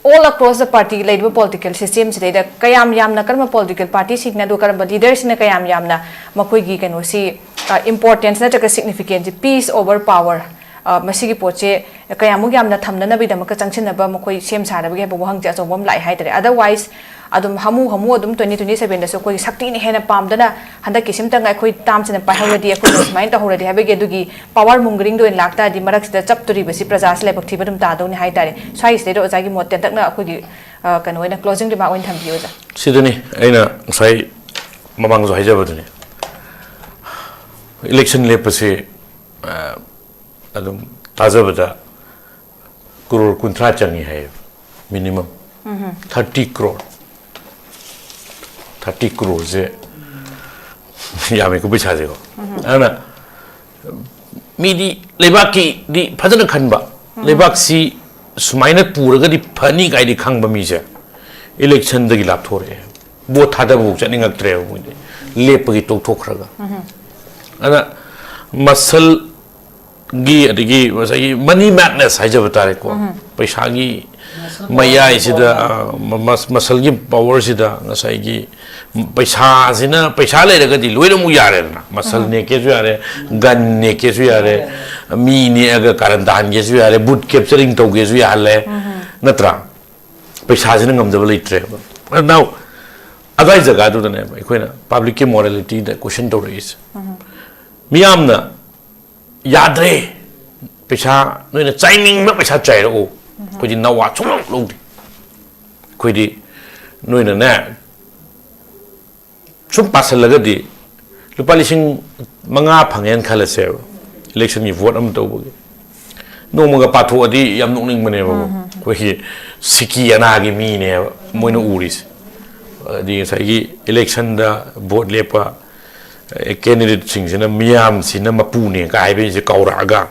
all across the party ꯂꯩꯔꯤꯕ political system ꯁꯤꯗꯩꯗ ꯀꯌꯥꯝ ꯌꯥꯝꯅ ꯀꯔꯝꯕ political party ꯁꯤꯡꯅ, ꯑꯗꯨꯒ ꯀꯔꯝꯕ leader ꯁꯤꯡꯅ ꯀꯌꯥꯝ ꯌꯥꯝꯅ ꯃꯈꯣꯏꯒꯤ ꯀꯩꯅꯣꯁꯤ, ꯑ, importance ꯅꯠꯇ꯭ꯔꯒ significance ꯁꯤ peace over power, ꯑ, ꯃꯁꯤꯒꯤ ꯄꯣꯠꯁꯦ ꯀꯌꯥꯃꯨꯛ ꯌꯥꯝꯅ ꯊꯝꯅꯅꯕꯒꯤꯗꯃꯛꯇ ꯆꯪꯁꯤꯟꯅꯕ ꯃꯈꯣꯏ ꯁꯦꯝ ꯁꯥꯔꯕꯒꯦ ꯍꯥꯏꯕ ꯋꯥꯍꯪꯁꯦ ꯑꯆꯧꯕ ꯑꯃ ꯂꯥꯛꯑꯦ ꯍꯥꯏꯇꯥꯔꯦ꯫ Otherwise, ꯑꯗꯨꯝ ꯍꯥꯃꯨ ꯍꯥꯃꯨ ꯑꯗꯨꯝ twenty twenty seven ꯗꯁꯨ ꯑꯩꯈꯣꯏꯒꯤ ꯁꯛꯇꯤꯅ ꯍꯦꯟꯅ ꯄꯥꯝꯗꯅ ꯍꯟꯗꯛꯀꯤꯁꯤꯝꯇꯪ ꯑꯩꯈꯣꯏ term ꯁꯤꯅ ꯄꯥꯏꯍꯧꯔꯗꯤ, ꯑꯩꯈꯣꯏꯅ ꯁꯨꯃꯥꯏꯅ ꯇꯧꯍꯧꯔꯗꯤ ꯍꯥꯏꯕꯒꯤ ꯑꯗꯨꯒꯤ power mongering ꯗ ꯑꯣꯏꯅ ꯂꯥꯛꯇꯥꯔꯗꯤ, ꯃꯔꯛꯁꯤꯗ ꯆꯞꯇꯣꯔꯤꯕꯁꯤ ꯄ꯭ꯔꯖꯥꯁꯤ ꯂꯥꯏꯕꯛ ꯊꯤꯕ ꯑꯗꯨꯝ ꯇꯥꯗꯧꯅꯤ ꯍꯥꯏꯇꯥꯔꯦ꯫ ꯁ꯭ꯋꯥꯏꯁꯤꯗꯩꯗ ꯑꯣꯖꯥꯒꯤ ꯃꯣꯠ ꯇꯦꯟꯇꯛꯅ ꯑꯩꯈꯣꯏꯒꯤ, ꯑ, ꯀꯩꯅꯣ ꯑꯣꯏꯅ closing remark ꯑꯣꯏꯅ ꯊꯝꯕꯤꯌꯨ, ꯑꯣꯖꯥ꯫ ꯁꯤꯗꯅꯤ ꯑꯩꯅ ꯉꯁꯥꯏ ꯃꯃꯥꯡꯁꯨ ꯍꯥꯏꯖꯕꯗꯨꯅꯤ, election ꯂꯦꯞꯄꯁꯤ, ꯑ, ꯑꯗꯨꯝ ꯊꯥꯖꯕꯗ ꯀ꯭ꯔꯣꯔ ꯀꯨꯟꯊ꯭ꯔꯥ ꯆꯪꯉꯤ ꯍꯥꯏꯌꯦꯕ, minimum꯫ Thirty crore꯫ Thirty crore ꯁꯦ ꯌꯥꯝꯃꯤꯀꯣ ꯄꯩꯁꯥꯁꯦꯀꯣ꯫ ꯑꯗꯨꯅ ꯃꯤꯗꯤ ꯂꯩꯕꯥꯛꯀꯤꯗꯤ ꯐꯖꯅ ꯈꯟꯕ, ꯂꯩꯕꯥꯛꯁꯤ ꯁꯨꯃꯥꯏꯅ ꯄꯨꯔꯒꯗꯤ ꯐꯅꯤ ꯀꯥꯏꯗꯤ ꯈꯪꯕ ꯃꯤꯁꯦ election ꯗꯒꯤ ꯂꯥꯞꯊꯣꯔꯛꯑꯦ꯫ Vote ꯊꯥꯗꯕꯐꯥꯎ ꯆꯠꯅꯤꯡꯉꯛꯇ꯭ꯔꯦꯕ ꯃꯣꯏꯗꯤ, ꯂꯦꯞꯄꯒꯤ ꯇꯣꯛꯊꯣꯛꯈ꯭ꯔꯒ꯫ ꯑꯗ muscle ꯒꯤ, ꯑꯗꯒꯤ ꯉꯁꯥꯏꯒꯤ money madness ꯍꯥꯏꯖꯕ ꯇꯥꯔꯦꯀꯣ, ꯄꯩꯁꯥꯒꯤ ꯃꯌꯥꯏꯁꯤꯗ, ꯑ, ꯃ-, ꯃꯁ-, muscle ꯒꯤ power ꯁꯤꯗ ꯉꯁꯥꯏꯒꯤ ꯄꯩꯁꯥꯁꯤꯅ, ꯄꯩꯁꯥ ꯂꯩꯔꯒꯗꯤ ꯂꯣꯏꯅꯃꯛ ꯌꯥꯔꯦꯗꯅ꯫ Muscle ꯅꯦꯛꯀꯦꯁꯨ ꯌꯥꯔꯦ, gun ꯅꯦꯛꯀꯦꯁꯨ ꯌꯥꯔꯦ, ꯃꯤ ꯅꯦꯛꯑꯒ ꯀꯥꯔꯟ ꯇꯥꯍꯟꯒꯦꯁꯨ ꯌꯥꯔꯦ, boot capturing ꯇꯧꯒꯦꯁꯨ ꯌꯥꯍꯜꯂꯦ, ꯅꯠꯇ꯭ꯔꯥ? ꯄꯩꯁꯥꯁꯤꯅ ꯉꯝꯗꯕ ꯂꯩꯇ꯭ꯔꯦꯕ꯫ Now, ꯑꯗꯨꯋꯥꯏ ꯖꯒꯥꯗꯨꯗꯅꯦꯕ ꯑꯩꯈꯣꯏꯅ public ꯀꯤ morality ꯗ question ꯇꯧꯔꯛꯏꯁꯦ꯫ ꯃꯤꯌꯥꯝꯅ ꯌꯥꯗ꯭ꯔꯦ, ꯄꯩꯁꯥ ꯅꯣꯏꯅ ꯆꯥꯏꯅꯤꯡꯕ ꯄꯩꯁꯥ ꯆꯥꯏꯔꯛꯎ, ꯑꯩꯈꯣꯏꯗꯤ ꯅꯋꯥ ꯁꯨꯡꯂꯧ ꯂꯧꯗꯦ꯫ ꯑꯩꯈꯣꯏꯗꯤ ꯅꯣꯏꯅꯅꯦ, ꯁꯨꯝ ꯄꯥꯁꯜꯂꯒꯗꯤ ꯂꯨꯄꯥ ꯂꯤꯁꯤꯡ ꯃꯉꯥ ꯐꯪꯉꯦꯅ ꯈꯜꯂꯁꯦꯕ, election ꯒꯤ vote ꯑꯃ ꯇꯧꯕꯒꯤ꯫ ꯅꯣꯡꯃꯒ ꯄꯥꯊꯣꯛꯑꯗꯤ ꯌꯥꯝ ꯅꯣꯛꯅꯤꯡꯕꯅꯦꯕꯀꯣ꯫ ꯑꯩꯈꯣꯏꯒꯤ ꯁꯤꯀꯤ ꯑꯅꯥꯒꯤ ꯃꯤꯅꯦꯕ ꯃꯣꯏꯅ ꯎꯔꯤꯁꯦ꯫ ꯑꯗꯒꯤ ꯉꯁꯥꯏꯒꯤ ꯏꯂꯦꯛꯁꯟꯗ ꯚꯣꯠ ꯂꯦꯞꯄ ꯀꯦꯟꯗꯤꯗꯦꯠꯁꯤꯡꯁꯤꯅ ꯃꯤꯌꯥꯝꯁꯤꯅ ꯃꯄꯨꯅꯦ ꯀꯥꯏ ꯍꯥꯏꯕꯁꯦ ꯀꯥꯎꯔꯛꯑꯒ,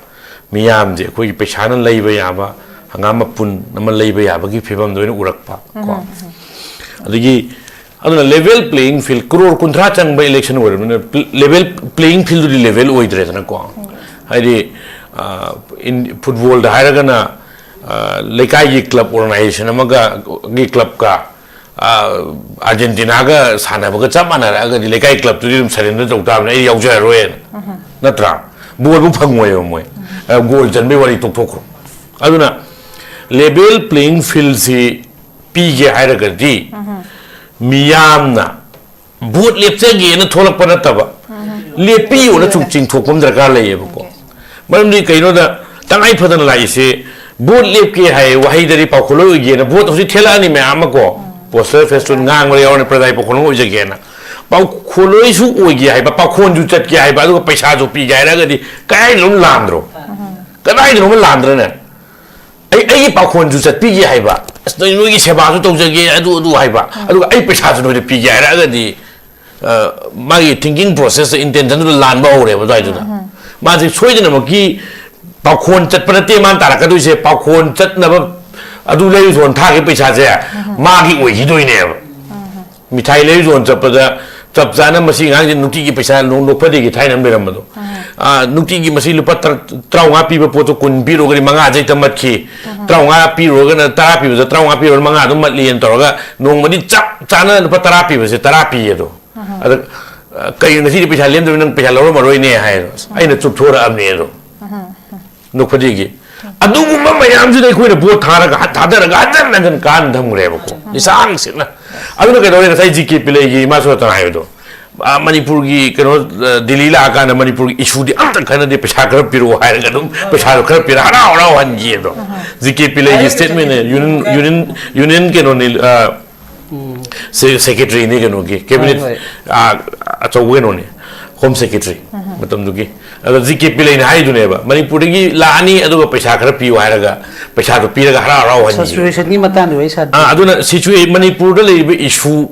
ꯃꯤꯌꯥꯝꯁꯦ ꯑꯩꯈꯣꯏꯒꯤ ꯄꯩꯁꯥꯅ ꯂꯩꯕ ꯌꯥꯕ ꯍꯪꯒꯥꯝ ꯃꯄꯨꯟ ꯑꯃ ꯂꯩꯕ ꯌꯥꯕꯒꯤ ꯐꯤꯕꯝꯗ ꯑꯣꯏꯅ ꯎꯔꯛꯄ ꯀꯣ꯫ ꯑꯗꯒꯤ ꯑꯗꯨꯅ level playing field, ꯀ꯭ꯔꯣꯔ ꯀꯨꯟꯊ꯭ꯔꯥ ꯆꯪꯕ ꯏꯂꯦꯛꯁꯟ ꯑꯣꯏꯔꯕꯅꯤꯅ, level playing fieldꯗꯨꯗꯤ level ꯑꯣꯏꯗ꯭ꯔꯦꯗꯅꯀꯣ꯫ ꯍꯥꯏꯗꯤ, ꯑ, ꯏꯟ-, ꯐꯨꯠꯕꯣꯜꯗ ꯍꯥꯏꯔꯒꯅ, ꯑ, ꯂꯩꯀꯥꯏꯒꯤ ꯀ꯭ꯂꯕ ꯑꯣꯔꯒꯅꯥꯏꯖꯦꯁꯟ ꯑꯃꯒ, ꯒꯤ ꯀ꯭ꯂꯕꯀ, ꯑ, ꯑꯥꯔꯖꯦꯟꯇꯤꯅꯥꯒ ꯁꯥꯟꯅꯕꯒ ꯆꯞ ꯃꯥꯟꯅꯔꯛꯑꯒꯗꯤ ꯂꯩꯀꯥꯏ ꯀ꯭ꯂꯕꯇꯨꯗꯤ ꯑꯗꯨꯝ ꯁꯔꯦꯟꯗꯔ ꯇꯧ ꯇꯥꯕꯅꯤ, "ꯑꯩ ꯌꯥꯎꯖꯔꯔꯣꯏꯅ"꯫ ꯅꯠꯇ꯭ꯔꯥ? ꯕꯣꯜꯕꯨ ꯐꯪꯉꯣꯏꯕ ꯃꯣꯏ꯫ ꯑ, ꯒꯣꯜ ꯆꯟꯕꯩ ꯋꯥꯔꯤ ꯇꯣꯛꯊꯣꯛꯈ꯭ꯔꯣ꯫ ꯑꯗꯨꯅ level playing fieldꯁꯤ ꯄꯤꯒꯦ ꯍꯥꯏꯔꯒꯗꯤ, ꯃꯤꯌꯥꯝꯅ ꯚꯣꯠ ꯂꯦꯞꯆꯒꯦꯅ ꯊꯣꯛꯂꯛꯄ ꯅꯠꯇꯕ, ꯂꯦꯞꯄꯤꯌꯣꯅ ꯁꯨꯝ ꯆꯤꯡꯊꯣꯛꯄ ꯑꯃ ꯗꯔꯀꯥꯔ ꯂꯩꯌꯦꯕꯀꯣ꯫ ꯃꯔꯝꯗꯤ ꯀꯩꯅꯣꯗ, ꯇꯉꯥꯏ ꯐꯗꯅ ꯂꯥꯛꯏꯁꯦ, ꯚꯣꯠ ꯂꯦꯞꯀꯦ ꯍꯥꯏ ꯋꯥꯍꯩꯗꯗꯤ ꯄꯥꯎꯈꯣꯜꯂꯣꯏ ꯑꯣꯏꯒꯦꯅ ꯚꯣꯠ ꯍꯧꯖꯤꯛ ꯊꯦꯂꯛꯑꯅꯤ ꯃꯌꯥꯝ ꯑꯃ ꯀꯣ, ꯄꯣꯁꯇꯔ ꯐꯦꯁꯇꯨꯟ ꯉꯥꯡꯕꯗ ꯌꯥꯎꯔꯅꯤ, ꯄ꯭ꯔꯖꯥꯒꯤ ꯄꯥꯎꯈꯣꯜꯂꯣꯏ ꯑꯣꯏꯖꯒꯦꯅ꯫ ꯄꯥꯎꯈꯣꯜꯂꯣꯏꯁꯨ ꯑꯣꯏꯒꯦ ꯍꯥꯏꯕ, ꯄꯥꯎꯈꯣꯟꯁꯨ ꯆꯠꯀꯦ ꯍꯥꯏꯕ, ꯑꯗꯨꯒ ꯄꯩꯁꯥꯁꯨ ꯄꯤꯒꯦ ꯍꯥꯏꯔꯒꯗꯤ ꯀꯗꯥꯏꯗꯅꯣꯝ ꯂꯥꯟꯗ꯭ꯔꯣ? ꯀꯗꯥꯏꯗꯅꯣꯝ ꯂꯥꯟꯗ꯭ꯔꯅꯦ? ꯑꯩ, ꯑꯩꯒꯤ ꯄꯥꯎꯈꯣꯟꯁꯨ ꯆꯠꯄꯤꯒꯦ ꯍꯥꯏꯕ, ꯑꯁ, ꯅꯣꯏ, ꯅꯣꯏꯒꯤ ꯁꯦꯕꯥꯁꯨ ꯇꯧꯖꯒꯦ, ꯑꯗꯨ, ꯑꯗꯨ ꯍꯥꯏꯕ, ꯑꯗꯨꯒ ꯑꯩ ꯄꯩꯁꯥꯁꯨ ꯅꯣꯏꯗ ꯄꯤꯒꯦ ꯍꯥꯏꯔꯛꯑꯒꯗꯤ, ꯑ, ꯃꯥꯒꯤ thinking process, intentionꯗꯨ ꯂꯥꯟꯕ ꯍꯧꯔꯦꯕ ꯑꯗꯨꯋꯥꯏꯗꯨꯗ꯫ ꯃꯥꯁꯦ ꯁꯣꯏꯗꯅꯃꯛꯀꯤ ꯄꯥꯎꯈꯣꯟ ꯆꯠꯄ ꯅꯠꯇꯦ ꯃꯥꯅ ꯇꯥꯔꯛꯀꯗꯣꯏꯁꯦ, ꯄꯥꯎꯈꯣꯟ ꯆꯠꯅꯕ ꯑꯗꯨ ꯂꯩꯔꯨ ꯊꯥꯒꯤ ꯄꯩꯁꯥꯁꯦ ꯃꯥꯒꯤ ꯑꯣꯏꯈꯤꯗꯣꯏꯅꯦꯕ꯫ ꯃꯤꯊꯥꯏ ꯂꯩꯔꯨ ꯆꯠꯄꯗ ꯆꯞ ꯆꯥꯅ ꯃꯁꯤ ꯑꯉꯥꯡꯁꯤ ꯅꯨꯡꯇꯤꯒꯤ ꯄꯩꯁꯥ ꯅꯣꯡ ꯅꯣꯛꯐꯗꯦꯒꯤ ꯊꯥꯏꯅ ꯑꯃ ꯂꯩꯔꯝꯕꯗꯣ꯫ ꯑꯥ, ꯅꯨꯡꯇꯤꯒꯤ ꯃꯁꯤ ꯂꯨꯄꯥ ꯇꯔꯥ-, ꯇꯔꯥꯃꯉꯥ ꯄꯤꯕ ꯄꯣꯠꯇꯣ ꯀꯨꯟ ꯄꯤꯔꯨꯔꯒꯗꯤ ꯃꯉꯥꯁꯦ ꯍꯦꯛꯇ ꯃꯠꯈꯤ꯫ ꯇꯔꯥꯃꯉꯥ ꯄꯤꯔꯨꯔꯒꯅ ꯇꯔꯥ ꯄꯤꯕꯗ ꯇꯔꯥꯃꯉꯥ ꯄꯤꯔꯨꯔꯒꯅ ꯃꯉꯥ ꯑꯗꯨꯝ ꯃꯠꯂꯤꯅ ꯇꯧꯔꯒ ꯅꯣꯡꯃꯗꯤ ꯆꯞ ꯆꯥꯅ ꯂꯨꯄꯥ ꯇꯔꯥ ꯄꯤꯕꯁꯦ ꯇꯔꯥ ꯄꯤꯌꯦ ꯑꯗꯣ꯫ ꯑꯗ, ꯑ, "ꯀꯩꯅꯣ ꯉꯁꯤꯗꯤ ꯄꯩꯁꯥ ꯂꯦꯝꯗꯕ, ꯅꯪ ꯄꯩꯁꯥ ꯂꯧꯔꯝꯃꯔꯣꯏꯅꯦ?" ꯍꯥꯏ꯫ ꯑꯁ, ꯑꯩꯅ ꯆꯨꯞꯊꯣꯔꯛꯑꯕꯅꯦ ꯑꯗꯣ꯫ ꯅꯣꯛꯐꯗꯦꯒꯤ꯫ ꯑꯗꯨꯒꯨꯝꯕ ꯃꯌꯥꯝꯁꯤꯗ ꯑꯩꯈꯣꯏꯅ ꯚꯣꯠ ꯊꯥꯔꯒ, ꯊꯥꯗꯔꯒ ꯍꯟꯖꯟ ꯍꯟꯖꯟ ꯀꯥꯟ ꯊꯝꯈ꯭ꯔꯦꯕꯀꯣ꯫ ꯂꯤꯁꯥꯡ ꯁꯤꯠꯅ꯫ ꯑꯗꯨꯅ ꯀꯩꯗꯧꯔꯦ? ꯉꯁꯥꯏ ꯖꯤ ꯀꯦ ꯄꯤꯂꯩꯒꯤ ꯃꯥꯁꯨ ꯍꯥꯏꯕꯗꯣ꯫ ꯑꯥ, ꯃꯅꯤꯄꯨꯔꯒꯤ ꯀꯩꯅꯣ, ꯑ, ꯗꯤꯜꯂꯤ ꯂꯥꯛꯑꯀꯥꯟꯗ ꯃꯅꯤꯄꯨꯔꯒꯤ ꯏꯁꯨꯗꯤ ꯑꯝꯇ ꯈꯟꯅꯗꯦ, ꯄꯩꯁꯥ ꯈꯔ ꯄꯤꯔꯛꯑꯣ ꯍꯥꯏꯔꯒ ꯑꯗꯨꯝ ꯄꯩꯁꯥꯗꯣ ꯈꯔ ꯄꯤꯔ ꯍꯔꯥꯎ ꯍꯔꯥꯎ ꯍꯟꯈꯤ ꯑꯗꯣ꯫ ꯖꯤ ꯀꯦ ꯄꯤꯂꯩꯒꯤ statement ꯅꯦ, ꯌꯨꯅꯤꯌꯟ, ꯌꯨꯅꯤꯌꯟ, ꯌꯨꯅꯤꯌꯟ ꯀꯩꯅꯣꯅꯤ, ꯑ, ꯁꯦ-, secretary ꯅꯤ ꯀꯩꯅꯣꯒꯤ, cabinet, ꯍꯣꯏ, ꯍꯣꯏ꯫ ꯑ, ꯑꯆꯧꯕ ꯀꯩꯅꯣꯅꯤ, home secretary ꯃꯇꯝꯗꯨꯒꯤ꯫ ꯑꯗꯣ ꯖꯤ ꯀꯦ ꯄꯤꯂꯩꯅ ꯍꯥꯏꯗꯨꯅꯦꯕ, ꯃꯅꯤꯄꯨꯔꯗꯒꯤ ꯂꯥꯛꯑꯅꯤ, ꯑꯗꯨꯒ ꯄꯩꯁꯥ ꯈꯔ ꯄꯤꯌꯨ ꯍꯥꯏꯔꯒ ꯄꯩꯁꯥꯗꯣ ꯄꯤꯔꯒ ꯍꯔꯥꯎ ꯍꯔꯥꯎ ꯍꯟꯈꯤ꯫ ꯁꯤꯆꯨꯋꯦꯁꯟꯒꯤ ꯃꯇꯥꯡꯗ ꯋꯥꯔꯤ ꯁꯥꯟꯅ ꯑꯥ, ꯑꯗꯨꯅ ꯁꯤꯆꯨꯋꯦ ꯃꯅꯤꯄꯨꯔꯗ ꯂꯩꯔꯤꯕ ꯏꯁꯨ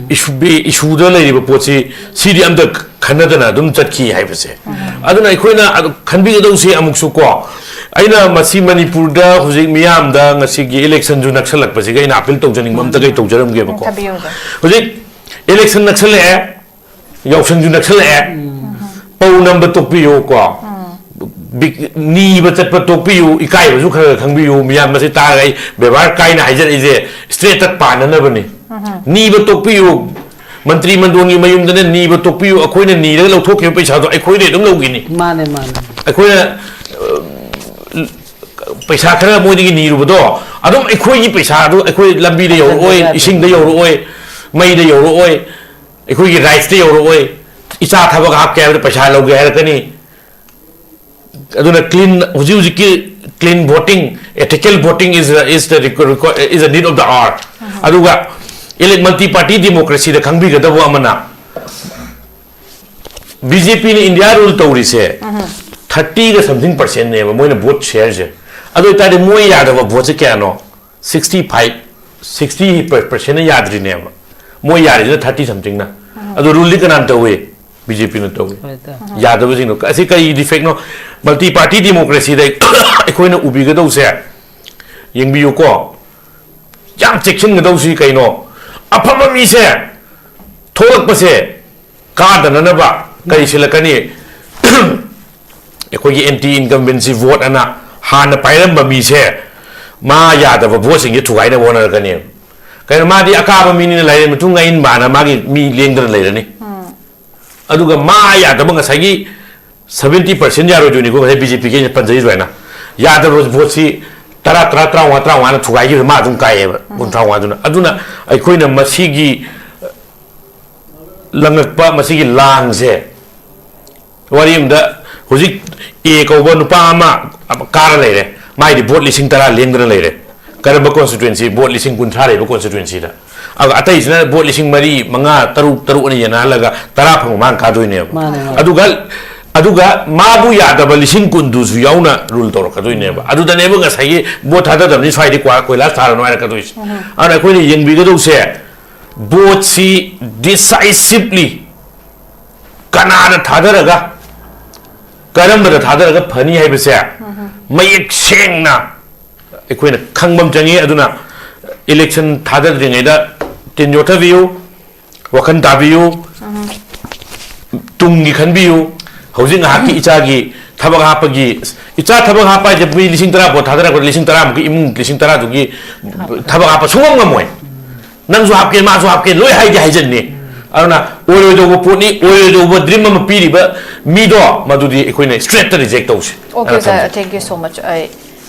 ꯏꯁꯨ ꯏꯁꯨꯗ ꯂꯩꯔꯤꯕ ꯄꯣꯠꯁꯤ, ꯁꯤꯗꯤ ꯑꯝꯇ ꯈꯟꯅꯗꯅ ꯑꯗꯨꯝ ꯆꯠꯈꯤ ꯍꯥꯏꯕꯁꯦ꯫ ꯑꯗꯨꯅ ꯑꯩꯈꯣꯏꯅ ꯑꯗꯨ ꯈꯟꯕꯤꯒꯗꯧꯁꯦ ꯑꯃꯨꯛꯁꯨ ꯀꯣ, ꯑꯩꯅ ꯃꯁꯤ ꯃꯅꯤꯄꯨꯔꯗ ꯍꯧꯖꯤꯛ ꯃꯤꯌꯥꯝꯗ ꯉꯁꯤꯒꯤ ꯏꯂꯦꯛꯁꯟꯁꯨ ꯅꯛꯁꯜꯂꯛꯄꯁꯤꯒ ꯑꯩꯅ ꯑꯄꯤꯜ ꯇꯧꯖꯅꯤꯡꯕ ꯑꯝꯇ ꯀꯩ ꯇꯧꯖꯔꯝꯒꯦꯕꯀꯣ꯫ ꯊꯥꯕꯤꯌꯨ, ꯁꯥꯔ꯫ ꯍꯧꯖꯤꯛ ꯏꯂꯦꯛꯁꯟ ꯅꯛꯁꯜꯂꯛꯑꯦ, ꯌꯥꯎꯁꯪꯁꯨ ꯅꯛꯁꯜꯂꯛꯑꯦ, ꯄꯧ ꯅꯝꯕ ꯇꯣꯛꯄꯤꯌꯨ ꯀꯣ꯫ ꯕꯤꯛ- ꯅꯤꯕ ꯆꯠꯄ ꯇꯣꯛꯄꯤꯌꯨ, ꯏꯀꯥꯏꯕꯁꯨ ꯈꯔ ꯈꯔ ꯈꯪꯕꯤꯌꯨ꯫ ꯃꯤꯌꯥꯝ ꯃꯁꯤ ꯇꯥꯔꯒ ꯑꯩ ꯕꯦꯕꯥꯔ ꯀꯥꯏꯅ ꯍꯥꯏꯖꯔꯛꯏꯁꯦ ꯏꯁꯇ꯭ꯔꯦꯠꯇ ꯄꯥꯟꯅꯅꯕꯅꯤ꯫ ꯅꯤꯕ ꯇꯣꯛꯄꯤꯌꯨ, ꯃꯟꯇ꯭ꯔꯤ ꯃꯟꯗꯣꯟꯒꯤ ꯃꯌꯨꯝꯗꯅ ꯅꯤꯕ ꯇꯣꯛꯄꯤꯌꯨ꯫ ꯑꯩꯈꯣꯏꯅ ꯅꯤꯔꯒ ꯂꯧꯊꯣꯛꯈꯤꯕ ꯄꯩꯁꯥꯗꯣ ꯑꯩꯈꯣꯏꯗꯩ ꯑꯗꯨꯝ ꯂꯧꯈꯤꯅꯤ꯫ ꯃꯥꯅꯦ ꯃꯥꯅꯦ꯫ ꯑꯩꯈꯣꯏꯅ ꯑ, ꯄꯩꯁꯥ ꯈꯔ ꯃꯣꯏꯗꯒꯤ ꯅꯤꯔꯨꯕꯗꯣ ꯑꯗꯨꯝ ꯑꯩꯈꯣꯏꯒꯤ ꯄꯩꯁꯥꯗꯨ ꯑꯩꯈꯣꯏ ꯂꯝꯕꯤꯗ ꯌꯧꯔꯛꯑꯣꯏ, ꯌꯥꯗꯦ꯫ ꯏꯁꯤꯡꯗ ꯌꯧꯔꯛꯑꯣꯏ, ꯃꯩꯗ ꯌꯧꯔꯛꯑꯣꯏ, ꯑꯩꯈꯣꯏꯒꯤ ꯔꯥꯏꯠꯁꯇ ꯌꯧꯔꯛꯑꯣꯏ꯫ ꯏꯆꯥ ꯊꯕꯛ ꯍꯥꯞꯀꯦ ꯍꯥꯏꯕꯗ ꯄꯩꯁꯥ ꯂꯧꯒꯦ ꯍꯥꯏꯔꯛꯀꯅꯤ꯫ ꯑꯗꯨꯅ ꯀ꯭ꯂꯤꯟ, ꯍꯧꯖꯤꯛ ꯍꯧꯖꯤꯛꯀꯤ clean voting, ethical voting is is the is a need of the hour꯫ ꯑꯗꯨꯒ ꯏꯂꯦꯛ ꯃꯜꯇꯤ ꯄꯥꯔꯇꯤ ꯗꯦꯃꯣꯀ꯭ꯔꯦꯁꯤꯗ ꯈꯪꯕꯤꯒꯗꯕ ꯑꯃꯅ, ꯕꯤ ꯖꯦ ꯄꯤꯅ ꯏꯟꯗꯤꯌꯥ ꯔꯨꯜ ꯇꯧꯔꯤꯁꯦ ꯊꯥꯔꯇꯤꯒ ꯁꯝꯊꯤꯡ ꯄꯥꯔꯁꯦꯟꯅꯦꯕ ꯃꯣꯏꯅ ꯚꯣꯠ ꯁꯦꯌꯔꯁꯦ꯫ ꯑꯗꯨ ꯑꯣꯏꯇꯥꯔꯗꯤ ꯃꯣꯏ ꯌꯥꯗꯕ ꯚꯣꯠꯁꯦ ꯀꯌꯥꯅꯣ? ꯁꯤꯛꯁꯇꯤ ꯐꯥꯏꯚ, ꯁꯤꯛꯁꯇꯤ ꯄꯥꯔꯁꯦꯟꯅ ꯌꯥꯗ꯭ꯔꯤꯅꯦꯕ꯫ ꯃꯣꯏ ꯌꯥꯔꯤꯁꯤꯅ ꯊꯥꯔꯇꯤ ꯁꯝꯊꯤꯡꯅ꯫ ꯑꯗꯨ ꯔꯨꯜꯗꯤ ꯀꯅꯥꯅ ꯇꯧꯏ? ꯕꯤ ꯖꯦ ꯄꯤꯅ ꯇꯧꯏ꯫ ꯍꯣꯏ, ꯇꯧ꯫ ꯌꯥꯗꯕꯁꯤꯡꯗꯣ ꯑꯁꯤ ꯀꯔꯤ ꯗꯤꯐꯦꯛꯅꯣ? ꯃꯜꯇꯤ ꯄꯥꯔꯇꯤ ꯗꯦꯃꯣꯀ꯭ꯔꯦꯁꯤꯗ ꯑꯩꯈꯣꯏꯅ ꯎꯕꯤꯒꯗꯧꯁꯦ, ꯌꯦꯡꯕꯤꯌꯨꯀꯣ, ꯌꯥꯝ ꯆꯦꯛꯁꯤꯟꯒꯗꯧꯁꯤ ꯀꯩꯅꯣ? ꯑꯐꯕ ꯃꯤꯁꯦ ꯊꯣꯛꯂꯛꯄꯁꯦ ꯀꯥꯗꯅꯅꯕ ꯀꯔꯤ ꯁꯤꯜꯂꯛꯀꯅꯤ? ꯑꯩꯈꯣꯏꯒꯤ ꯑꯦꯟꯇꯤ ꯏꯟꯀꯝꯕꯦꯟꯁꯤ ꯚꯣꯠ ꯑꯅ ꯍꯥꯟꯅ ꯄꯥꯏꯔꯝꯕ ꯃꯤꯁꯦ, ꯃꯥ ꯌꯥꯗꯕ ꯚꯣꯠꯁꯤꯡꯁꯦ ꯊꯨꯒꯥꯏꯅꯕ ꯍꯣꯠꯅꯔꯛꯀꯅꯤ꯫ ꯀꯩꯅꯣ, ꯃꯥꯗꯤ ꯑꯀꯥꯕ ꯃꯤꯅꯤꯅ ꯂꯥꯏꯔꯦꯟ ꯃꯇꯨꯡ ꯉꯥꯏ ꯏꯟꯕ ꯍꯥꯏꯅ ꯃꯥꯒꯤ ꯃꯤ ꯂꯦꯡꯗꯅ ꯂꯩꯔꯅꯤ꯫ ꯑꯗꯨꯒ ꯃꯥ ꯌꯥꯗꯕ ꯉꯁꯥꯏꯒꯤ ꯁꯚꯦꯟꯇꯤ ꯄꯥꯔꯁꯦꯟ ꯌꯥꯔꯣꯏꯗꯣꯏꯅꯤꯀꯣ, ꯉꯁꯥꯏ ꯕꯤ ꯖꯦ ꯄꯤꯒꯤ ꯑꯩꯅ ꯄꯟꯖꯔꯤꯁꯨ ꯍꯥꯏꯅ꯫ ꯌꯥꯗꯕ ꯚꯣꯠꯁꯤ ꯇꯔꯥ, ꯇꯔꯥ, ꯇꯔꯥꯃꯉꯥ, ꯇꯔꯥꯃꯉꯥꯅ ꯊꯨꯒꯥꯏꯈꯤꯕꯗ ꯃꯥ ꯑꯗꯨꯝ ꯀꯥꯏꯑꯦꯕ, ꯀꯨꯟꯊ꯭ꯔꯥ ꯃꯉꯥꯗꯨꯅ꯫ ꯑꯗꯨꯅ ꯑꯩꯈꯣꯏꯅ ꯃꯁꯤꯒꯤ ꯂꯪꯉꯛꯄ, ꯃꯁꯤꯒꯤ ꯂꯥꯡꯁꯦ, ꯋꯥꯔꯤ ꯑꯃꯗ ꯍꯧꯖꯤꯛ ꯑꯦ ꯀꯧꯕ ꯅꯨꯄꯥ ꯑꯃ ꯀꯥꯔ ꯂꯩꯔꯦ, ꯃꯥꯏꯗꯤ ꯚꯣꯠ ꯂꯤꯁꯤꯡ ꯇꯔꯥ ꯂꯦꯡꯗꯅ ꯂꯩꯔꯦ꯫ ꯀꯔꯝꯕ ꯀꯣꯟꯁꯇꯤꯇ꯭ꯋꯦꯟꯁꯤ? ꯚꯣꯠ ꯂꯤꯁꯤꯡ ꯀꯨꯟꯊ꯭ꯔꯥ ꯂꯩꯕ ꯀꯣꯟꯁꯇꯤꯇ꯭ꯋꯦꯟꯁꯤꯗ꯫ ꯑꯗꯨꯒ ꯑꯇꯩꯁꯤꯅ ꯚꯣꯠ ꯂꯤꯁꯤꯡ ꯃꯔꯤ, ꯃꯉꯥ, ꯇꯔꯨꯛ, ꯇꯔꯨꯛ ꯑꯅ ꯌꯦꯟꯅꯍꯜꯂꯒ ꯇꯔꯥ ꯐꯪꯕ ꯃꯥꯅ ꯀꯥꯗꯣꯏꯅꯦꯕ꯫ ꯃꯥꯅꯦ, ꯃꯥꯅꯦ꯫ ꯑꯗꯨꯒ ꯑꯗꯨꯒ ꯃꯥꯕꯨ ꯌꯥꯗꯕ ꯂꯤꯁꯤꯡ ꯀꯨꯟꯗꯨꯁꯨ ꯌꯥꯎꯅ ꯔꯨꯜ ꯇꯧꯔꯛꯀꯗꯣꯏꯅꯦꯕ꯫ ꯑꯗꯨꯗꯅꯦꯕ ꯉꯁꯥꯏꯒꯤ ꯚꯣꯠ ꯊꯥꯗꯗꯕꯅꯤ, ꯁ꯭ꯋꯥꯏꯗꯤ ꯀ꯭ꯋꯥ-, ꯀꯣꯏꯂꯥꯁ ꯊꯥꯔꯅꯨ ꯍꯥꯏꯔꯛꯀꯗꯣꯏꯁꯦ꯫ ꯑꯗꯨꯅ ꯑꯩꯈꯣꯏꯅ ꯌꯦꯡꯕꯤꯒꯗꯧꯁꯦ, ꯚꯣꯠꯁꯤ ꯗꯤꯁꯥꯏꯁꯤꯚꯂꯤ ꯀꯅꯥꯗ ꯊꯥꯗꯔꯒ ꯀꯔꯝꯕꯗ ꯊꯥꯗꯔꯒ ꯐꯅꯤ ꯍꯥꯏꯕꯁꯦ ꯃꯌꯦꯛ ꯁꯦꯡꯅ ꯑꯩꯈꯣꯏꯅ ꯈꯪꯕ ꯑꯃ ꯆꯪꯉꯤ꯫ ꯑꯗꯨꯅ ꯏꯂꯦꯛꯁꯟ ꯊꯥꯗꯗ꯭ꯔꯤꯉꯩꯗ ꯇꯤꯟ ꯌꯣꯠꯊꯕꯤꯌꯨ, ꯋꯥꯈꯜ ꯇꯥꯕꯤꯌꯨ, ꯇꯨꯡꯒꯤ ꯈꯟꯕꯤꯌꯨ꯫ ꯍꯧꯖꯤꯛ ꯉꯥꯏꯍꯥꯛꯀꯤ ꯏꯆꯥꯒꯤ ꯊꯕꯛ ꯍꯥꯞꯄꯒꯤ, ꯏꯆꯥ ꯊꯕꯛ ꯍꯥꯞꯄ ꯍꯥꯏꯁꯦ ꯃꯤ ꯂꯤꯁꯤꯡ ꯇꯔꯥ ꯄꯣꯠ ꯊꯥꯗꯔꯛꯄꯗ ꯂꯤꯁꯤꯡ ꯇꯔꯥꯃꯨꯛꯀꯤ ꯏꯃꯨꯡ ꯂꯤꯁꯤꯡ ꯇꯔꯥꯗꯨꯒꯤ ꯊꯕꯛ ꯍꯥꯞꯄ ꯁꯨꯡꯉꯝ ꯉꯝꯃꯣꯏ꯫ ꯅꯪꯁꯨ ꯍꯥꯞꯀꯦ, ꯃꯥꯁꯨ ꯍꯥꯞꯀꯦ, ꯂꯣꯏ ꯍꯥꯏꯗꯤ ꯍꯥꯏꯖꯟꯅꯤ꯫ ꯑꯗꯨꯅ ꯑꯣꯏꯔꯣꯏꯗꯧꯕ ꯄꯣꯠꯅꯤ, ꯑꯣꯏꯔꯣꯏꯗꯧꯕ ꯗ꯭ꯔꯤꯝ ꯑꯃ ꯄꯤꯔꯤꯕ ꯃꯤꯗꯣ, ꯃꯗꯨꯗꯤ ꯑꯩꯈꯣꯏꯅ ꯁ꯭ꯇ꯭ꯔꯦꯠꯇ ꯔꯤꯖꯦꯛ ꯇꯧꯁꯤ꯫ Okay, ꯑꯩꯅ sir. ꯈꯟꯖꯩ꯫ Thank you so much. I